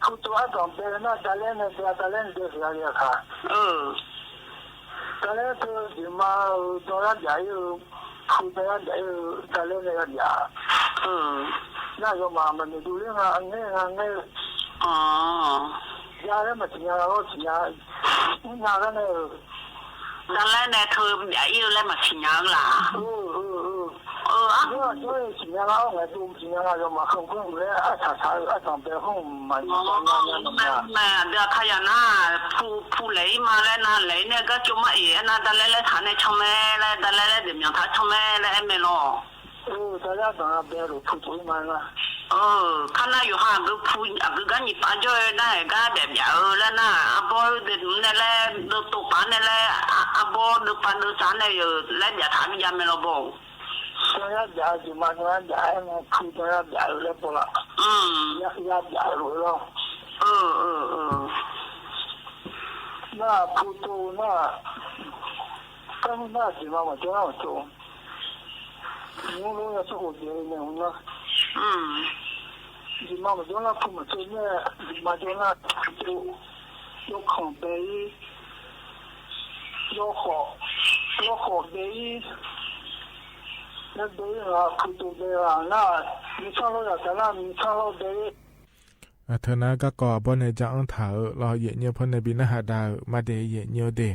ဖုတိၢ်အတၢ်ဘဲန့ၣ် တၢ်လဲၣ်န့ၣ် တၢ်လဲၣ်န့ၣ်ဒဲးစှၤဂၤလံအခါ အၢ တၢ်လဲၣ်ကၠိဒံးမး ဒီးယၤဒၣ်အံၤ ဖုဒီးယၤဒၣ်အံၤ တၢ်လဲၣ်န့ၣ်ယၤဒၣ် အၢ နယီၤမး မနုၤဒူလၢငါ အငဲၣ် ငါငဲၣ် အၢ ယၤလၢမၤဆံးညါလီၤ ဆံးညါ နၤလၢန့ၣ် တၢ်လဲၣ်န့ၣ် ထုးဘၣ်အံၤလၢမၤဆံးညါလၢ် အၢ အၢ အၢ အၢ ဆံးညါလီၤ အီၣ်ငဲၣ်ဒိၣ် ဆံးညါလီၤ ယီၤမး ခီဖျိလၢအတၢ်ဆါ အတၢ်ဘဲ ဖုမၤညါ အၢ မ့ၢ် မ့ၢ် ဒ်အခါယၤနၤ ဖု ဖုလဲၤအံၤမးလၢနၤလဲၤန့ၣ် ကၠိမ့ၢ်အံၤ အဲၣ်နၤတၢ်လဲၣ်လၢထးန့ၣ်ဆီမဲလၢ တၢ်လဲၣ်လၢဒ့မၠီၤထးဆီမဲလၢ အဲၣ်မ့ၢ်လီၤ အၢ တၢ်လဲၣ်တၢ်ဘဲဒိၣ် ဖုတိၢ်အံၤမးလၢ အၢ ခါနၤယိၤဟၣ် အဖု အကဂၤညံၣ်ပာ်ကၠီၣ်နၤ ကဘၣ်ဘျးအၢလၢနၤ အဘီဒုးန့ၣ်လၢ ဒုးတိာ်ပာ်န့ၣ်လၢ အဘီဒုးပာ်ဒုးစးန့ၣ် လၢဘျးထးကယၤမ့ၢ်လီၤဘီ တၢ်ယၤဘျး ဒုးမး တၢ်ယၤဘျး အဲၣ်မ့ၢ်ဖု တၢ်ယၤဘျးအၢလၢပီၣ်လီၤ အၢ ယၤဘျးအၢလီၤ အၢ အၢ အၢ နဖုတိၢ်န တၢ်မုၢ်နၤ ဒုးမးမၤကၠီၣ်နၤမၤကၠီၣ် မူလိယၤစ့ၢ်ကီးဒဲးန့ၣ် ဒုးမးမၤကၠီၣ်နၤဖုမၤကၠီၣ်န့ၣ် ဒုးမးကၠီၣ်နၤဖုတိၢ် ယီၢ်ခီၣ်ဘဲအံၤ ယီၢ်ခီၣ် ယီၢ်ခီၣ်ဘဲအံၤ လၢဘဲအံၤဂၤ ဖုတိၢ်ဘဲဂၤနၤ မ့ၢ်ဆၣ်လီၤယၤတၢ်နၤ မ့ၢ်ဆၣ်လီၤဘဲ အထၢၣ်နၤ ကၢ်ကီၤအဘီန့ၣ် ကၠၢ်အၢၣ်ထၣ်အၢၣ်လီၤ ယဲၢ်ညိဖီန့ၣ်ဘံနၢ်ဟးဒါဧၢ မၤဒ့ၣ် ယဲၢ်ညိဒ့ၣ်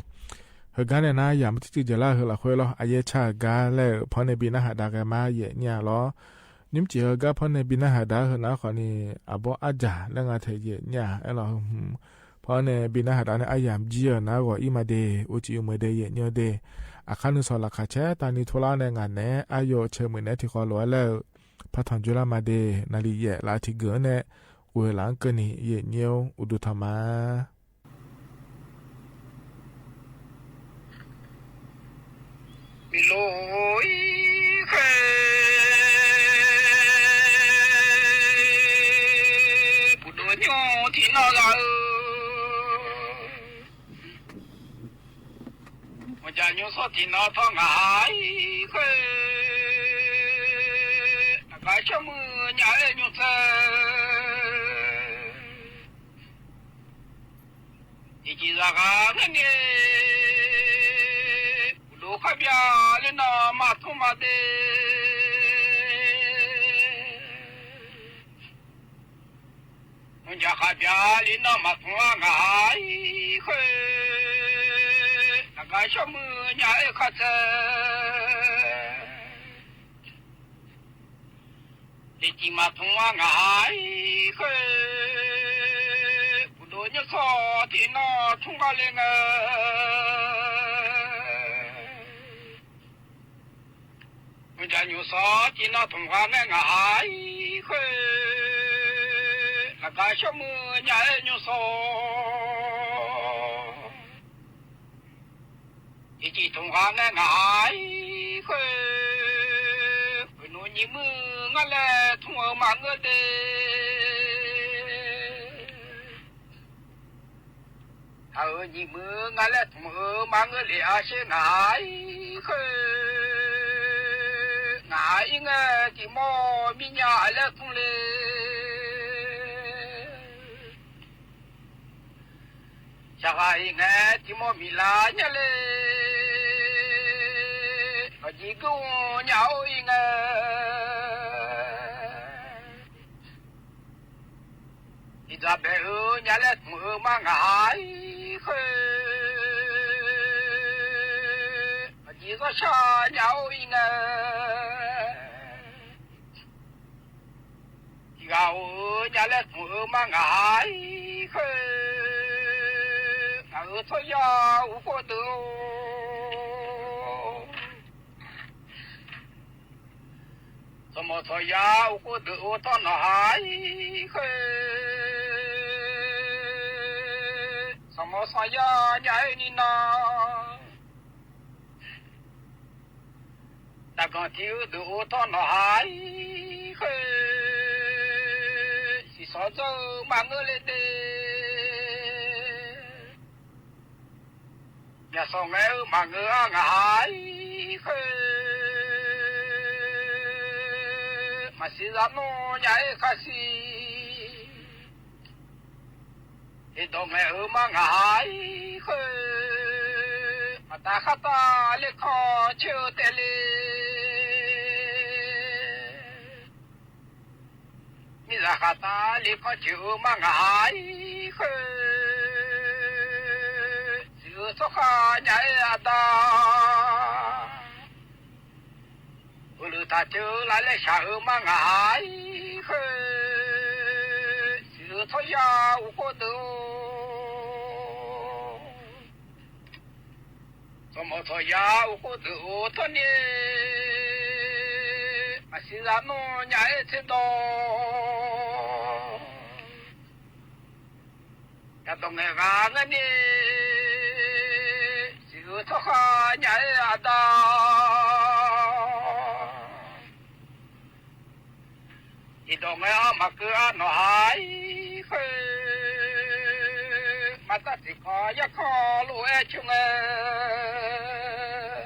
ဟဲကါန့ၣ်နၤ ယၤမ့ၢ်တံၢ်တံၢ်ယဲၢ်လၢဟဲလီၤဃိလီၤ အယဲၢ်ဆၣ်ဂၤလၢဖီန့ၣ်ဘံနၢ်ဟးဒါဂ့ၤမး ယဲၢ်ညိလီၤ နမ့ၢ်စံးဟဲကါဖီန့ၣ်ဘံနၢ်ဟးဒါဟဲနၤဃီန့ၣ် အဘီအါယၤလၢငါထဲယဲၢ်ညိ အဲၣ်လီၤ ဖီန့ၣ်ဘံနၢ်ဟးဒါန့ၣ် အယၤမ့ၢ်ကံၣ်အၢၣ်နၤဂီၢ်အံၤမၤဒ့ၣ် အိၣ်စံးအိၣ်မှဲဒ့ၣ် ယဲၢ်ညိဒ့ၣ် အခါနုၤစီၤလၤခးဆဲး တၢ်နံၤထိလါန့ၣ် ငါနဲ အါယိာ်ဆဲးမုၢ်နဲထံၣ်ဃီလိာ်ဝဲလၢ ဖးထီၣ်ကၠူလါမၤဒ့ၣ် နၤလံယဲၢ်လါထံဂုာ်န့ၣ် ဝဲလၢအကၢၢ်နံၤ ယဲၢ်ညိ အိၣ်ဒုးထီၣ်မး မ့ၢ်လိာ်အံၤဃဲ ပူၤဒိၣ်ညိထံနီၢ်ဂၤဧၢ မ့ၢ်ကၠၢ်ညိစီၤထံနီၢ်ထီၣ် ငါအံၤဃဲ တဂၤဆိမိၣ်ညါအဲၣ်ညိဆၢ ယကံၢ်စၢ်ဂၤန့ၣ်န့ၣ် ပူၤဒိၣ်ဃးဘျါလၢနီၢ်မၤထူမၤဒ့ၣ် မ့ၢ်ကၠၢ်ဃးဘျါလၢနီၢ်မၤထူငါအံၤဃဲ တဂၤဆိမိၣ်ညါအဲၣ်ခီဆၢ တကံၢ်မၤထူဝါငါအံၤဃဲ ပူၤဒိၣ်ညိစီၤထံနီၢ် ထူငါလၢငါ မ့ၢ်ကၠၢ်ညိစီၤထံနီၢ် ထူငါလၢငါအံၤဃဲ တဂၤဆိမိၣ်ညါအဲၣ်ညိစီၤ တကံၢ်ထူငါလၢငါအံၤဃဲ ပနူညံမုၢ်ငါလဲၤထူဧၢမၤငၢၢ်ဒ့ၣ် အၢ ညံမုၢ်ငါလဲၤထူဧၢမၤငၢၢ်ဒ့ၣ် အရှဲ ငါအံၤဃဲ ငါအံၤငဲ တံၤမီၢ်မံညါအလဲၤထူလၢ စှၤဂၤအံၤငဲ တံၤမီၢ်မံလါညါလၢ အယံၤကုညါအိၣ်အံၤငဲ တံၤဒၣ်ဘဲဧၢ ညါလဲၤထူဧၢမၤငါအံၤဃဲ အယံၤစီၤဆှါညါအိၣ်အံၤငဲ တံၤဂၤဧၢ ညါလဲၤထူဧၢမၤငါအံၤဃဲ ငါအၢထီၣ်ယၤအိၣ်ဃိဒုး စီၤမီၤထီၣ်ယၤအိၣ်ဃိဒုး အိၣ်ထီၣ်နီၢ်ဟါအံၤဃဲ สองหมอสองยาเยียะเอ้ยนี่นา ต๋าก่อนตี้อืดอือทนหนอหายเฮ้ย สิสอนเจ้ามาเงอเลยเด้ อย่าส่องแงวมาเงออ่างหายเฮ้ย มาสิละโนยาเอ้ยข้าสิ เฮดอกแงวมาหายเฮ้ย มาต๋าข้าต๋าเล็กขอเชียวแต่เล มีราคาต๋าเล็กขอเชียวมาหายเฮ้ย สิอือทอข้ายาเอ้ยอาต๋า อือลือต๋าเจอหลายแลฉาอือมาหายเฮ้ย สิอือทอยาอุโคเตอ สองหมอทอยาอุโคเตอทอนี่ มาสิละโนยาเอ้ยเทดอ อย่าต้องแงกาเงนี่ สิอือทอข้ายาเอ้ยอาต๋า อีดอกแงวมาเกือหนอหายเฮ้ย มาต๋าสิขอยาขอลูกเอ้ยชุงเอ้ย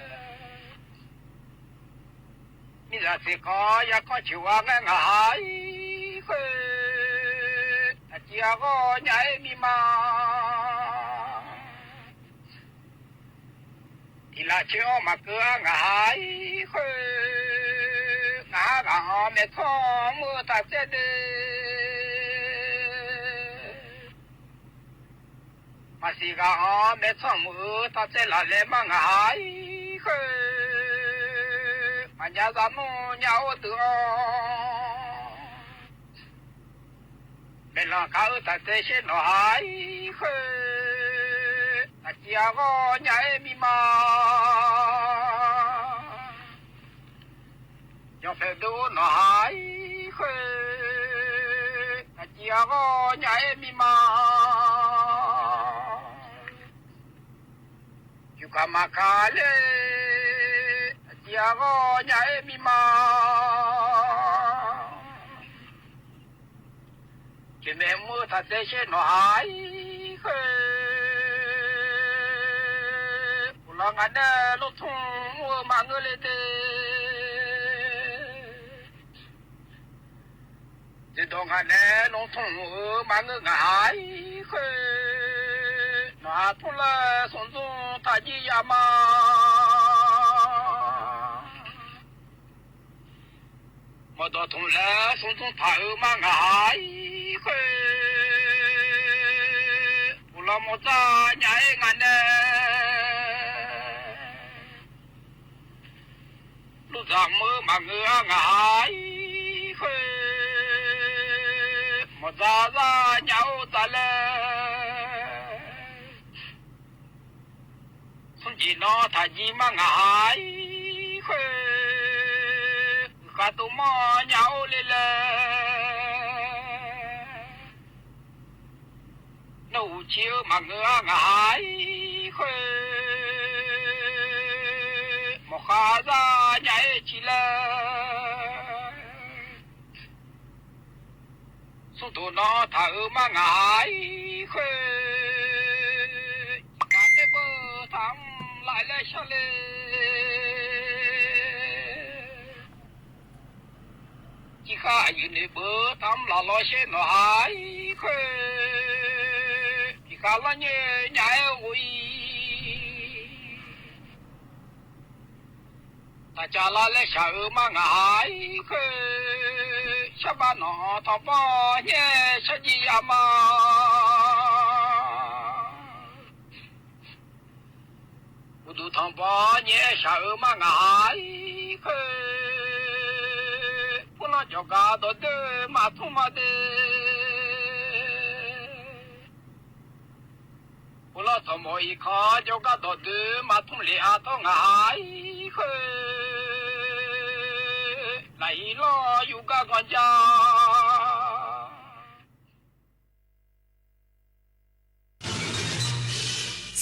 มีต๋าสิขอยาขอชิวาแงหายเฮ้ย ต๋าเจียก็ยายมีมา ทีละเชียวมาเกือหายเฮ้ย หากะหอมแม่ท้องมือต๋าเจเด มาสิกะหอมแม่ท้องมือต๋าเจละแลมาหายเฮ้ย มาญาต๋าโนญาโอตืออ แม่หลังคาเออต๋าเตเชนหนอหายเฮ้ย ต๋าเจียก็ยายมีมา ยองแผวดูหนอหายเฮ้ย ต๋าเจียก็ยายมีมา อยู่กะมาคาเลย เจียก็ยายมีมา เจแม่มือต๋าเตเชนหนอหายเฮ้ย ผู้ละงานเน่ลงทุ่งมาเงอเลยเต จะต้องหาแลลงทุ่งเออมาเงือกหายเฮ้ย หนาทุ่งแลสงจุงตายี่ยามา หมดต่อทุ่งแลสงจุงตาเออมาหายเฮ้ย ผู้ละหมดตาใหญ่งานแน่ ลูกสาวมือมาเงือกหายเฮ้ย หมดซาซาเหยาต๋าแล สุนจีนอถ้ายีมาหายเฮ้ย กาตุมอเหยาเลยแล หนูเชียวมาเงือกหายเฮ้ย หมอคาซาใหญ่ชีแล สุดโตนอถ้าเออมาหายเฮ้ย กาเตเบอร์ทำหลายแลชะเล จีข้าอยู่ในเบอร์ตำหลาลอยเช่นหนอหายเฮ้ย จีข้าละเย่ใหญ่อุย ต๋าจาละและชาเออมาหายเฮ้ย ชาวบ้านหนอทองป้อเย่ชะยีอามา อุดูทองปอเยะสะเออมาหงายเฮ้ย ผู้น้องจอกกาดอเดอมาทุ่งมาเด ผู้น้องสมออีกขอจอกกาดอเดอมาทุ่งเหลอาท้องหงายเฮ้ย ไหลล่ออยู่กาก่อนจา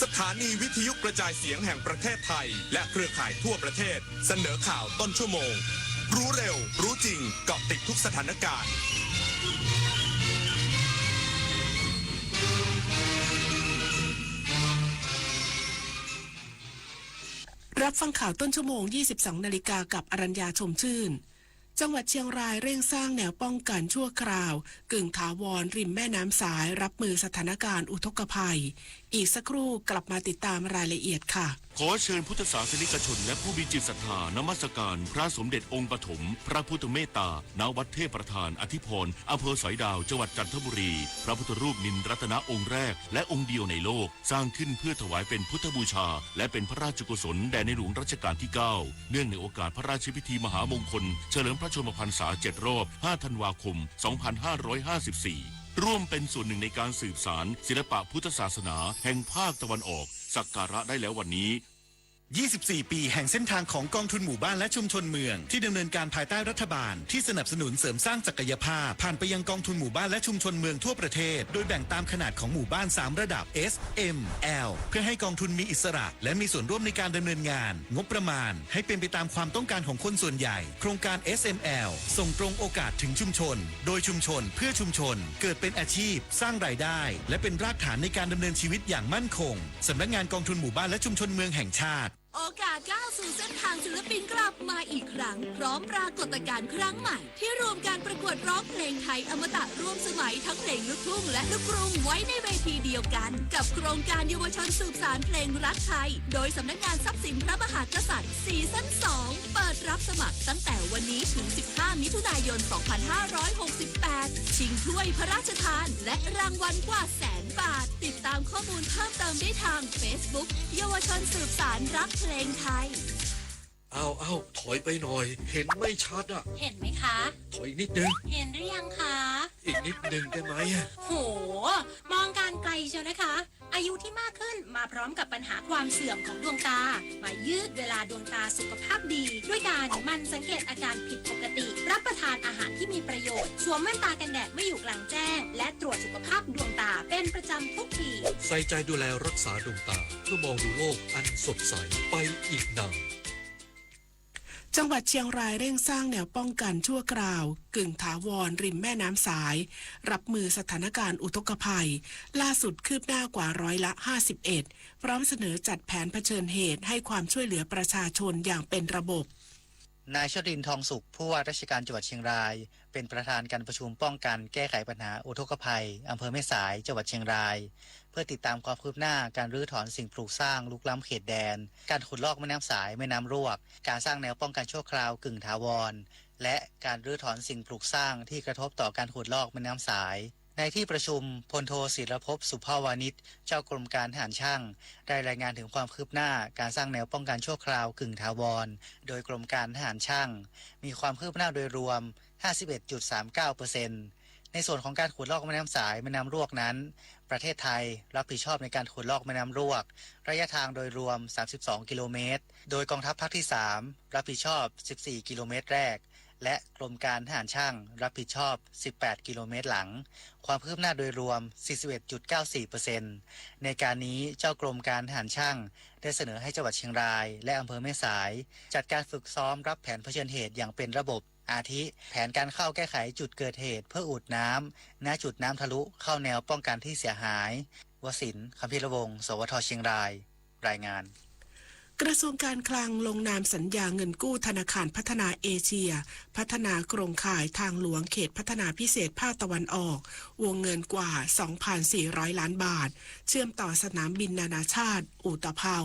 สถานีวิทยุกระจายเสียงแห่งประเทศไทย และเครือข่ายทั่วประเทศ เสนอข่าวต้นชั่วโมง รู้เร็ว รู้จริง เกาะติดทุกสถานการณ์ รับฟังข่าวต้นชั่วโมง ยี่สิบสอง นาฬิกา กับอรัญญา ชมชื่น จังหวัดเชียงรายเร่งสร้างแนวป้องกันชั่วคราว กึ่งถาวรริมแม่น้ำสาย รับมือสถานการณ์อุทกภัย อีกสักครู่กลับมาติดตามรายละเอียดค่ะ ขอเชิญพุทธศาสนิกชนและผู้มีจิตศรัทธานมัสการพระสมเด็จองค์ปฐมพระพุทธเมตตา ณ วัดเทพประธานอธิพร อำเภอสอยดาว จังหวัดจันทบุรี พระพุทธรูปนิลรัตนะองค์แรกและองค์เดียวในโลก สร้างขึ้นเพื่อถวายเป็นพุทธบูชา และเป็นพระราชกุศลแด่ในหลวงรัชกาลที่เก้า เนื่องในโอกาสพระราชพิธีมหามงคล เฉลิมพระชนมพรรษาเจ็ดรอบ ห้า ธันวาคม สองพันห้าร้อยห้าสิบสี่ ร่วมเป็นส่วนหนึ่งในการสืบสานศิลปะพุทธศาสนาแห่งภาคตะวันออก สักการะได้แล้ววันนี้ ยี่สิบสี่ ปีแห่งเส้นทางของกองทุนหมู่บ้านและชุมชนเมือง ที่ดำเนินการภายใต้รัฐบาล ที่สนับสนุนเสริมสร้างศักยภาพ ผ่านไปยังกองทุนหมู่บ้านและชุมชนเมืองทั่วประเทศ โดยแบ่งตามขนาดของหมู่บ้าน สาม ระดับ S M L เพื่อให้กองทุนมีอิสระ และมีส่วนร่วมในการดำเนินงาน งบประมาณให้เป็นไปตามความต้องการของคนส่วนใหญ่ โครงการ S M L ส่งตรงโอกาสถึงชุมชน โดยชุมชน เพื่อชุมชน เกิดเป็นอาชีพ สร้างรายได้ และเป็นรากฐานในการดำเนินชีวิตอย่างมั่นคง สำนักงานกองทุนหมู่บ้านและชุมชนเมืองแห่งชาติ โอกาสก้าวสู่เส้นทางศิลปินกลับมาอีกครั้ง พร้อมปรากฏการณ์ครั้งใหม่ ที่รวมการประกวดร้องเพลงไทยอมตะร่วมสมัยทั้งเพลงลูกทุ่งและลูกกรุงไว้ในเวทีเดียวกัน กับโครงการเยาวชนสืบสานเพลงรักไทย โดยสำนักงานทรัพย์สินพระมหากษัตริย์ ซีซั่น สอง เปิดรับสมัครตั้งแต่วันนี้ถึง สิบห้า มิถุนายน สองพันห้าร้อยหกสิบแปด ชิงถ้วยพระราชทาน และรางวัลกว่าแสนบาท ติดตามข้อมูลเพิ่มเติมได้ทาง Facebook เยาวชนสืบสานรักเพลงไทย เอา เอา ถอยไปหน่อย เห็นไม่ชัดอะ เห็นไหมคะ ถอยอีกนิดนึง เห็นหรือยังคะ อีกนิดนึงได้ไหมอะ โห มองการไกลเชียวนะคะ อายุที่มากขึ้นมาพร้อมกับปัญหาความเสื่อมของดวงตา มายืดเวลาดวงตาสุขภาพดี ด้วยการหมั่นสังเกตอาการผิดปกติ รับประทานอาหารที่มีประโยชน์ สวมแว่นตากันแดดเมื่ออยู่กลางแจ้ง และตรวจสุขภาพดวงตาเป็นประจำทุกปี ใส่ใจดูแลรักษาดวงตา เพื่อมองดูโลกอันสดใสไปอีกนาน จังหวัดเชียงรายเร่งสร้างแนวป้องกันชั่วคราว กึ่งถาวรริมแม่น้ำสาย รับมือสถานการณ์อุทกภัย ล่าสุดคืบหน้ากว่าร้อยละห้าสิบเอ็ด พร้อมเสนอจัดแผนเผชิญเหตุให้ความช่วยเหลือประชาชนอย่างเป็นระบบ นายโชตินทร์ ทองสุข ผู้ว่าราชการจังหวัดเชียงราย เป็นประธานการประชุมป้องกันแก้ไขปัญหาอุทกภัยอำเภอแม่สาย จังหวัดเชียงราย เพื่อติดตามความคืบหน้าการรื้อถอนสิ่งปลูกสร้างรุกล้ำเขตแดน การขุดลอกแม่น้ำสาย แม่น้ำรวก การสร้างแนวป้องกันชั่วคราวกึ่งถาวร และการรื้อถอนสิ่งปลูกสร้างที่กระทบต่อการขุดลอกแม่น้ำสาย ในที่ประชุม พลโท ศิรภพ สุภวานิช เจ้ากรมการทหารช่าง ได้รายงานถึงความคืบหน้าการสร้างแนวป้องกันชั่วคราวกึ่งถาวร โดยกรมการทหารช่าง มีความคืบหน้าโดยรวม ห้าสิบเอ็ดจุดสามเก้าเปอร์เซ็นต์ ในส่วนของการขุดลอกแม่น้ำสาย แม่น้ำรวกนั้น ประเทศไทยรับผิดชอบในการขุดลอกแม่น้ำรวก ระยะทางโดยรวม สามสิบสองกิโลเมตร โดยกองทัพภาคที่สาม รับผิดชอบ สิบสี่กิโลเมตรแรก และกรมการทหารช่างรับผิดชอบ สิบแปดกิโลเมตรหลัง ความคืบหน้าโดยรวม สี่สิบเอ็ดจุดเก้าสี่เปอร์เซ็นต์ ในการนี้เจ้ากรมการทหารช่างได้เสนอให้จังหวัดเชียงราย และอำเภอแม่สาย จัดการฝึกซ้อมรับแผนเผชิญเหตุอย่างเป็นระบบ อาทิ แผนการเข้าแก้ไขจุดเกิดเหตุเพื่ออุดน้ำ ณ จุดน้ำทะลุเข้าแนวป้องกันที่เสียหาย วสินทร์ คัมภีรวงศ์ สวท เชียงราย รายงาน กระทรวงการคลังลงนามสัญญาเงินกู้ธนาคารพัฒนาเอเชีย พัฒนาโครงข่ายทางหลวงเขตพัฒนาพิเศษภาคตะวันออก วงเงินกว่า สองพันสี่ร้อยล้านบาท เชื่อมต่อสนามบินนานาชาติอุตภเปา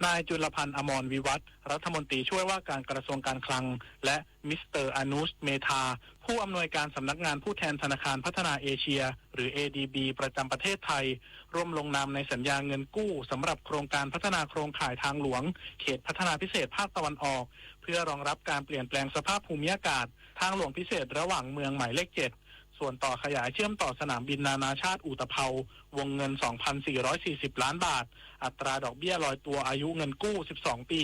นายจุลพันธ์ อมรวิวัฒน์ รัฐมนตรีช่วยว่าการกระทรวงการคลัง และมิสเตอร์ อนุช เมธา ผู้อำนวยการสำนักงานผู้แทนธนาคารพัฒนาเอเชีย หรือ เอดีบี ประจำประเทศไทย ร่วมลงนามในสัญญาเงินกู้สำหรับโครงการพัฒนาโครงข่ายทางหลวง เขตพัฒนาพิเศษภาคตะวันออก เพื่อรองรับการเปลี่ยนแปลงสภาพภูมิอากาศ ทางหลวงพิเศษระหว่างเมืองหมายเลข เจ็ด ส่วนต่อขยายเชื่อมต่อสนามบินนานาชาติอุตภเปา วงเงิน สองพันสี่ร้อยสี่สิบล้านบาท อัตราดอกเบี้ยลอยตัว อายุเงินกู้ สิบสองปี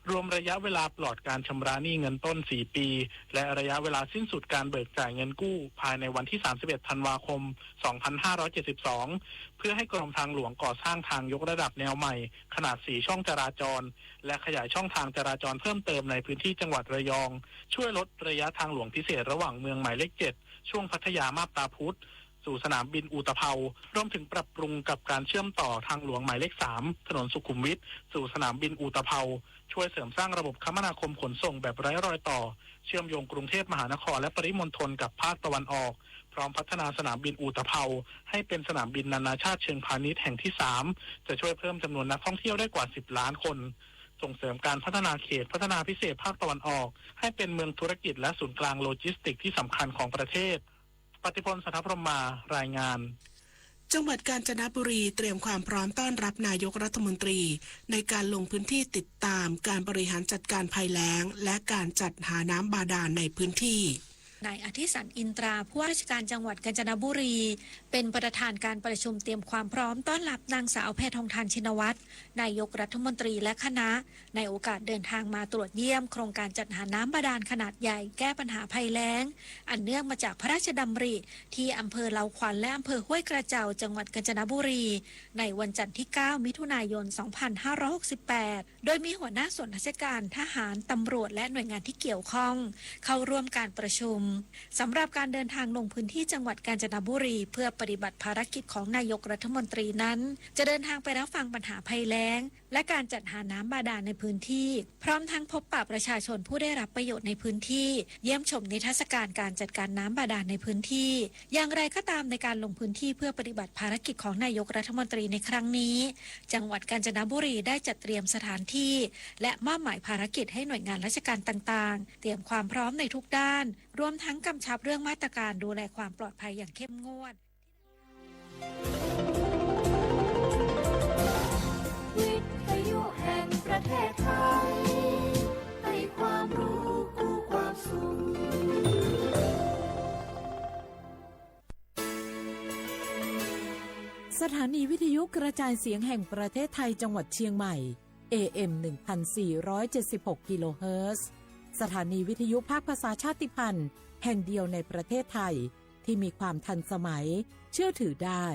รวมระยะเวลาปลอดการชำระหนี้เงินต้น สี่ปี และระยะเวลาสิ้นสุดการเบิกจ่ายเงินกู้ภายในวันที่ สามสิบเอ็ดธันวาคม สองพันห้าร้อยเจ็ดสิบสอง เพื่อให้กรมทางหลวงก่อสร้างทางยกระดับแนวใหม่ ขนาดสี่ช่องจราจร และขยายช่องทางจราจรเพิ่มเติมในพื้นที่จังหวัดระยอง ช่วยลดระยะทางหลวงพิเศษระหว่างเมืองหมายเลขเจ็ด ช่วงพัทยามาบตาพุธ สู่สนามบินอุตภเปา รวมถึงปรับปรุงกับการเชื่อมต่อทางหลวงหมายเลขสาม ถนนสุขุมวิท สู่สนามบินอุตภเปา ช่วยเสริมสร้างระบบคมนาคมขนส่งแบบไร้รอยต่อ เชื่อมโยงกรุงเทพมหานครและปริมณฑลกับภาคตะวันออก พร้อมพัฒนาสนามบินอุตภเปา ให้เป็นสนามบินนานาชาติเชิงพาณิชย์แห่งที่สาม จะช่วยเพิ่มจำนวนนักท่องเที่ยวได้กว่า สิบล้านคน ส่งเสริมการพัฒนาเขตพัฒนาพิเศษภาคตะวันออก ให้เป็นเมืองธุรกิจและศูนย์กลางโลจิสติกส์ที่สำคัญของประเทศ ปฏิพล สันทพรหมมา รายงาน จังหวัดกาญจนบุรีเตรียมความพร้อมต้อนรับนายกรัฐมนตรี ในการลงพื้นที่ติดตามการบริหารจัดการภัยแล้ง และการจัดหาน้ำบาดาลในพื้นที่ นายอธิสันต์ อินตรา ผู้ว่าราชการจังหวัดกาญจนบุรี เป็นประธานการประชุมเตรียมความพร้อมต้อนรับนางสาวแพทองธาร ชินวัตร นายกรัฐมนตรีและคณะ ในโอกาสเดินทางมาตรวจเยี่ยมโครงการจัดหาน้ำบาดาลขนาดใหญ่แก้ปัญหาภัยแล้ง อันเนื่องมาจากพระราชดำริที่อำเภอเลาขวัญและอำเภอห้วยกระเจ้า จังหวัดกาญจนบุรี ในวันจันทร์ที่ เก้า มิถุนายน สองพันห้าร้อยหกสิบแปด โดยมีหัวหน้าส่วนราชการ ทหาร ตำรวจ และหน่วยงานที่เกี่ยวข้อง เข้าร่วมการประชุม สำหรับการเดินทางลงพื้นที่จังหวัดกาญจนบุรี เพื่อปฏิบัติภารกิจของนายกรัฐมนตรีนั้น จะเดินทางไปรับฟังปัญหาภัยแล้ง และการจัดหาน้ำบาดาลในพื้นที่ พร้อมทั้งพบปะประชาชนผู้ได้รับประโยชน์ในพื้นที่ เยี่ยมชมนิทรรศการการจัดการน้ำบาดาลในพื้นที่ อย่างไรก็ตาม ในการลงพื้นที่เพื่อปฏิบัติภารกิจของนายกรัฐมนตรีในครั้งนี้ จังหวัดกาญจนบุรีได้จัดเตรียมสถานที่ และมอบหมายภารกิจให้หน่วยงานราชการต่างๆ เตรียมความพร้อมในทุกด้าน รวมทั้งกำชับเรื่องมาตรการดูแลความปลอดภัยอย่างเข้มงวด วิทยุแห่งประเทศไทย ให้ความรู้คู่ความสุข สถานีวิทยุกระจายเสียงแห่งประเทศไทยจังหวัดเชียงใหม่ เอ เอ็ม หนึ่งพันสี่ร้อยเจ็ดสิบหก กิโลเฮิรตซ์ สถานีวิทยุภาคภาษาชาติพันธุ์แห่งเดียวในประเทศไทย ที่มีความทันสมัย เชื่อถือได้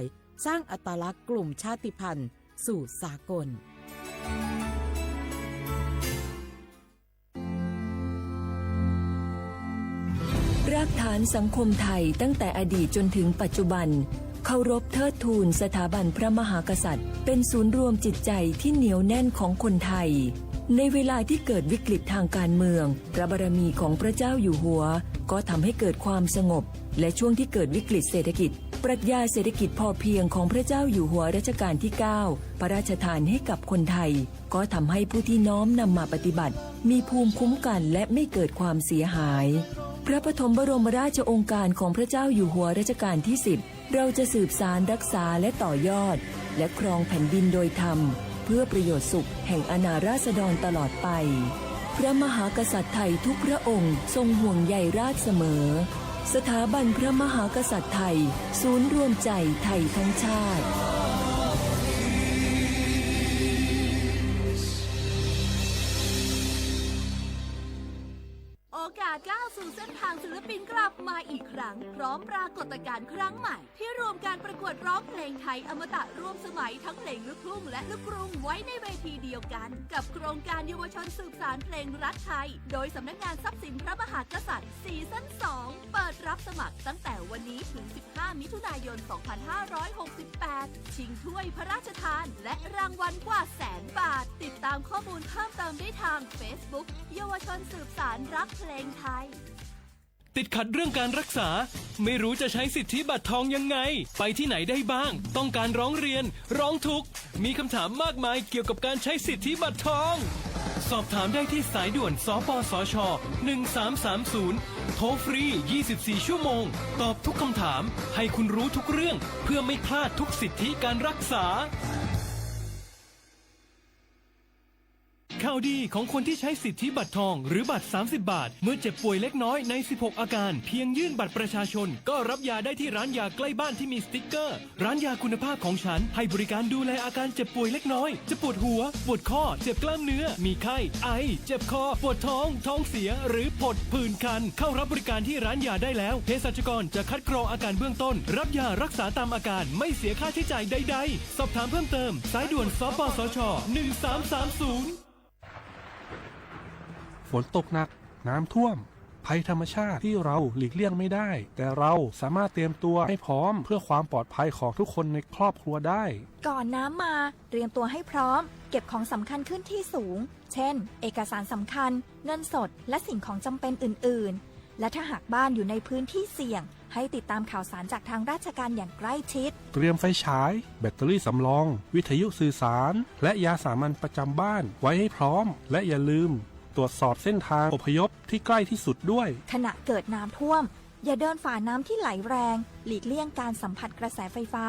สร้างอัตลักษณ์กลุ่มชาติพันธุ์สู่สากล รากฐานสังคมไทยตั้งแต่อดีตจนถึงปัจจุบัน เคารพเทิดทูนสถาบันพระมหากษัตริย์ เป็นศูนย์รวมจิตใจที่เหนียวแน่นของคนไทย ในเวลาที่เกิดวิกฤตทางการเมือง พระบารมีของพระเจ้าอยู่หัว ก็ทำให้เกิดความสงบ และช่วงที่เกิดวิกฤตเศรษฐกิจ ปรัชญาเศรษฐกิจพอเพียงของพระเจ้าอยู่หัวรัชกาลที่ เก้า พระราชทานให้กับคนไทย ก็ทำให้ผู้ที่น้อมนำมาปฏิบัติ มีภูมิคุ้มกันและไม่เกิดความเสียหาย พระปฐมบรมราชโองการของพระเจ้าอยู่หัวรัชกาลที่ สิบ เราจะสืบสานรักษาและต่อยอด และครองแผ่นดินโดยธรรม เพื่อประโยชน์สุขแห่งอาณาราษฎรตลอดไป พระมหากษัตริย์ไทยทุกพระองค์ทรงห่วงใยราษฎรเสมอ สถาบันพระมหากษัตริย์ไทย ศูนย์รวมใจไทยทั้งชาติ โอกาสก้าวสู่เส้นทางศิลปินกลับมาอีกครั้ง พร้อมปรากฏการณ์ครั้งใหม่ ที่รวมการประกวดร้องเพลงไทยอมตะร่วมสมัยทั้งเพลงลูกทุ่งและลูกกรุงไว้ในเวทีเดียวกัน กับโครงการเยาวชนสืบสานเพลงรักไทย โดยสำนักงานทรัพย์สินพระมหากษัตริย์ ซีซั่น สอง เปิดรับสมัครตั้งแต่วันนี้ถึง สิบห้า มิถุนายน สองพันห้าร้อยหกสิบแปด ชิงถ้วยพระราชทาน และรางวัลกว่าแสนบาท ติดตามข้อมูลเพิ่มเติมได้ทาง Facebook เยาวชนสืบสานรักเพลงไทย ติดขัดเรื่องการรักษา ไม่รู้จะใช้สิทธิบัตรทองยังไง ไปที่ไหนได้บ้าง ต้องการร้องเรียน ร้องทุกข์ มีคำถามมากมายเกี่ยวกับการใช้สิทธิบัตรทอง สอบถามได้ที่สายด่วน สปสช หนึ่งสามสามศูนย์ โทรฟรี ยี่สิบสี่ ชั่วโมง ตอบทุกคำถาม ให้คุณรู้ทุกเรื่อง เพื่อไม่พลาดทุกสิทธิการรักษา ข่าวดีของคนที่ใช้สิทธิบัตรทองหรือบัตรสามสิบบาท เมื่อเจ็บป่วยเล็กน้อยในสิบหกอาการ เพียงยื่นบัตรประชาชน ก็รับยาได้ที่ร้านยาใกล้บ้านที่มีสติ๊กเกอร์ ร้านยาคุณภาพของฉันให้บริการดูแลอาการเจ็บป่วยเล็กน้อย จะปวดหัว ปวดข้อ เจ็บกล้ามเนื้อ มีไข้ ไอ เจ็บคอ ปวดท้อง ท้องเสีย หรือผดผื่นคัน เข้ารับบริการที่ร้านยาได้แล้ว เภสัชกรจะคัดกรองอาการเบื้องต้น รับยารักษาตามอาการ ไม่เสียค่าใช้จ่ายใดๆ สอบถามเพิ่มเติม สายด่วน สปสช หนึ่งสามสามศูนย์ ฝนตกหนัก น้ำท่วม ภัยธรรมชาติที่เราหลีกเลี่ยงไม่ได้ แต่เราสามารถเตรียมตัวให้พร้อมเพื่อความปลอดภัยของทุกคนในครอบครัวได้ ก่อนน้ำมา เตรียมตัวให้พร้อม เก็บของสำคัญขึ้นที่สูง เช่น เอกสารสำคัญ เงินสด และสิ่งของจำเป็นอื่นๆ และถ้าหากบ้านอยู่ในพื้นที่เสี่ยง ให้ติดตามข่าวสารจากทางราชการอย่างใกล้ชิด เตรียมไฟฉาย แบตเตอรี่สำรอง วิทยุสื่อสาร และยาสามัญประจำบ้านไว้ให้พร้อม และอย่าลืมตรวจสอบเส้นทางอพยพที่ใกล้ที่สุดด้วย ขณะเกิดน้ำท่วม อย่าเดินฝ่าน้ำที่ไหลแรง หลีกเลี่ยงการสัมผัสกระแสไฟฟ้า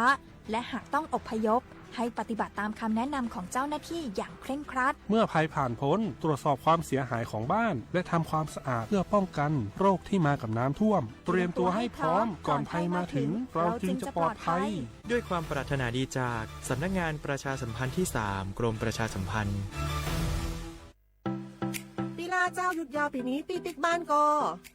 และหากต้องอพยพ ให้ปฏิบัติตามคำแนะนำของเจ้าหน้าที่อย่างเคร่งครัด เมื่อภัยผ่านพ้น ตรวจสอบความเสียหายของบ้าน และทำความสะอาดเพื่อป้องกันโรคที่มากับน้ำท่วม เตรียมตัวให้พร้อม ก่อนภัยมาถึง เราจึงจะปลอดภัย ด้วยความปรารถนาดีจากสำนักงานประชาสัมพันธ์ที่สาม กรมประชาสัมพันธ์ ปี้ลาเจ้า หยุดยาวปี๋นี้ ปี้ปิ๊กบ้านก่อ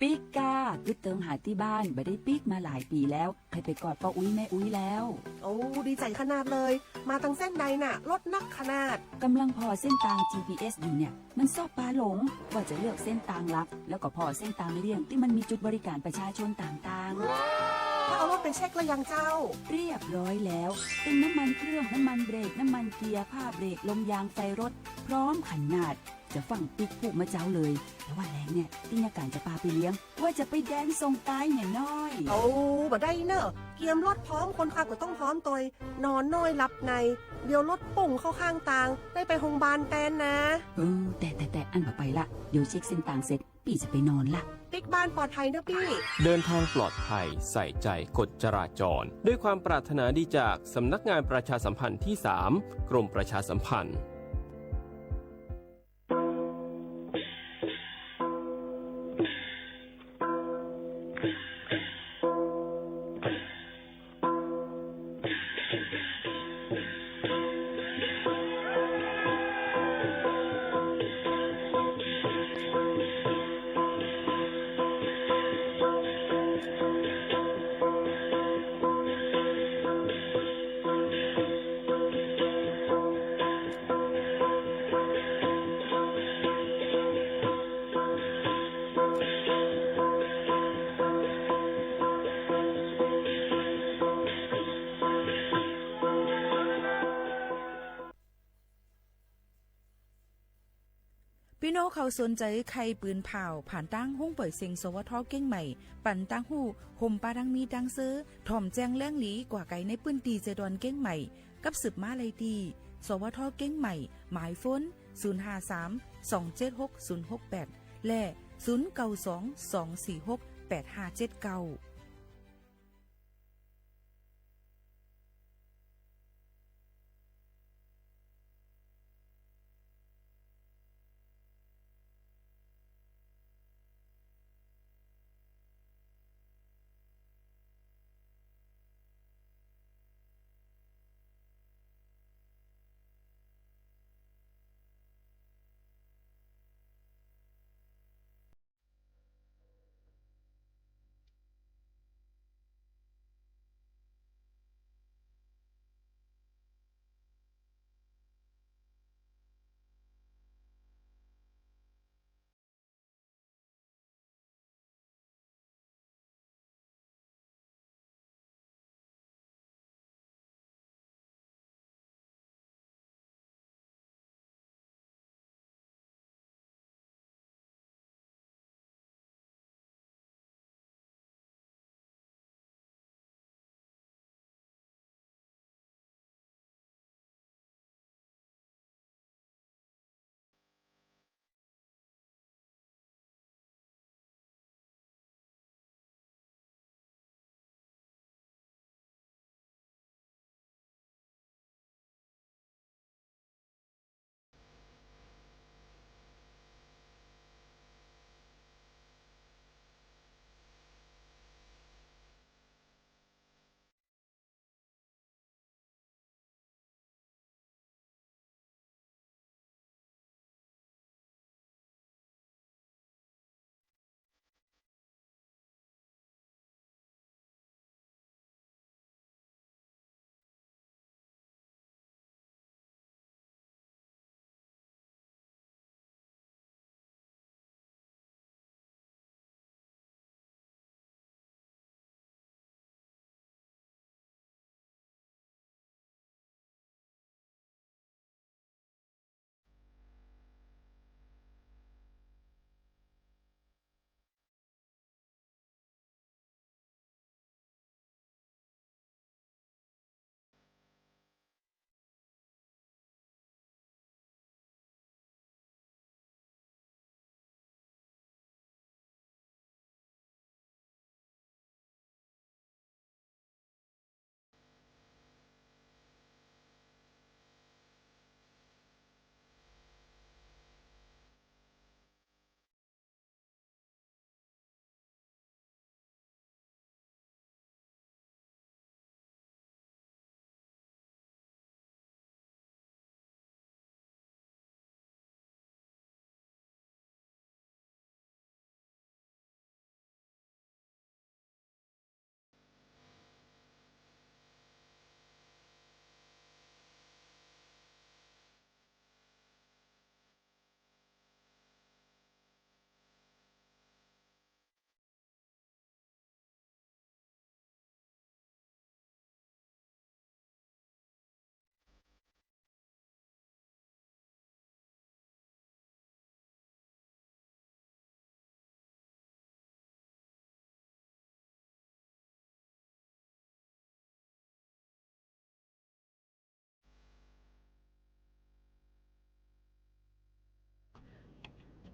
ปิ๊กก้า กึ๊ดเติงหาตี้บ้าน บ่ได้ปิ๊กมาหลายปี๋แล้ว ใค่ไปกอดป้ออุ๊ยแม่อุ๊ยแล้ว โอ้ ดีใจ๋ขนาดเลย มาตังเส้นใดน่ะ รถนักขนาด ก่ำลังผ่อเส้นตาง จีพีเอส อยู่เนี่ย มันซอบปาหลง ว่าจะเลือกเส้นตางหลัก แล้วก็ผ่อเส้นตางเลี่ยงตี้มันมีจุดบริการประชาชนต่างๆ ถ้าเอารถไปเช็คแล้วยังเจ้า เรียบร้อยแล้ว ตึงน้ำมันเครื่อง น้ำมันเบรก น้ำมันเกียร์ ผ้าเบรก ลมยาง ไฟรถ พร้อมขนาด จะฟั่งปิ๊กพูดมาเจ้าเลย แต่ว่าแลงเนี่ย ตี้ยะก๋านจะปาไปเลี้ยง ว่าจะไปแดนส่งตายเนี่ยน้อย โอ้ บ่ได้เน่อ เกียมรถพร้อม คนขับก็ต้องพร้อมตวย นอนน้อยหลับใน เดี๋ยวรถปุ้งเข้าข้างตาง ได้ไปโฮงบาลแตนนะ เออ แต่ แต่ แต่ อั้นบ่ไปละ เดี๋ยวเช็คเส้นตางเสร็จ ปี้จะไปนอนละ ปิ๊กบ้านปลอดภัยเน่อปี้ เดินทางปลอดภัย ใส่ใจ๋กฎจราจร ด้วยความปรารถนาดีจากสำนักงานประชาสัมพันธ์ที่สาม กรมประชาสัมพันธ์ปี้น้องเขาสนใจ๋ใค่ปืนผ่าว ผ่านตางห้องป่อยเซ็ง สวท เก้งใหม่ ปันตางฮู้ ห่มปาดังมีดังเซอ ถ่อมแจ้งแหลงหลีกว่าไก๋ในปื้นตี้เจดอนเก้งใหม่ กับสืบมาไล่ตี้ สวท เก้งใหม่ หมายโฟน ศูนย์ห้าสาม สองเจ็ดหก ศูนย์หกแปด และ ศูนย์เก้าสอง สองสี่หก แปดห้าเจ็ดเก้า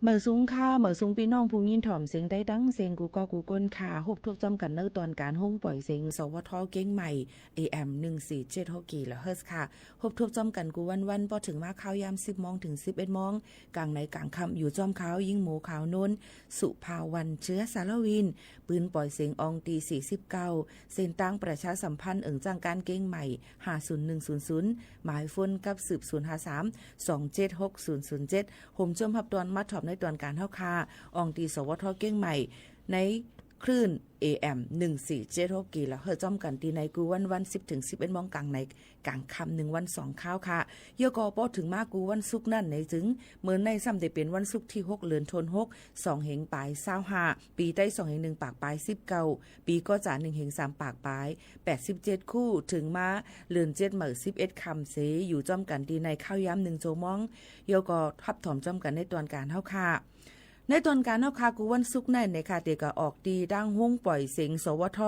หมายสูงค่ะ หมายสูงปี้น้องผู้ยินถ่อมเสียงใต้ตั้งเสียงกู้ก้อกู้ก้นค่ะ ฮบทบจ้อมกั๋นในตอนก๋านห้องป่อยเสียง สวท เกียงใหม่ เอ เอ็ม หนึ่งสี่เจ็ดหก กิโลเฮิรตซ์ค่ะ ฮบทบจ้อมกั๋นกู้วันๆ ปอเถิงมาข้าวยามสิบโมงเถิงสิบเอ็ดโมง ก๋างในก๋างค่ำ อยู่จ้อมข้าว ยิ่งโมขาวโน้น สุภาวัน เชื้อสารวิน ปืนป่อยเสียงอองตีสี่สิบเก้า เส้นตางประชาสัมพันธ์เอิงจ้างก๋านเกียงใหม่ ห้าศูนย์หนึ่งศูนย์ศูนย์ หมายโฟนกับสืบ ศูนย์ห้าสาม สองเจ็ดหกศูนย์ศูนย์เจ็ด โฮมจ้วมฮับตอนมาถ่อมในตอนก๋านเฮาค่ะ อองตี สวท เกียงใหม่ ในคลื่น เอ เอ็ม หนึ่งสี่เจ็ดหก กิโลเฮิรตซ์ จ้อมกั๋นตี้ในกู้วันๆ สิบเถิงสิบเอ็ดโมง ก๋างในก๋างค่ำ นึ่งวันสองข้าวค่ะ เยี่ยวก่อปอเถิงมากู้วันศุกร์นั้นในจึง เมินในซ้ำได้เป๋นวันศุกร์ตี้หก เดือนธันวาคม สองเฮงปายซาวห้า ปี๋ไต้สองเฮงนึ่งปากปายสิบเก้า ปี๋ก๋อจ๋านึ่งเฮงสามปากปายแปดสิบเจ็ดคู่ เถิงมาเดือนเจ็ดใหม่สิบเอ็ดค่ำเส อยู่จ้อมกั๋นตี้ในข้าวยามนึ่งโจวโมง เยี่ยวก่อฮับถ่อมจ้อมกั๋นในตอนก๋านเฮาค่ะ ในตอนก๋านเฮาค่ะ กู้วันศุกร์นั้นเนี่ยค่ะ เต๋ก็ออกตี้ตางห้องป่อยเสียง สวท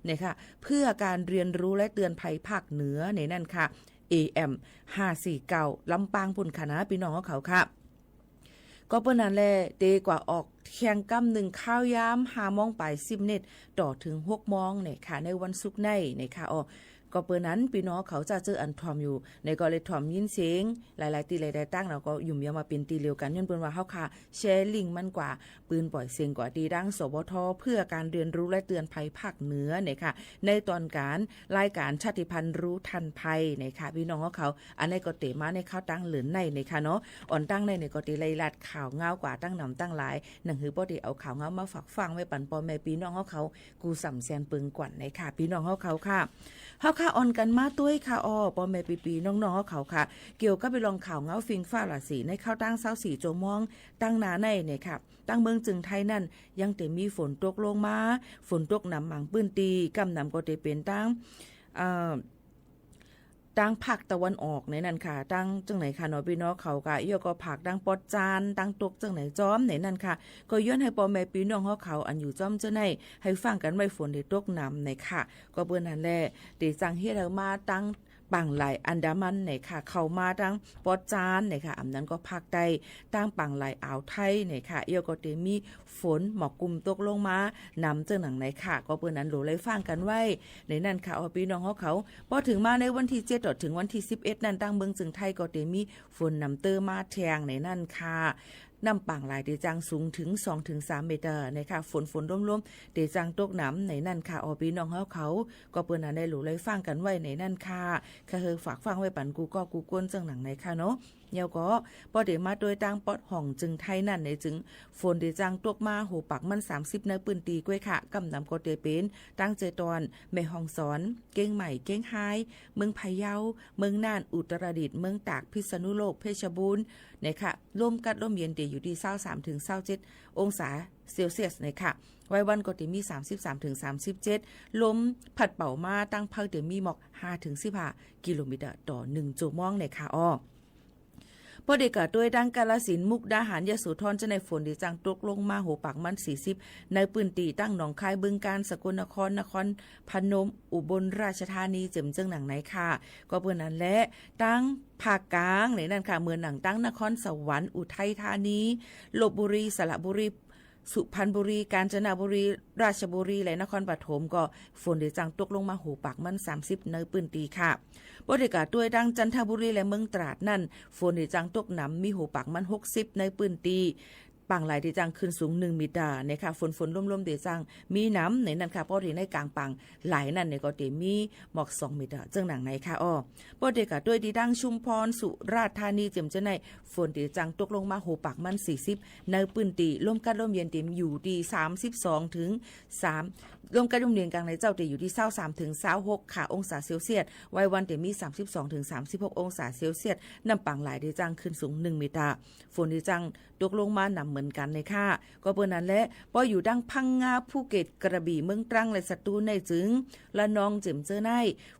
เนี่ยค่ะ เพื่อการเรียนรู้และเตือนภัยภาคเหนือเนี่ยนั่นค่ะ เอ เอ็ม ห้าสี่เก้า ลำปางปู้นค่ะนะ ปี้น้องเฮาเขาค่ะ ก็เปิ้นนั้นแหละ เต๋กว่าออกเคียงก้ำนึ่งข้าวยามห้าโมงปายสิบเน็ต ต่อเถิงหกโมงเนี่ยค่ะ ในวันศุกร์ในเนี่ยค่ะ อ้อ ก็เปิ้นนั้นปี้น้องเขาจะเจออันถ่อมอยู่ ในก็เลยถ่อมยินเสียง หลายๆ ตี้หลายๆ ตั้ง แล้วก็หยุมยาวมาเป๋นตี้เดียวกั๋น ย้อนเปิ้นว่าเฮาค่ะ แชร์ลิงก์มันกว่า ปืนป่อยเสียงกว่าตี้ตาง สวท เพื่อการเรียนรู้และเตือนภัยภาคเหนือเนี่ยค่ะ ในตอนก๋านรายก๋านชาติพันธุ์รู้ทันภัยเนี่ยค่ะ ปี้น้องเฮาเขา อันนี้ก็เต๋มาในข้าวตางเดือนในเนี่ยค่ะเนาะ อ่อนตางในเนี่ยก็เต๋ไล่ลัดข่าวเงาว์กว่าตั้งหนำตั้งหลาย หนังหือปอเต๋เอาข่าวเงาว์มาฝากฟังไว้ปั๋นป้อแม่ปี้น้องเฮาเขา กู้ส่ำแสนเปิงก่อนเนี่ยค่ะ ปี้น้องเฮาเขาค่ะ เฮาค่ะ อ่อนกั๋นมาตวยค่ะ อ้อ ป้อแม่ปี้ๆ น้องๆ เฮาเขาค่ะ เกี่ยวกับเรื่องข่าวเงาว์ฟิงฟ้าราศีในข้าวตางซาวสี่โจวโมง ตังหน้าในเนี่ยค่ะ ตางเมืองเจียงไฮ้นั้น ยังเต๋มีฝนตกลงมา ฝนตกหนำหมางปื้นตี้ ก้ำหนำก็เต๋เป๋นตาง เอ่อ ตางภาคตะวันออกเนี่ยนั่นค่ะ ตางเจียงไหนค่ะเนาะ ปี้น้องเขาค่ะ เยี่ยวก่อภาคตางปอดจาน ตางตกเจียงไหนจ้อมเนี่ยนั่นค่ะ ก็ย้อนหื้อป้อแม่ปี้น้องเฮาเขา อันอยู่จ้อมเจ้าไหน หื้อฟังกั๋นไว้ ฝนเต๋ตกหนำเนี่ยค่ะ ก็เปิ้นนั้นแหละ เต๋จังเฮ็ดหื้อมาตาง ฝั่งไหล่อันดามันเนี่ยค่ะ เข้ามาตางปอดจานเนี่ยค่ะ อำนั้นก็ภาคใต้ ตางฝั่งไหล่อ่าวไทยเนี่ยค่ะ เยี่ยวก็เต๋มีฝนหมอกกุ่มตกลงมา หนำเจิ่งหนังเนี่ยค่ะ ก็เปิ้นนั้นโหลได้ฟังกั๋นไว้ ในนั้นค่ะ อ้อ ปี้น้องเฮาเขา ปอเถิงมาในวันตี้เจ็ด ต่อเถิงวันตี้สิบเอ็ด นั้น ตางเมืองเจียงไฮ้ก็เต๋มีฝนหนำเต๊อะมาแทงในนั้นค่ะ น้ำฝั่งไหล่เต๋จังสูงเถิงสองเถิงสามเมตรเนี่ยค่ะ ฝนๆ ร่มๆ เต๋จังตกหนำในนั้นค่ะ อ้อ ปี้น้องเฮาเขา ก็เปิ้นนั้นได้โหลได้ฟังกั๋นไว้ในนั้นค่ะ ค่ะ หื้อฝากฟังไว้ปั๋นกู้ก้อกู้ก้นเจิ่งหนังในค่ะเนาะ เยี่ยวก็ ปอเต๋มาตวยตางปอดฮ่องเจียงไฮ้นั้นในจึง ฝนเต๋จังตกมาโหปากมันสามสิบในปื้นตี้ก้วยค่ะ ก้ำหนำก็เต๋เป๋น ตางเจตอน แม่ฮ่องสอน เกียงใหม่ เกียงฮาย เมืองพะเยา เมืองน่าน อุตรดิตถ์ เมืองตาก พิษณุโลก เพชรบูรณ์ เนี่ยค่ะ ลมกัดลมเย็นเต๋อยู่ตี้ซาวสามเถิงซาวเจ็ดองศาเซลเซียสเนี่ยค่ะ วายวันก็เต๋มีสามสิบสามเถิงสามสิบเจ็ด ลมพัดเป่ามาตางเพิงเต๋มีหมอกห้าเถิงสิบห้ากิโลเมตรต่อหนึ่งโจวโมงเนี่ยค่ะ อ้อ ปอเต๋ก็ตวยตางกาฬสินธุ์ มุกดาหาร ยโสธร เจ้าในฝนเต๋จังตกลงมาโหปากมันสี่สิบในปื้นตี้ ตางหนองคาย บึงกาฬ สกลนคร นครพนม อุบลราชธานี เจิ่มเจิ่งหนังในค่ะ ก็เปิ้นนั้นแหละ ตางภาคกลางในนั้นค่ะ เหมือนหนังตางนครสวรรค์ อุทัยธานี ลพบุรี สระบุรี สุพรรณบุรี กาญจนบุรี ราชบุรี และนครปฐม ก็ฝนเต๋จังตกลงมาโหปากมันสามสิบในปื้นตี้ค่ะ ปอเต๋ก็ตวยตางจันทบุรีและเมืองตราดนั้น ฝนเต๋จังตกหนำ มีโหปากมันหกสิบในปื้นตี้ ฝั่งไหล่เต๋จังขึ้นสูงหนึ่งเมตรเนี่ยค่ะ ฝนๆ ลมๆ เต๋จังมีหนำในนั้นค่ะ ปอตี้ในก๋างฝั่งไหล่นั้นเนี่ยก็เต๋มีหมอกสองเมตรเจิ่งหนังในค่ะ อ้อ ปอเต๋ก็ตวยตี้ตางชุมพร สุราษฎร์ธานี เจิ่มเจ้าใน ฝนเต๋จังตกลงมาโหปากมันสี่สิบในปื้นตี้ ลมกัดลมเย็นเต๋อยู่ตี้สามสิบสองเถิงสาม ลมกัดลมเย็นก๋างในเจ้าเต๋อยู่ตี้ซาวสามเถิงซาวหกค่ะ องศาเซลเซียส วายวันเต๋มีสามสิบสองเถิงสามสิบหกองศาเซลเซียส น้ำฝั่งไหล่เต๋จังขึ้นสูงหนึ่งเมตร ฝนเต๋จังตกลงมาหนำเหมือนกั๋นเนี่ยค่ะ ก็เปิ้นนั้นแหละ ปออยู่ตางพังงา ภูเก็ต กระบี่ เมืองตรัง และสตูลในจึง ระนอง เจิ่มเจ้าใน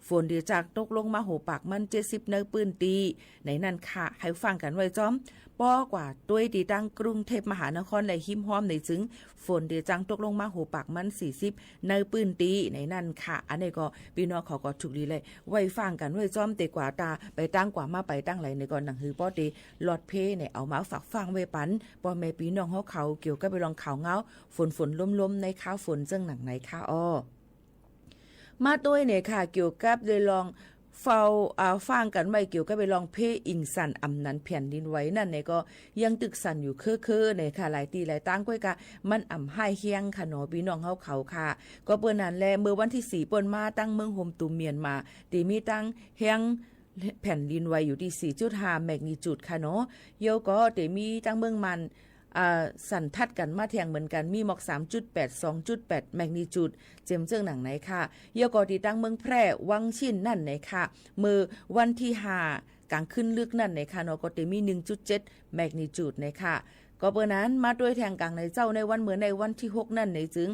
ฝนเต๋จังตกลงมาโหปากมันเจ็ดสิบในปื้นตี้ ในนั้นค่ะ หื้อฟังกั๋นไว้จ้อม ปอกว่าตวยตี้ตังกรุงเทพมหานครและฮิมฮอมในจึง ฝนเตจั้งตกลงมาหัวปากมันสี่สิบในปื้นตี้ในนั้นค่ะ อันนี้ก็ปี้น้องเขาก็ถูกดีเลย ไว้ฟังกั๋นไว้จ้อมเตกว่าตาไปตังกว่ามาไปตังไหลในก็หนังหือปอเตลอดเพในเอามาฝากฟังไว้ปัน ป้อแม่ปี้น้องเฮาเขาเกี่ยวกับไปลองข่าวเหงา ฝนฝนลมลมในคาวฝนเจิ่งหนังในค่ะอ้อ มาตวยเนี่ยค่ะ เกี่ยวกับเรื่องเฝ้า อ่า ฟังกั๋นไว้เกี่ยวกับเรื่องเพอิงสั่นอำนั้นแผ่นดินไหวนั่นเนี่ยก็ยังตึกสั่นอยู่เค้อๆเนี่ยค่ะ หลายตี้หลายตังก้วยกะ มันอ่ำฮ้ายแฮงค่ะเนาะ ปี้น้องเฮาเขาค่ะ ก็เปื้อนั้นแล เมื่อวันตี้สี่ป้นมาตังเมืองโฮมตูมเมียนมา ตี้มีตังแฮงแผ่นดินไหวอยู่ตี้สี่จุดห้าแมกนิจูดค่ะเนาะ เยี่ยวก็ตี้มีตังเมืองมัน อ่า สั่นถัดกั๋นมาแทงเหมือนกั๋น มีหมอกสามจุดแปด สองจุดแปดแมกนิจูด เจ๋มเจิ่งหนังในค่ะ เยี่ยวก็ตี้ตังเมืองแพร่วังชิ้นนั่นในค่ะ เมื่อวันตี้ห้ากลางคืนลึกนั่นในค่ะเนาะ ก็ตี้มีหนึ่งจุดเจ็ดแมกนิจูดในค่ะ ก็เปื้อนั้นมาตวยแทงกั๋งในเจ้าในวันเมื่อในวันตี้หกนั่นในจึง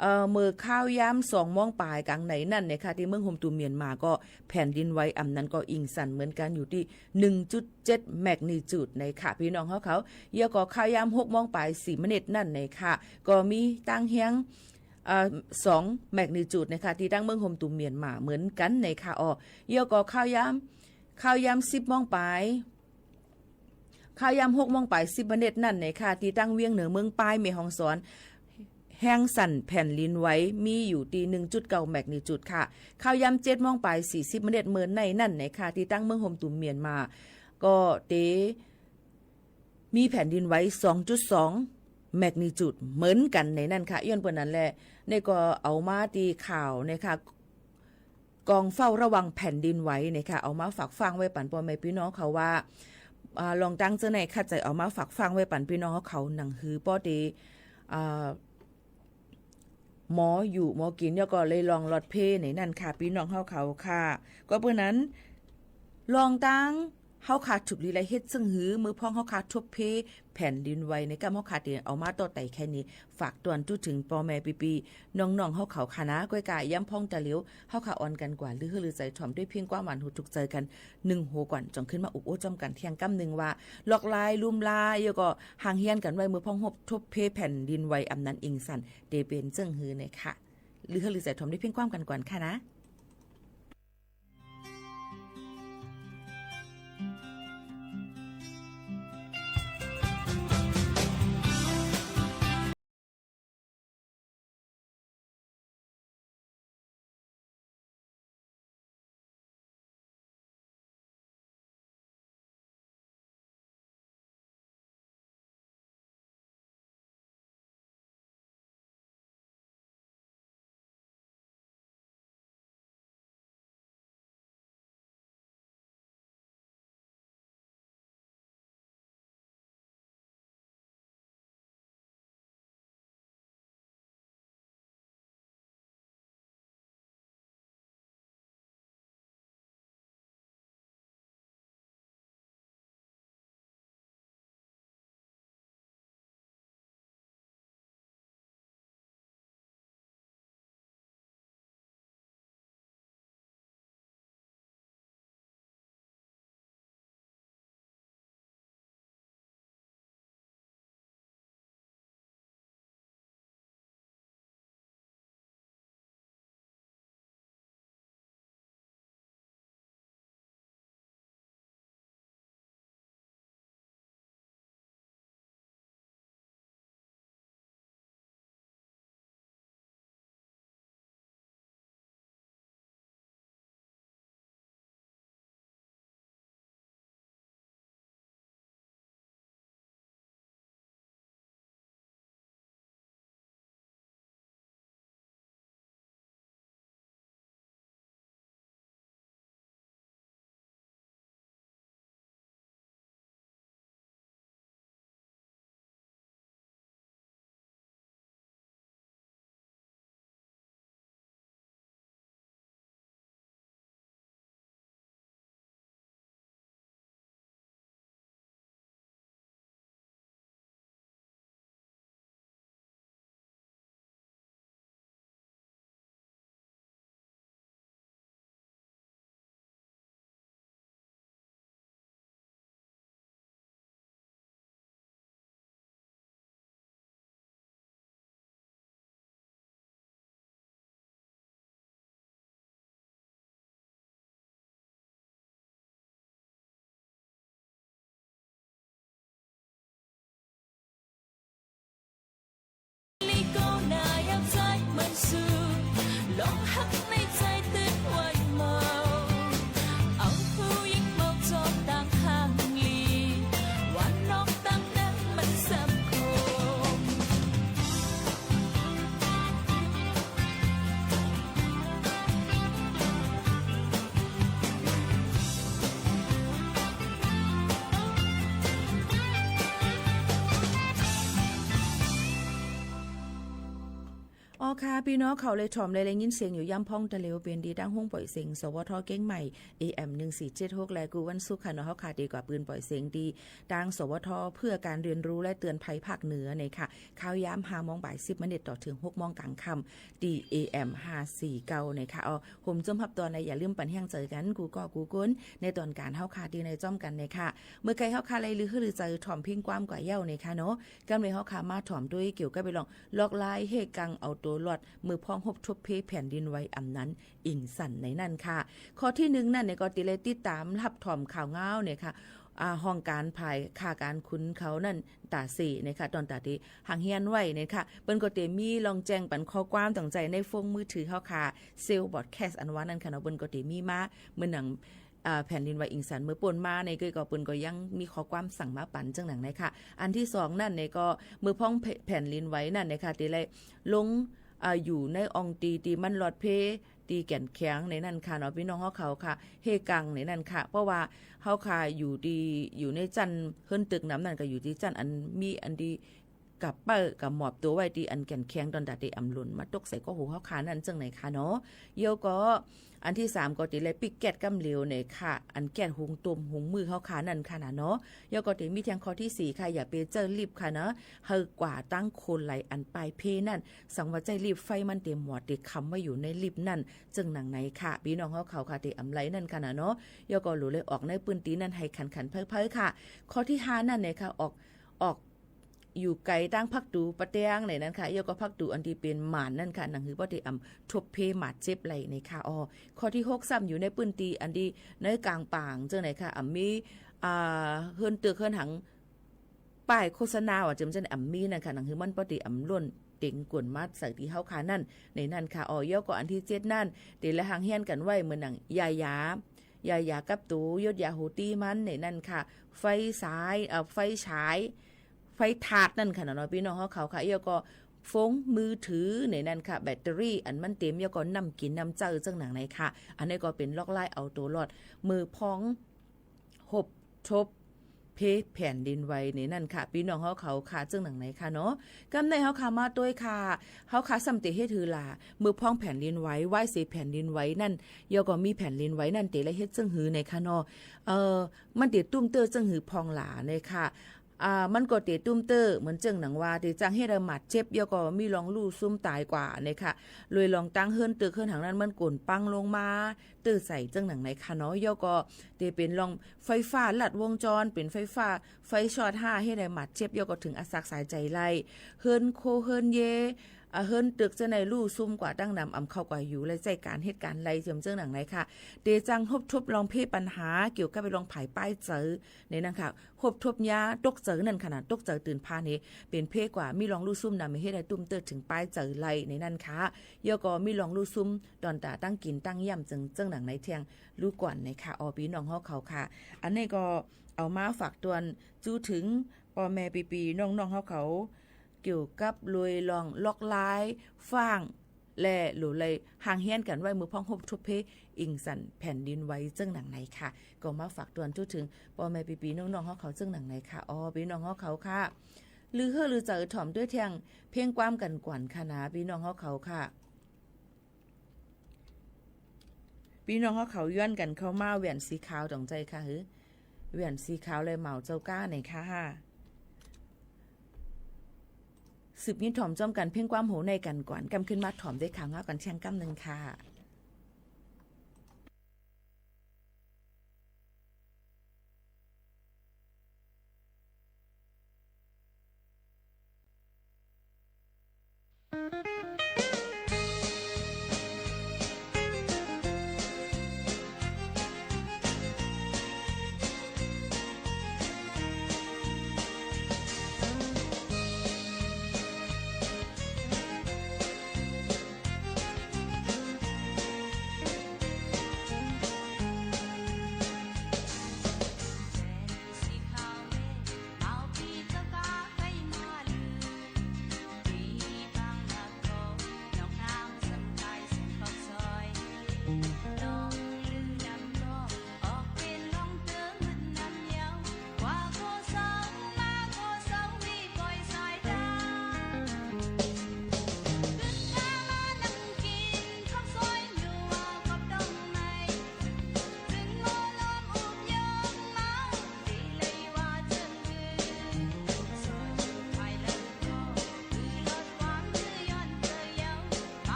เอ่อ เมื่อคาวยามสองโมงป๋ายกั๋งในนั่นในค่ะ ตี้เมืองโฮมตูมเมียนมาก็แผ่นดินไหวอำนั้นก็อิงสั่นเหมือนกั๋นอยู่ตี้หนึ่งจุดเจ็ดแมกนิจูดในค่ะ ปี้น้องเฮาเขา เยี่ยวก็คาวยามหกโมงป๋ายสี่มินิตนั่นในค่ะ ก็มีตังแฮง เอ่อ สองแมกนิจูดในค่ะ ตี้ตังเมืองโฮมตูมเมียนมาเหมือนกั๋นในค่ะอ้อ เยี่ยวก็คาวยาม คาวยามสิบโมงป๋าย คาวยามหกโมงป๋ายสิบมินิตนั่นในค่ะ ตี้ตังเวียงเหนือเมืองปายแม่ฮ่องสอน แฮงสั่นแผ่นดินไหวมีอยู่ตี้หนึ่งจุดเก้าแมกนิจูดค่ะ คาวยามเจ็ดโมงป๋ายสี่สิบมินิตเมินในนั่นในค่ะ ตี้ตังเมืองโฮมตูมเมียนมา ก็เต มีแผ่นดินไหวสองจุดสองแมกนิจูดเหมือนกั๋นในนั้นค่ะ ย้อนเปื้อนั้นแล นี่ก็เอามาตี้ข่าวนะคะ กองเฝ้าระวังแผ่นดินไหวเนี่ยค่ะ เอามาฝากฟังไว้ปันป้อแม่ปี้น้องเขาว่า อ่า ลองตังเจ้าในขัดใจ๋เอามาฝากฟังไว้ปันปี้น้องเขา หนังหือปอเต อ่า หมออยู่หมอกิ๋น แล้วก็เลยลองลอดเพในนั้นค่ะ ปี้น้องเฮาเขาค่ะ ก็เปื้อนั้น ลองตังเฮาค่ะถูกดีและเฮ็ดเซิ่งหือ เมื่อพ้องเฮาค่ะทบเพแผ่นดินไหวในก้ำเฮาค่ะเตียนเอามาต่อไต่แค่นี้ ฝากตวนจุถึงป้อแม่ปี้ๆ น้องๆ เฮาเขาค่ะนะ ก้อยก่าย้ำพ้องตะเหลียว เฮาค่ะอ่อนกั๋นกว่า ลือหื้อลือใจ๋ถ่อมด้วยเพียงความหวานหูถูกใจ๋กั๋น นึ่งหัวก่อน จ่องขึ้นมาอุบโอ้จ้อมกั๋นเที่ยงก้ำนึ่งว่า ลอกลายลุ่มลาย แล้วก็ห่างเฮี้ยนกั๋นไว้ เมื่อพ้องฮบทบเพแผ่นดินไหวอำนั้นอิงสั่น เตเป๋นเซิ่งหือเนี่ยค่ะ ลือหื้อลือใจ๋ถ่อมด้วยเพียงความกั๋นก่อนค่ะนะ ค่ะ ปี้น้องเฮาเขา ได้ถ่อม ได้ ได้ยินเสียงอยู่ย่ำพ่องตะเหลว เป๋นตี้ตางห้องป่อยเสียง สวท เกียงใหม่ เอเอ็ม หนึ่งสี่เจ็ดหก และกู้วันศุกร์ค่ะเนาะ เฮาค่ะ ตี้กว่าปืนป่อยเสียงตี้ตาง สวท เพื่อการเรียนรู้และเตือนภัยภาคเหนือเนี่ยค่ะ ข่าวยามห้าโมงบ่ายสิบมินิต ต่อเถิงหกโมงก๋างค่ำ ตี้ เอเอ็ม ห้าสี่เก้า เนี่ยค่ะ อ้อ ผมจมฮับตอนใน อย่าลืมปันแฮงใจ๋กั๋น กู้ก้อกู้คน ในต๋อนก๋านเฮาค่ะ ตี้ในจ้อมกั๋นเนี่ยค่ะ เมื่อไกลเฮาค่ะ ได้ลือหื้อลือใจ๋ถ่อมเพ่งความกว่าเย้าเนี่ยค่ะเนาะ กำเลยเฮาค่ะ มาถ่อมตวยเกี่ยวกับเป๋นเรื่อง ลอกลายเฮ่กังเอาตั๋วรอด เมื่อพ้องฮบทบเพแผ่นดินไหว อ่ำนั้นอิงสันในนั้นค่ะ ข้อตี้หนึ่งนั้นเนี่ย ก็ตี้ได้ติดต๋ามฮับถ่อมข่าวงาวเนี่ยค่ะ อ่า ห้องก๋านภายข้าก๋านขุนเขานั้น ต๋าเสเนี่ยค่ะ ต๋อนต๋าตี้ห่างเฮียนไว้เนี่ยค่ะ เปิ้นก็ตี้มีลองแจ้งปันข้อความตางใจ๋ในโฟนมือถือเฮาค่ะ เซลล์บอดแคสต์อันว่านั้นค่ะเนาะ เปิ้นก็ตี้มีมา เมื่อหนัง อ่า แผ่นดินไหวอิงสันเมื่อป้นมาเนี่ย ก็ ก็เปิ้นก็ยังมีข้อความสั่งมาปันเจิ่งหนังในค่ะ อันตี้สองนั้นเนี่ย ก็เมื่อพ้องแผ่น แผ่นดินไหวนั้นเนี่ยค่ะ ตี้ได้ลง อ่า อยู่ในอ่องตี้ตี้มันลอดเพ ตี้แก่นแข็งในนั้นค่ะเนาะ ปี้น้องเฮาเขาค่ะ เฮ่กังในนั้นค่ะ เพราะว่าเฮาค่ะอยู่ตี้ อยู่ในจั้นเฮิรนตึกนำนั้น ก็อยู่ตี้จั้นอันมีอันตี้ กับเปิ้นกับหมอบตั๋วไว้ตี้อันแก่นแข็ง ต๋อนต๋าตี้อ่ำหล่นมาตกใส่ก้อหูเฮาค่ะนั้นเจิ่งไหนค่ะเนาะ เย้าก็ อันตี้สามก็ตี้ได้ปิ๊กแก๊สกำเหลวเนี่ยค่ะ อันแก๊สหุงต้มหุงมื้อเฮาค่ะนั้นค่ะนะเนาะ เย้าก็ตี้มีแท่งข้อตี้สี่ค่ะ อย่าไปใจ๊ลิฟต์ค่ะเนาะ หื้อกว่าตั้งคนไหลอันป้ายเพนั้น สังว่าใจ๊ลิฟต์ไฟมันตี้หมอดตี้คำไว้อยู่ในลิฟต์นั้น เจิ่งหนังในค่ะ ปี้น้องเฮาเขาค่ะ ตี้อ่ำไหลนั้นค่ะนะเนาะ เย้าก็หลู่เลยออกในปื้นตี้นั้นหื้อขันๆ เผินๆ ค่ะ ข้อตี้ห้านั้นเนี่ยค่ะ ออก ออก อยู่ไก๋ตั้งผักตูปะแตงในนั้นค่ะ เย้าก็ผักตูอันตี้เป๋นหมานนั้นค่ะ หนังหื้อบ่ได้อ่ำทบเพหมาดเจ็บไหลในค่ะ อ้อ ข้อตี้หกซ้ำอยู่ในปื้นตี้อันตี้ในก๋างป่างเจิ่งไหนค่ะ อ่ำมี อ่า เฮิรนตึกเฮิรนหัง ป้ายโฆษณาว่าเจิ่งจั้นอ่ำมีนั้นค่ะ หนังหื้อมันบ่ได้อ่ำล่นเต็งก๋นมาใส่ตี้เฮาค่ะนั้น ในนั้นค่ะ อ้อ เย้าก็อันตี้เจ็ดนั้น ตี้ได้ห่างเฮียนกั๋นไว้เหมือนหนัง ยายา ยายากับตั๋ว ยดยาฮูตี้มันในนั้นค่ะ ไฟสาย เอ่อ ไฟฉาย ไฟทาดนั้นค่ะเนาะ ปี้น้องเฮาเขาค่ะ เย้าก็โฟนมือถือในนั้นค่ะ แบตเตอรี่อันมันเต็ม เย้าก็น้ำกิ๋นน้ำใจ๊เจิ่งหนังในค่ะ อันนี้ก็เป๋นลอกลายเอาตั๋วรอด เมื่อพ้องฮบทบเพแผ่นดินไหวในนั้นค่ะ ปี้น้องเฮาเขาค่ะ เจิ่งหนังในค่ะเนาะ กำในเฮาค่ะ มาตวยค่ะ เฮาค่ะซ้ำตี้เฮ็ดหื้อหล่า เมื่อพ้องแผ่นดินไหว ไหว้เสแผ่นดินไหวนั้น เย้าก็มีแผ่นดินไหวนั้น ตี้ได้เฮ็ดเจิ่งหื้อในค่ะเนาะ เอ่อ มันตี้ตุ้มเตื้อเจิ่งหื้อพ่องหล่าในค่ะ อ่า มันก็ตี้ตุ้มเตื้อเหมือนเจิ่งหนังว่า ตี้จั้งเฮ็ดหื้อหมาดเจ็บ เย้าก็มีลองลู่ซุ่มต๋ายกว่าเนี่ยค่ะ เลยลองตั้งเฮิรนตึกเฮิรนหังนั้นมันก๋นปังลงมา เตื้อใส่เจิ่งหนังในค่ะเนาะ เย้าก็ตี้เป๋นลองไฟฟ้าลัดวงจร เป๋นไฟฟ้า ไฟช็อตฮ่า เฮ็ดหื้อหมาดเจ็บ เย้าก็เถิงอัดสักสายใจ๋ไหล เฮิรนโคเฮิรนเย อ่า เฮิรนตึกเจ้าในลู่ซุ่มกว่าตั้งนำ อ่ำเข้ากว่าอยู่ และใจ๊ก๋านเฮ็ดก๋านไหลเจิ่ง เจิ่งหนังในค่ะ ตี้จั้งฮบทบลองเพปัญหาเกี่ยวกับเป๋นลองผายป้ายเจอในนั้นค่ะ ฮบทบยาตกเจอนั้นค่ะนะ ตกเจอตื่นพลานเฮ เป๋นเพกว่า มีลองลู่ซุ่มนำ เฮ็ดหื้อตุ้มเตื้อเถิงป้ายเจอไหลในนั้นค่ะ เย้าก็มีลองลู่ซุ่มต๋อนต๋าตั้งกิ๋นตั้งย่ำเจิ่ง เจิ่งหนังในแท่งลู่ก่อนในค่ะ อ้อ ปี้น้องเฮาเขาค่ะ อันนี้ก็เอามาฝากตวน จู๊เถิงป้อแม่ปี้ๆ น้องๆ เฮาเขา เกี่ยวกับลุยลองลอกลายฟ้าง และหลู่เลยห่างเฮียนกั๋นไว้ เมื่อพ้องฮบทบเพอิงสันแผ่นดินไหวเจิ่งหนังในค่ะ ก็มาฝากตวนจู๊เถิงป้อแม่ปี้ๆ น้องๆ เฮาเขาเจิ่งหนังในค่ะ อ้อ ปี้น้องเฮาเขาค่ะ ลือหื้อลือใจ๋ถ่อมตวยแท่งเพ่งความกั๋นก่อนค่ะนะ ปี้น้องเฮาเขาค่ะ ปี้น้องเฮาเขาย้อนกั๋นเข้ามา แหวนสีขาวต๋องใจ๋ค่ะ หื้อ แหวนสีขาวเลยเหมาเจ้าก้าไหนค่ะ สืบยินถ่อมจ้อมกั๋นเพ่งความโหในกั๋นก่อน กำขึ้นมาถ่อมตวยข่าวงาวกั๋นแท่งกำนึ่งค่ะ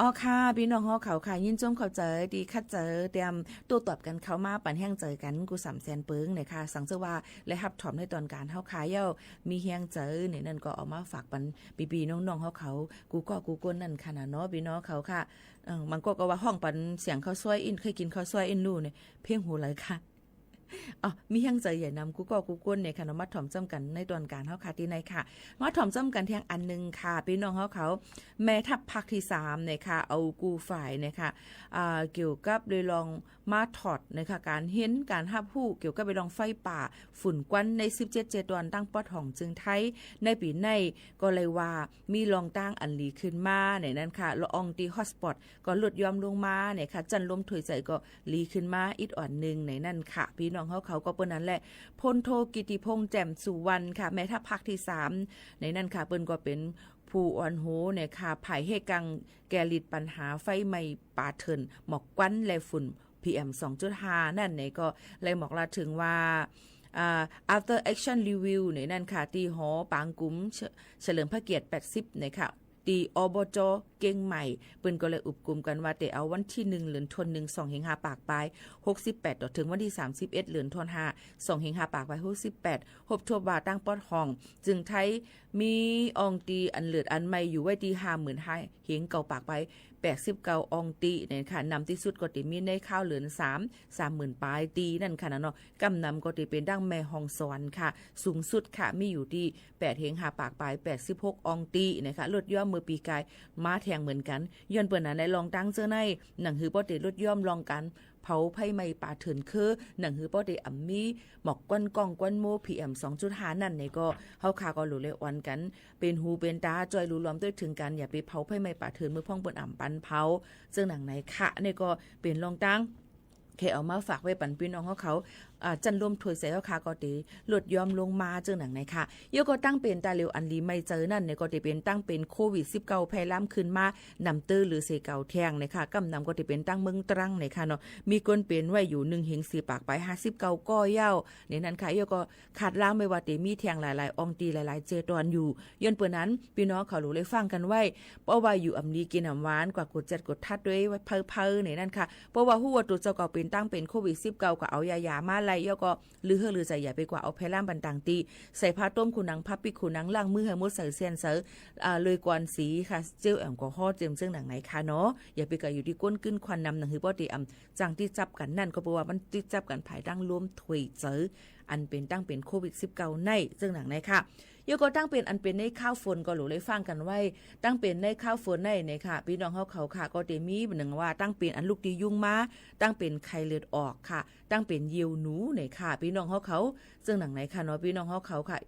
อ๋อค่ะ ปี้น้องเฮาเขาค่ะ ยินจมขอบใจ๋ตี้ขัดใจ๋เตรียมโต้ตอบกั๋นเข้ามา ปันแฮงใจ๋กั๋น กู้สามแสนเปิงเนี่ยค่ะ สังเจ้าว่า ได้ฮับถ่อมในตอนก๋านเฮาค่ะ เย้า มีแฮงใจ๋เนี่ย นั่นก็เอามาฝากปันปี้ๆ น้องๆ เฮาเขา กู้ก้อกู้ก้นนั่นค่ะนะเนาะ ปี้น้องเขาค่ะ เอ่อ บางก้อก็ว่าฮ้องปันเสียงข้าวซอยอิ้น เคยกิ๋นข้าวซอยอิ้นลู่เนี่ย เพลงฮู้ไหลค่ะ อ๋อ มีแฮงใจ๋ใหญ่นำกู้ก้อกู้ก้นเนี่ยค่ะเนาะ มาถ่อมจ้ำกั๋นในตอนก๋านเฮาค่ะ ตี้ในค่ะ มาถ่อมจ้ำกั๋นแทงอันนึ่งค่ะ ปี้น้องเฮาเขา แม่ทัพภาคตี้สามเนี่ยค่ะ เอากู้ฝ่ายเนี่ยค่ะ อ่า เกี่ยวกับเรื่องมาถอดเนี่ยค่ะ ก๋านเห็นก๋านฮับฮู้เกี่ยวกับเรื่องไฟป่า ฝุ่นควันในสิบเจ็ดเจตอน ตางปอดห้องเจิงไทย ในปี๋ในก็เลยว่า มีลองตางอันหลีขึ้นมาเนี่ยนั่นค่ะ ละอองตี้ฮอตสปอตก็ลดย้อมลงมาเนี่ยค่ะ จั้นลมถ้วยใจ๋ก็หลีขึ้นมาอิดอ่อนนึ่งเนี่ยนั่นค่ะ ปี้น้องเฮาเขา ก็เปิ้นนั้นแหละ พลโทกิติพงษ์ แจ่มสุวรรณค่ะ แม่ทัพภาคตี้สามเนี่ยนั่นค่ะ เปิ้นก็เป๋นผู้อ่อนหัวเนี่ยค่ะ ฝ่ายเฮกังแก้หลีดปัญหาไฟไหม้ป่าเถิ่น หมอกควันและฝุ่น PM สองจุดห้า นั่นเนี่ยก็เลยบอกลาเถิงว่า อ่า after action review เนี่ยนั่นค่ะ ตี้หอปางกุ๋มเฉ- เฉลิมพระเกียรติแปดสิบเนี่ยค่ะ ตี้ อบจ เกียงใหม่ เปิ้นก็เลยอุบกุมกั๋นว่า เต๊อะเอาวันตี้หนึ่ง เดือนธันวา สองเฮงห้าปากปายหกสิบแปด ต่อเถิงวันตี้สามสิบเอ็ด เดือนธันวา สองเฮงห้าปากปายหกสิบแปด พบทบว่าตางปอดห้องเจิงไทย มีอองตี้อันเลือดอันไหม้อยู่ไว้ตี้ห้าหมื่นห้าเฮงเก้าปากปายแปดสิบเก้าอองตี้เนี่ยค่ะ นำตี้สุดก็ตี้มีในคาวเดือนสาม สามหมื่นปายตี้นั่นค่ะนะเนาะ ก้ำนำก็ตี้เป๋นตางแม่ฮ่องสอนค่ะ สูงสุดค่ะ มีอยู่ตี้แปดเฮงห้าปากปายแปดสิบหกอองตี้เนี่ยค่ะ ลดย้อมเมื่อปี๋ก่ายมาแทงเหมือนกั๋น ย้อนเปิ้นนั้นได้ลองตางเจ้าใน หนังหื้อป้อเต๊อะลดย้อมลองก๋านเผาไฟไหม้ป่าเถิ่นคือ หนังหื้อป้อเต๊อะอ่ำมีหมอกควันก้องควันโม้ PM สองจุดห้า นั่นเนี่ยก็ เฮาข้าก็หลู่เลยอ่อนกั๋น เป๋นหูเป๋นต๋า จ้อยหลู่หลอมตวยเถิงกั๋น อย่าไปเผาไฟไหม้ป่าเถิ่น เมื่อพ่องเปิ้นอ่ำปันเผา เจิงหนังไหนค่ะ เนี่ยก็เป๋นลองตาง แค่เอามาฝากไว้ปันปี้น้องเฮาเขา อ่า จั้นลมถ้วยใจ๋เฮาข้าก็เต๊อะลดย้อมลงมา เจิงหนังไหนค่ะ เย้าก็ตางเป๋นตาเหลียวอันหลีไหม้ใจ๋นั่นเนี่ยก็เต๊อะเป๋นตางเป๋นโควิดสิบเก้า แพร่ลามขึ้นมา นำเต๊อะหรือเสเก่าแทงเนี่ยค่ะ ก้ำนำก็เต๊อะเป๋นตางเมืองตรังเนี่ยค่ะเนาะ มีคนเป๋นไว้อยู่หนึ่งเฮงสี่ปากปายห้าสิบเก้าก้อเย้า เนี่ยนั่นค่ะ เย้าก็ คาดลามไว้ว่าเต๊อะมีแทงหลายๆ อองตี้หลายๆ เจตอนอยู่ ย้อนเปิ้นนั้น ปี้น้องเขาหลู่เลยฟังกั๋นไว้ เพราะว่าอยู่อ่ำดีกิ๋นอ่ำหวาน กว่าโกรธแจ๊ดโกรธทัดตวยเผินๆ เนี่ยนั่นค่ะ เพราะว่าฮู้ว่าตั๋วเจ้าเก่าเป๋นตางเป๋นโควิดสิบเก้า ก็เอายาๆ มาไล่ เย้าก็ลือเฮอลือใจ๋ อย่าไปกว่าเอาแพร่ลามปันต่างตี้ ใส่ผ้าต้มขูหนัง ผ้าปิ๊กขูหนัง ล้างมือหื้อหมดใส่แซนใส่ อ่า เลยก่อนสีค่ะ เจลแอลกอฮอล์ เจิมเจิงหนังไหนค่ะเนาะ อย่าไปกว่าอยู่ตี้ก้นกึ๊นควันนำ หนังหื้อป้อเต๊อะอ่ำ จั้งติดจับกั๋นนั่น ก็เปิ้นว่ามันติดจับกั๋นภายตางลมถ้วยใจ๋ อันเป๋นตางเป๋นโควิดสิบเก้า ใน เจิงหนังไหนค่ะ เย้าก็ตางเป๋นอันเป๋นในคาวฝนก็หลู่เลยฟังกั๋นไว้ ตางเป๋นในคาวฝนในเนี่ยค่ะ ปี้น้องเฮาเขาค่ะ ก็เต๊อะมีหนึ่งว่าตางเป๋นอันลุกตี้ยุงมา ตางเป๋นไข้เลือดออกค่ะ ตางเป๋นเยี่ยวหนูเนี่ยค่ะ ปี้น้องเฮาเขา เจิงหนังไหนค่ะเนาะ ปี้น้องเฮาเขาค่ะ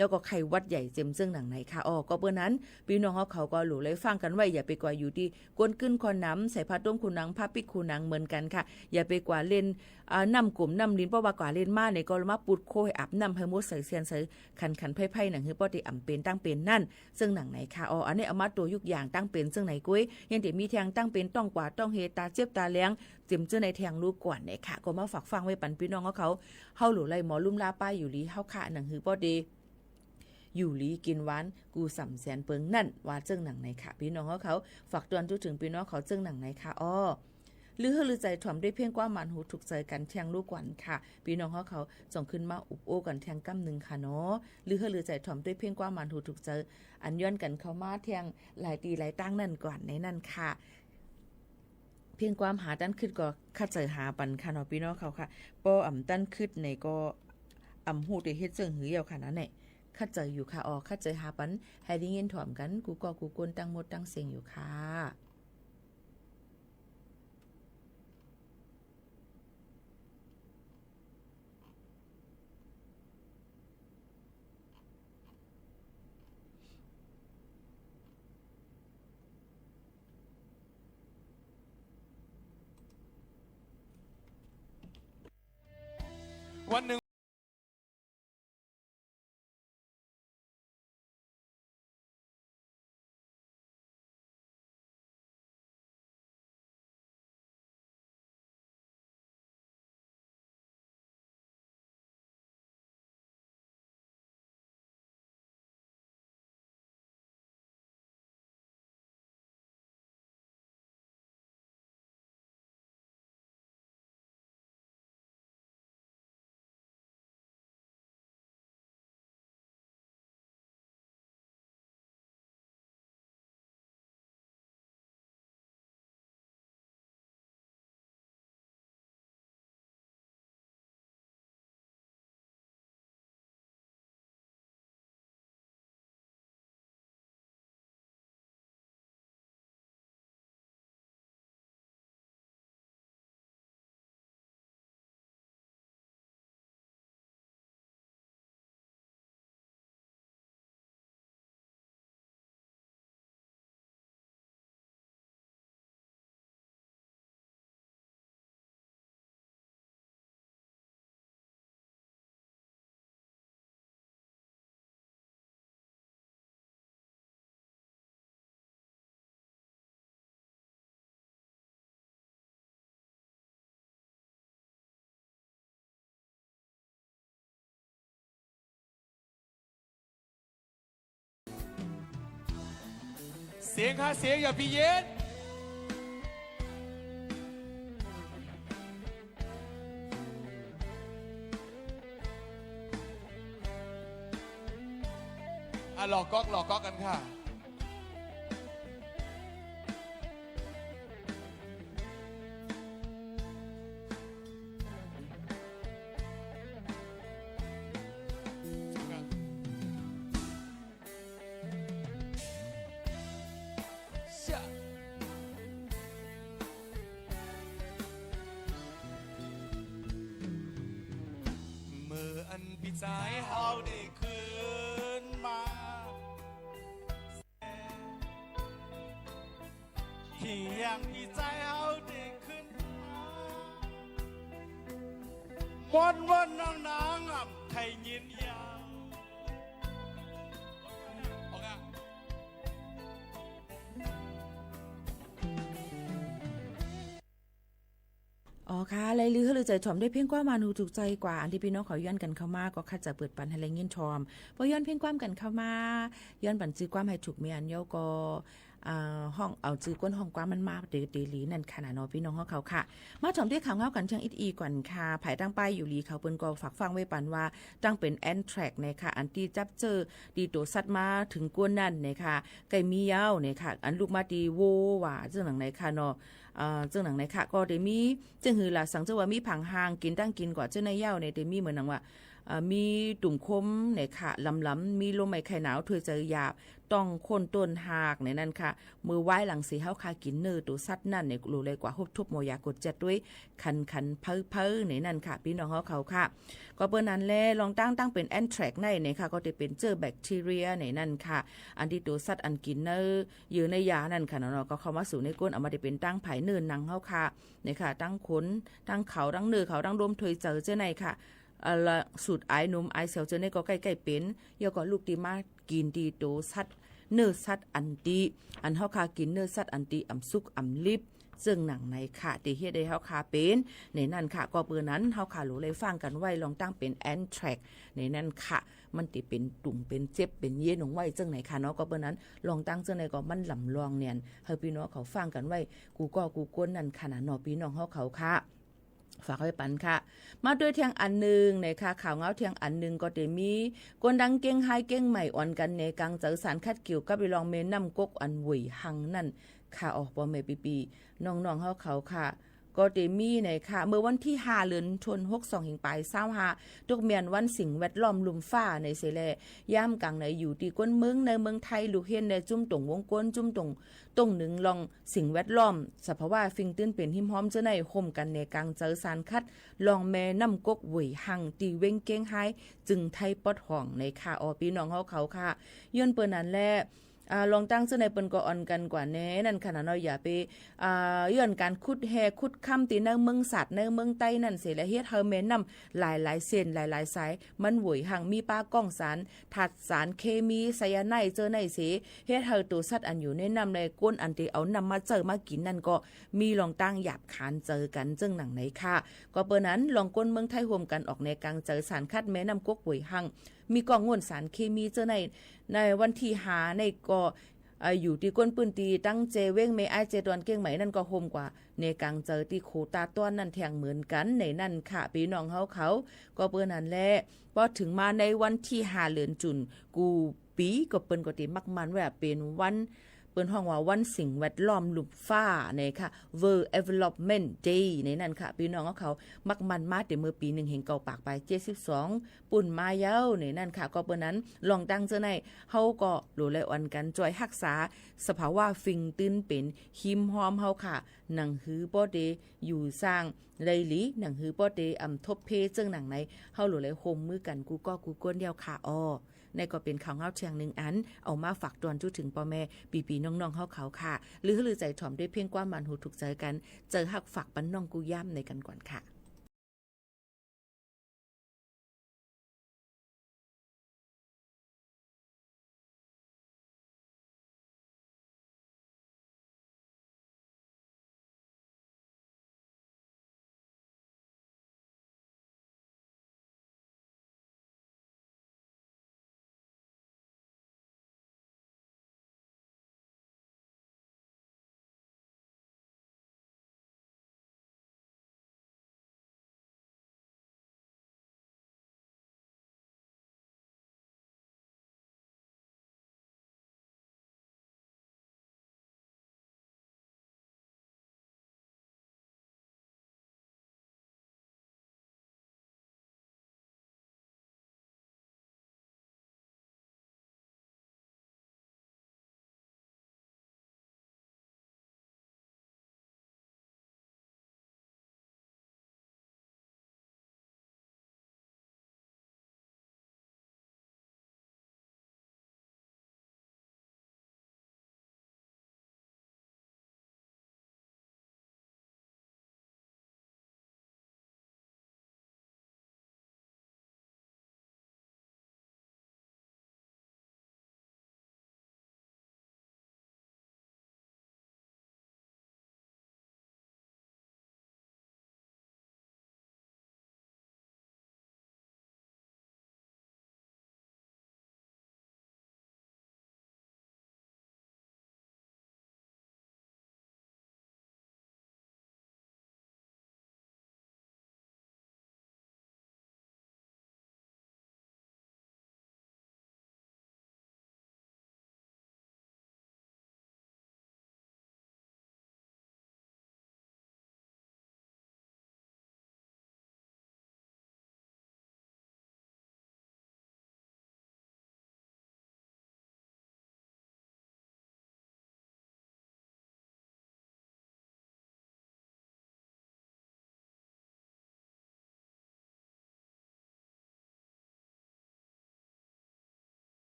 แล้วก็ไข้หวัดใหญ่เจิมเจิงหนังไหนค่ะ อ๋อ ก็เปิ้นนั้น ปี้น้องเฮาเขาก็หลู่เลยฟังกั๋นไว้ อย่าไปกว่าอยู่ตี้ก้นกึ๊นควันนำ ใส่ผ้าต้มขูหนัง ผ้าปิ๊กขูหนังเหมือนกั๋นค่ะ อย่าไปกว่าเล่น อ่า น้ำก๋มน้ำลิน เพราะว่ากว่าเล่นมาเนี่ยก็มาปูดโคหื้ออาบน้ำหื้อหมดใส่แซนใส่ ขันๆ ไพ่ๆ หนังหื้อป้อเต๊อะอ่ำเป๋นตางเป๋นนั่น เจิงหนังไหนค่ะ อ๋อ อันนี้เอามาตั๋วยกอย่างตางเป๋นเจิงไหนกุ้ย ยังเต๊อะมีแทงตางเป๋นต้องกวาดต้องเฮ ต๋าเจ็บต๋าแลง เจิมเจิงไหนแทงลู่ก่อนเนี่ยค่ะ ก็มาฝากฟังไว้ปันปี้น้องเฮาเขา เฮาหลู่เลยหมอลุ่มลาป้ายอยู่หลีเฮาค่ะ หนังหื้อป้อเต๊อะ อยู่หลีกิ๋นหวาน กู้สามแสนเปิงนั่น ว่าเจิงหนังไหนค่ะ ปี้น้องเฮาเขา ฝากตวนจุ๊เถิงปี้น้องเขาเจิงหนังไหนค่ะ อ๋อ ลือเฮอลือใจ๋ถ่อมด้วยเพลงความหมานหูถูกใจ๋กั๋นแทงลู่ก่อนค่ะ ปี้น้องเฮาเขา จ่องขึ้นมาอุบโอ้กั๋นแทงก้ำนึ่งค่ะเนาะ ลือเฮอลือใจ๋ถ่อมด้วยเพลงความหมานหูถูกใจ๋ อันย้อนกั๋นเข้ามาแทงหลายตี้หลายตางนั่นก่อนในนั่นค่ะ เพลงความหาตันกึ๊ดก็คัดใจ๋หาปันค่ะเนาะ ปี้น้องเขาค่ะ ป้ออ่ำตันกึ๊ดเนี่ยก็อ่ำฮู้เต๊อะเฮ็ดเจิงหื้อเย้าค่ะนั่นแหละ คัดใจ๋อยู่ค่ะ อ๋อ คัดใจ๋หาปัน หื้อได้ยินถ่อมกั๋น กู้ก้อกู้ก้นตังหมดตังเสี้ยงอยู่ค่ะ สียง หาเสียง อย่าปี้เย็น อ่ะ หลอกก๊อก หลอกก๊อกกั๋นค่ะ เมื่ออันปี้จายเฮาได้คืนมา เคียงปี้จายเฮาได้คืนมา ม่วนๆ น้องๆ อ่ะ ใค่ยินยาว อ๋อค่ะ ไล่ลือหื้อลือใจ๋ถ่อมด้วยเพลงความหวานหูถูกใจ๋กว่า อันตี้ปี้น้องเขาย้อนกั๋นเข้ามา ก็คัดจะเปิดปันหื้อได้ยินถ่อม ปอย้อนเพลงความกั๋นเข้ามา ย้อนปันจื้อความหื้อถูกเมียอันเย้าก็ อ่า ฮ้อง เอาจื้อก้นฮ้องความมันมาเต๋ๆ หลีนั่นค่ะนะเนาะ ปี้น้องเฮาเขาค่ะ มาถ่อมตี้ข่าวเหง้ากั๋นเทื่องอิดอีก่อนค่ะ ภายใต้ป้ายอยู่หลีเขาเปิ้นก็ฝากฟังไว้ปันว่า ตั้งเป๋นแอนแทรกเนี่ยค่ะ อันตี้จับเจอตี้ตั๋วสัตว์มาเถิงก้นนั่นเนี่ยค่ะ ใก้มีเย้าเนี่ยค่ะ อันลุกมาตี้โวว่า เจิ่งหนังไหนค่ะเนาะ เอ่อ เจิ่งหนังไหนค่ะ ก็ได้มี เจิ่งหื้อละสัง เจิ่งว่ามีผางฮาง กิ๋นตั้งกิ๋นกว่าเจ้าในเย้าเนี่ย ได้มีเหมือนหนังว่า เอ่อ มีตุ่มโคมเนี่ยค่ะ ลำๆ มีลมไอไข่หนาว ถ้วยใจ๋หยาบ ต้องโค่นต้นฮากเนี่ยนั่นค่ะ เมื่อวายหลังเสียเฮาค่ะกิ๋นเนื้อตั๋วสัตว์นั่นเนี่ย หลูไหลกว่าฮบทบหมอยากดเจ็ดด้วย คันๆ เพ้อๆ เนี่ยนั่นค่ะ ปี้น้องเฮาเขาค่ะ ก็เปิ้นนั้นแล ลองตั้ง ตั้งเป๋นแอนแทรกในเนี่ยค่ะ ก็ได้เป๋นเจื้อแบคทีเรียเนี่ยนั่นค่ะ อันตี้ตั๋วสัตว์อันกิ๋นเนื้อ เยื่อในยานั่นค่ะเนาะ ก็เข้ามาสู่ในก้น เอามาได้เป๋นตางผายเนื้อหนังเฮาค่ะ เนี่ยค่ะ ตึงขน ตึงเขา ตึงเนื้อเขา ตึงลมถ้วยใจ๋เจ้าในค่ะ เอ่อ ละสูดอายหนมอายเสียวเจ้าในก็ใก้ๆ เป๋น เย้าก็ลุกตี้มากิ๋นตี้ตั๋วสัตว์ เนื้อสัตว์อันตี้ อันเฮาค่ะกิ๋นเนื้อสัตว์อันตี้อ่ำสุกอ่ำลิบ เจิ่งหนังไหนค่ะ ตี้เฮ็ดหื้อเฮาค่ะเป๋น เนี่ยนั่นค่ะ ก็เปิ้นนั้นเฮาค่ะหลูไหลฟังกั๋นไว้ ลองตั้งเป๋นแอนแทรก เนี่ยนั่นค่ะ มันตี้เป๋นตุ่มเป๋นเจ็บเป๋นเย้นงไว้เจิ่งไหนค่ะเนาะ ก็เปิ้นนั้นลองตั้งเจิ่งไหนก็มันลำลองเนี่ย หื้อปี้น้องเขาฟังกั๋นไว้ กู้ก้อกู้ก้นนั่นค่ะนะเนาะ ปี้น้องเฮาเขาค่ะ ฝากไว้ปันค่ะ มาด้วยเทื่องอันนึ่งเนี่ยค่ะ ข่าวเหง้าเทื่องอันนึ่งก็ได้มี ก้นดังเก้งฮ้ายเก้งใหม่อ่อนกั๋นแหนก๋างใจ๋สานคัดเกี่ยวกับเรื่องแม่น้ำก๊กอันเวยหังนั่นค่ะ อ๋อ ป้อแม่ปี้ๆ น้องๆ เฮาเขาค่ะ ก็ได้มีเนี่ยค่ะ เมื่อวันตี้ห้า เดือนธันวาคม หกสอง เฮงป๋ายซาวห้า ตกเมียนวันสิ่งแวดล้อมลุ่มฟ้าในเสียแล ยามก๋างในอยู่ตี้ก้นเมืองในเมืองไทย ลูกเฮียนในจุมตงวงก้น จุมตง ตรงนึ่งลองสิ่งแวดล้อม สภาวะสิ่งตี้เป๋นหิมฮ้อมเจ้าใน ฮ่มกั๋นแหนก๋างใจ๋สานคัด ลองแม่น้ำก๊กเวยหัง ตี้เว็งเก้งฮ้าย จึงไทยปอดห้องในค่ะ อ๋อ ปี้น้องเฮาเขาค่ะ ย้อนเปิ้นนั้นแล อ่า ลองตั้งเจ้าในเปิ้นก็อ่อนกั๋นกว่าแหนนั่นค่ะนะเนาะ อย่าไป อ่า ย้อนก๋านขุดแฮ่ขุดคำตี้ในเมืองสาดในเมืองใต้นั่นเสียแล เฮ็ดหื้อแม่น้ำหลายๆ เส้นหลายๆ สาย มันเวยหัง มีป้าก้องสาร ธาตุสารเคมี ไซยาไนด์เจ้าในเสีย เฮ็ดหื้อตั๋วสัตว์อันอยู่ในน้ำและก้นอันตี้เอาน้ำมาใจ๊มากิ๋นนั่นก็มีลองตั้งหยาบขานเจอกั๋นเจิ่งหนังไหนค่ะ ก็เปิ้นนั้นลองก้นเมืองไทยฮ่มกั๋นออกแหนก๋างใจ๋สานคัดแม่น้ำก๊กเวยหัง มีก้องงวนสารเคมีเจ้าใน ในวันตี้ห้าในก็ เอ่อ อยู่ตี้ก้นปื้นตี้ตึงแจเว็งแม่อ้าย แจดอนเก้งใหม่นั่นก็ฮ่มกั๋นแหนก๋างใจ๋ตี้โขตาต้อนนั่นแทงเหมือนกั๋นในนั่นค่ะ ปี้น้องเฮาเขา ก็เปิ้นนั้นแล ปอเถิงมาในวันตี้ห้า เดือนกัญญายน กู้ปี๋ก็เปิ้นก็ตี้มักหมั้นว่าเป๋นวัน เปิ้นฮ้องว่าวันสิ่งแวดล้อมลุ่มฟ้าในค่ะ World Environment Day ในนั่นค่ะ ปี้น้องเฮาเขา มักหมั้นมาแต่เมื่อปี๋หนึ่งเฮงเก้าปากปายเจ็ดสิบสอง ปู้นมาเย้าในนั่นค่ะ ก็เปิ้นนั้นลองตั้งเจ้าใน เฮาก็หลูไหลอ่อนกั๋นจ้อยฮักษา สภาวะสิ่งตี้เป๋นหิมฮ้อมเฮาค่ะ หนังหื้อป้อได้อยู่สร้างได้หลี หนังหื้อป้อได้อ่ำทบเพเจิ่งหนังไหน เฮาหลูไหลฮ่มมือกั๋นกู้ก้อกู้ก้นเดียวค่ะ อ๋อ ในก็เป๋นข่าวเหง้าเทื่องนึ่งอัน เอามาฝากตอนจุเถิงป้อแม่ปี้ๆ น้องๆ เฮาเขาค่ะ หื้อหื้อใจ๋ถ่อมด้วยเพลงความหวานหูถูกใจ๋กั๋น ใจ๋ฮักฝากปันน้องกู้ย่ามในกั๋นก่อนค่ะ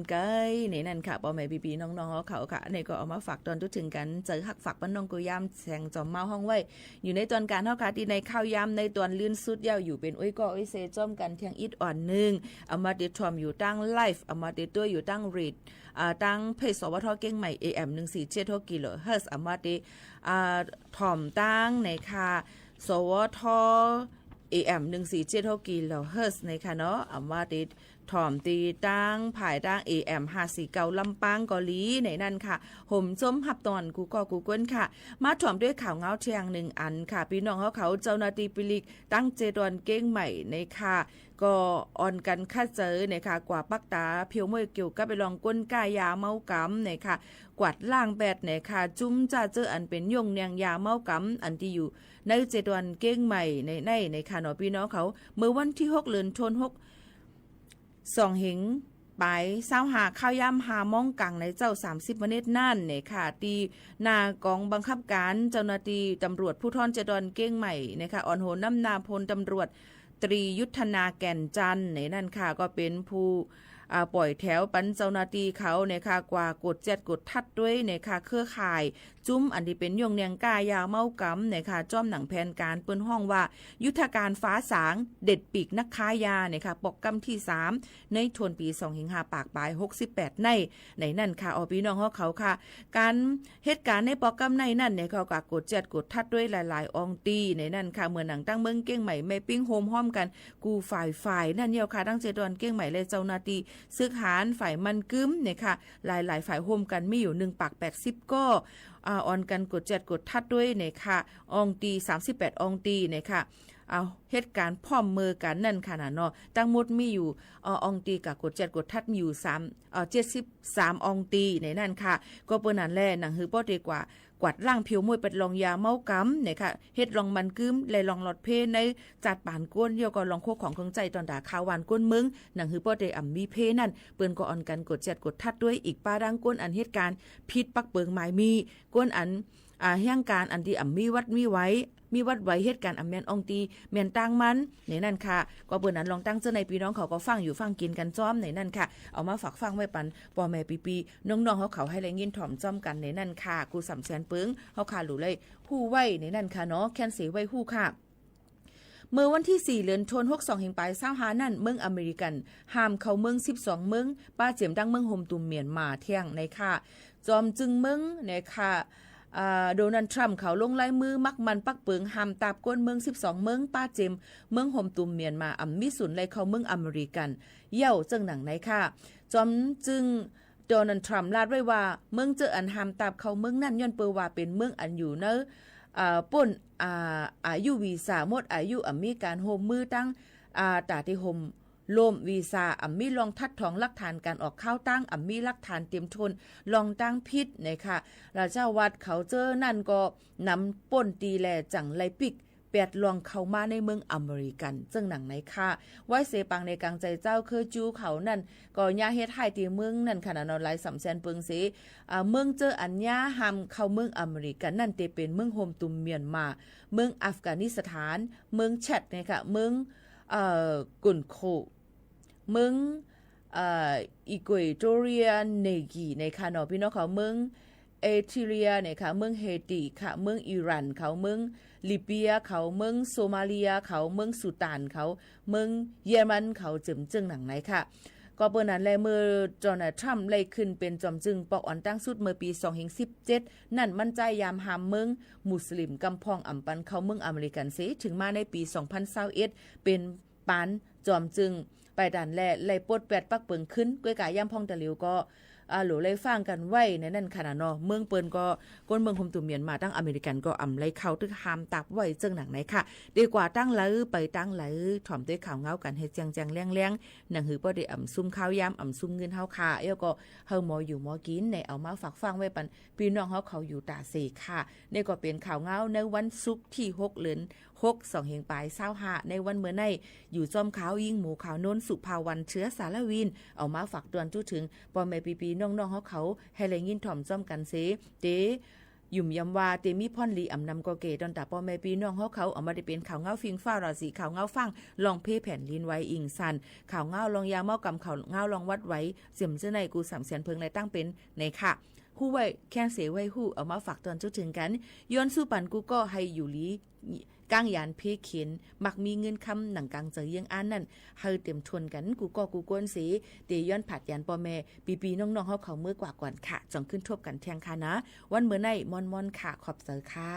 ไกล ในนั้นค่ะ ป้อแม่ปี้ๆ น้องๆ เฮาเขาค่ะ อันนี้ก็เอามาฝากตอนตุ๊ถึงกั๋น เจอฮักฝากบ้านน้องกู้ยาม แสงจอมเมาฮ้องไว้ อยู่ในตอนก๋านเฮาค่ะ ตี้ในข่าวยามในตอนลื่นสุด เย้าอยู่เป๋นอุ้ยก้ออุ้ยเซจ้อมกั๋นเตียงอิดอ่อนนึ่ง เอามาเตถ่อมอยู่ตางไลฟ์ เอามาเตตั๋วอยู่ตางเรท อ่า ตางเพจ สวท เก้งใหม่ เอเอ็ม หนึ่งสี่เจ็ดหก กิโลเฮิรตซ์ เอามาเต อ่า ถ่อมตางในค่ะ สวท เอเอ็ม หนึ่งสี่เจ็ดหก กิโลเฮิรตซ์ ในค่ะเนาะ เอามาเต ถ่อมตี้ตาง ภายตาง เอเอ็ม ห้าสี่เก้า ลำปางก็หลี ในนั้นค่ะ โหมจมฮับตอนกู้ก้อกู้คนค่ะ มาถ่อมตวยข่าวเหงาเตียงนึ่งอันค่ะ ปี้น้องเฮาเขา เจ้าหน้าตี้ปลีก ตางเจดอนเก้งใหม่ ในค่ะ ก็อ่อนกั๋นคัดเจอ ในค่ะ กว่าปักต๋าเผียวม้วยเกี่ยวกับเป๋นเรื่องก้นก้ายาเมากำ ในค่ะ กวาดล้างแป๊ด ในค่ะ จุมจ่าเจออันเป๋นย่งเนียงยาเมากำ อันตี้อยู่ในเจดอนเก้งใหม่ ใน ใน ในค่ะเนาะ ปี้น้องเขา เมื่อวันตี้หก เดือนธันวาคม หก สองเฮงป๋ายซาวห้า ข่าวยามห้าโมงก๋างในเจ๊า สามสิบมินิตนั้น ในค่ะ ตี้หน้ากองบังคับก๋านเจ้าหน้าตี้ตำรวจภูธรเจดอนเก้งใหม่ ในค่ะ อ่อนโหนนำหน้าพลตำรวจตรียุทธนา แก่นจันทร์ ในนั้นค่ะ ก็เป๋นผู้ อ่า ป่อยแถวปันเจ้าหน้าตี้เขา ในค่ะ กว่ากวดแจ๊ดกวดทัดตวย ในค่ะ เครือข่าย จุมอันตี้เป๋นย่งเนียงก้ายาเมากำ ในค่ะ จ้อมหนังแผนก๋านเปิ้นฮ้องว่า ยุทธการฟ้าสาง เด็ดปีกนักค้ายา ในค่ะ ปอกก้ำตี้สาม ในถ้วนปี๋ สองเฮงห้าปากป๋าย หกสิบแปด ใน ในนั้นค่ะ อ้อ ปี้น้องเฮาเขาค่ะ ก๋านเหตุก๋ารณ์ในปอกก้ำในนั้น ในเขาก็กวดแจ๊ดกวดทัดตวยหลายๆ อองตี้ ในนั้นค่ะ เหมือนหนังตางเมืองเก้งใหม่ แม่ปิ้ง โฮมฮ้อมกั๋น กู้ฝ่ายฝ่าย นั้นเย้าค่ะ ตางเจดอนเก้งใหม่และเจ้าหน้าตี้สืบหาฝ่ายมันกึ้ม ในค่ะ หลายๆ ฝ่ายโฮมกั๋นมีอยู่ หนึ่งปากแปดสิบ ก้อ อ่า อ่อนกั๋นกวดแจ๊ดกวดทัดตวย ในค่ะ อองตี้ สามสิบแปด อองตี้ ในค่ะ เอา เหตุก๋ารณ์พร้อมเมือกั๋นนั้นค่ะน่ะเนาะ ตังหมดมีอยู่ เอ่อ อองตี้กะกวดแจ๊ดกวดทัดมีอยู่สาม เอ่อ เจ็ดสิบสาม อองตี้ ในนั้นค่ะ ก็เปิ้นนั้นแหละ หนังหื้อป้อเตกว่า กวาดล้างเผียวม้วยแป๊ดเรื่องยาเมากำ ในค่ะ เหตุเรื่องมันกึ้ม และเรื่องหลอดเพ่ในจ๊าดปานก้น แล้วก็เรื่องเข้าของเครื่องใจ๊ตอนต๋าคาวบ้านก้นเมือง หนังหื้อป้อเตอ่ำมีเพ่นั้น เปิ้นก็อ่อนกั๋นกวดแจ๊ดกวดทัดตวย อีกป้าดังก้นอันเหตุก๋ารณ์ผิดปักเปิงหมายมี ก้นอัน อ่า แห่งก๋านอันตี้อ่ำมีวัดมีไหว มีวัดไหวเหตุก๋ารณ์อ่ำแม่นอองตี้ แม่นตางมัน ในนั้นค่ะ ก็เปิ้นนั้นลองตั้งเจื้อในปี้น้องเขาก็ฟังอยู่ฟังกิ๋นกั๋นจ้อม ในนั้นค่ะ เอามาฝากฟังไว้ปันป้อแม่ปี้ๆ น้องๆ เฮาเขาหื้อได้ยินถ่อมจ้อมกั๋น ในนั้นค่ะ กู้สำแสนเปิง เฮาค่ะหลู่ได้ฮู้ไว้ ในนั้นค่ะเนาะ แค่นเสไว้ฮู้ค่ะ เมื่อวันตี้สี่ เดือนธันวาคม หกสองเฮงป๋ายซาวห้านั้น เมืองอเมริกั๋น ห้ามเข้าเมืองสิบสองเมือง ปะเจ๋มตังเมืองโฮมตุ่มเมียนมาเตียง ในค่ะ จอมจึงเมือง ในค่ะ อ่า โดนัลด์ ทรัมป์ เขาลงลายมือมักหมั้นปักเปิงห้ามตาบก้นเมืองสิบสองเมือง ปะเจ๋มเมืองโฮมตุ่มเมียนมา อ่ำมีศูนย์ได้เข้าเมืองอเมริกั๋น เย้าเจิ่งหนังในค่ะ จอมจึง โดนัลด์ ทรัมป์ ลาดไว้ว่า เมืองเจออันห้ามตาบเข้าเมืองนั้น ย้อนเปื้อว่าเป๋นเมืองอันอยู่ใน อ่า ป๊น อ่า อายุวีซ่า หมดอายุ อ่ำมีก๋านฮ่วมมือตัง อ่า ต๋าตี้ฮ่วมโฮมวีซ่า อ่ำมีรองทัดถองหลักฐานก๋านออกข่าวตาง อ่ำมีหลักฐานเตรียมถ้วน รองตางผิด ในค่ะ ราชวัตรเขาเจอนั้นก็นำป๊นตี้แลจั่งไล่ปิ๊ก แป๊ดเรื่องเข้ามาในเมืองอเมริกั๋น เจิ่งหนังในค่ะ ไว้เสปางในก๋างใจ๋เจ้า เคอร์ฟิวเขานั้น ก็เยียะเหตุฮ้ายตี้เมืองนั้นค่ะน่ะเนาะ หลายสำแสนเปิงเส อ่า เมืองเจออันเยียะห้ามเข้าเมืองอเมริกั๋นนั้น เตเป๋นเมืองโฮมตุ่มเมียนมา เมืองอัฟกานิสถาน เมืองแชด ในค่ะ เมือง เอ่อ กอนโก เมือง เอ่อ อีควอตอเรียล ในกี ในค่ะเนาะ ปี้น้องเขา เมือง เอริเทรีย ในค่ะ เมืองเฮติค่ะ เมืองอิหร่านเขา เมืองลิเบียเขา เมืองโซมาเลียเขา เมืองซูดานเขา เมืองเยเมนเขา เจิ่มเจิ่งหนังในค่ะ ก็เปิ้นนั้นแล เมื่อโดนัลด์ ทรัมป์ ได้ขึ้นเป๋นจอมจึงปอกอ่อนตางสุดเมื่อปี๋สองเฮงสิบเจ็ดนั้น มันใจ๊ยามห้ามเมืองมุสลิมก่ำพ่องอ่ำปันเข้าเมืองอเมริกั๋นเส เถิงมาในปี๋สองพันซาวเอ็ด เป๋น ปานจอมจึง ไปตันแล ไล่ปลดแป๊ดปักเปิงขึ้น ก้วยก๋ายามพ่องตะหลิวก็ อ่า หลู่ไล่ฟังกั๋นไว้ในนั้นค่ะน่ะเนาะ เมืองเปิ้นก็ คนเมืองโฮมตุ่มเมียนมาตังอเมริกั๋นก็อ่ำไล่เข้า ตึกห้ามตาบไว้เจิ่งหนังในค่ะ เต๋กว่าตังไหลไปตังไหล ถ่อมตวยข่าวเหงากั๋นหื้อแจ้งแจ้งแล้งแล้ง หนังหื้อป้อเตอ่ำซุ่มข่าวยาม อ่ำซุ่มเงินเฮาค่ะ แล้วก็หื้อหมออยู่หมอกิ๋น ในเอามาฝากฟังไว้ปัน ปี้น้องเฮาเขาอยู่ต๋าเสค่ะ นี่ก็เป๋นข่าวเหงาในวันศุกร์ตี้หก เดือนหก สองเฮงป๋ายซาวห้า ในวันเมื่อใน อยู่จ้อมข้า หญิงหมู่ขาวโนน สุภาวัน เชื้อสารวิน เอามาฝากตวนจุเถิง ป้อแม่ปี้ๆ น้องๆ เฮาเขา หื้อได้ยินถ่อมจ้อมกั๋นเส เต๋ หยุมยำว่าเตมีพ่อนดีอ่ำนำก่อเก๋ ต้อนต๋าป้อแม่ปี้น้องเฮาเขา อ่ำบ่ได้เป๋นข่าวเหงาฟิงฟ้าราศี ข่าวเหงาฟั่ง ลองเพแผ่นดินไหวอิงสัน ข่าวเหงาลองยาเมาก๋ำ ข่าวเหงาลองวัดไหว เสียมเสื้อในกูสามแสนเผิง และตั้งเป๋นในค่ะ ฮู้ไว้แค่เสไว้ฮู้ เอามาฝากตอนจุเถิงกั๋น ย้อนสู้ปันกู้ก้อหื้ออยู่ดี ก้างหยานเพเข็ญ มักมีเงินคำหนังก๋างเจิงเยียงอั้นนั้น หื้อเต๋มถ้วนกั๋นกู้ก้อกู้คนเส เตย้อนผาดหยานป้อแม่ปี้ๆ น้องๆ เฮาเขาเมื่อกว่าก่อนค่ะ จ่องขึ้นทบกั๋นเที่ยงค่ะนะ วันเมื่อไนม่อนๆ ค่ะ ขอบใจ๋ค่ะ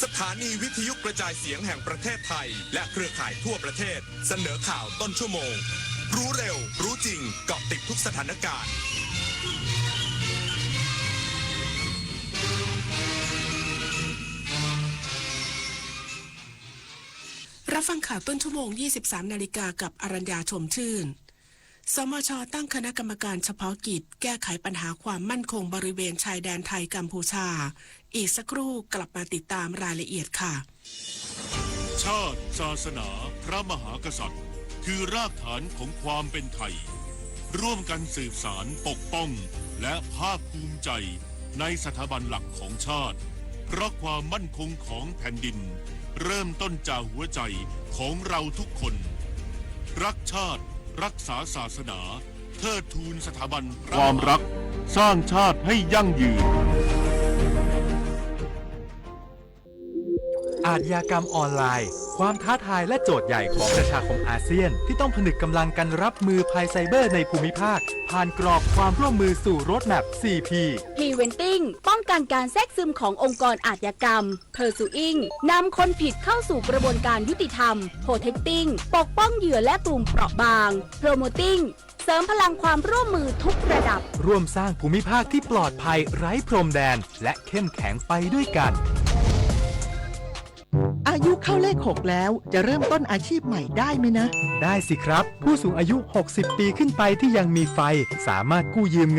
สถานีวิทยุกระจายเสียงแห่งประเทศไทย และเครือข่ายทั่วประเทศ เสนอข่าวต้นชั่วโมง รู้เร็ว รู้จริง เกาะติดทุกสถานการณ์ รับฟังข่าวต้นชั่วโมง ยี่สิบสามนาฬิกา กับอรัญญา ชมชื่น สมช ตั้งคณะกรรมการเฉพาะกิจแก้ไขปัญหาความมั่นคงบริเวณชายแดนไทยกัมพูชา อีกสักครู่กลับมาติดตามรายละเอียดค่ะ ชาติ ศาสนา พระมหากษัตริย์ คือรากฐานของความเป็นไทย ร่วมกันสืบสาน ปกป้อง และภาคภูมิใจในสถาบันหลักของชาติ เพราะความมั่นคงของแผ่นดิน เริ่มต้นจากหัวใจของเราทุกคน รักชาติ รักษาศาสนา เทิดทูนสถาบันพระมหากษัตริย์ ความรัก สร้างชาติให้ยั่งยืน อาชญากรรมออนไลน์ ความท้าทายและโจทย์ใหญ่ของประชาคมอาเซียน ที่ต้องผนึกกำลังกันรับมือภัยไซเบอร์ในภูมิภาค ผ่านกรอบความร่วมมือสู่ Roadmap สี่ P Preventing ป้องกันการแทรกซึมขององค์กรอาชญากรรม Pursuing นำคนผิดเข้าสู่กระบวนการยุติธรรม Protecting ปกป้องเหยื่อและกลุ่มเปราะบาง Promoting เสริมพลังความร่วมมือทุกระดับ ร่วมสร้างภูมิภาคที่ปลอดภัยไร้พรมแดน และเข้มแข็งไปด้วยกัน อายุเข้าเลขหกแล้ว จะเริ่มต้นอาชีพใหม่ได้ไหมนะ ได้สิครับ ผู้สูงอายุ หกสิบ ปีขึ้นไปที่ยังมีไฟ สามารถกู้ยืมเงิน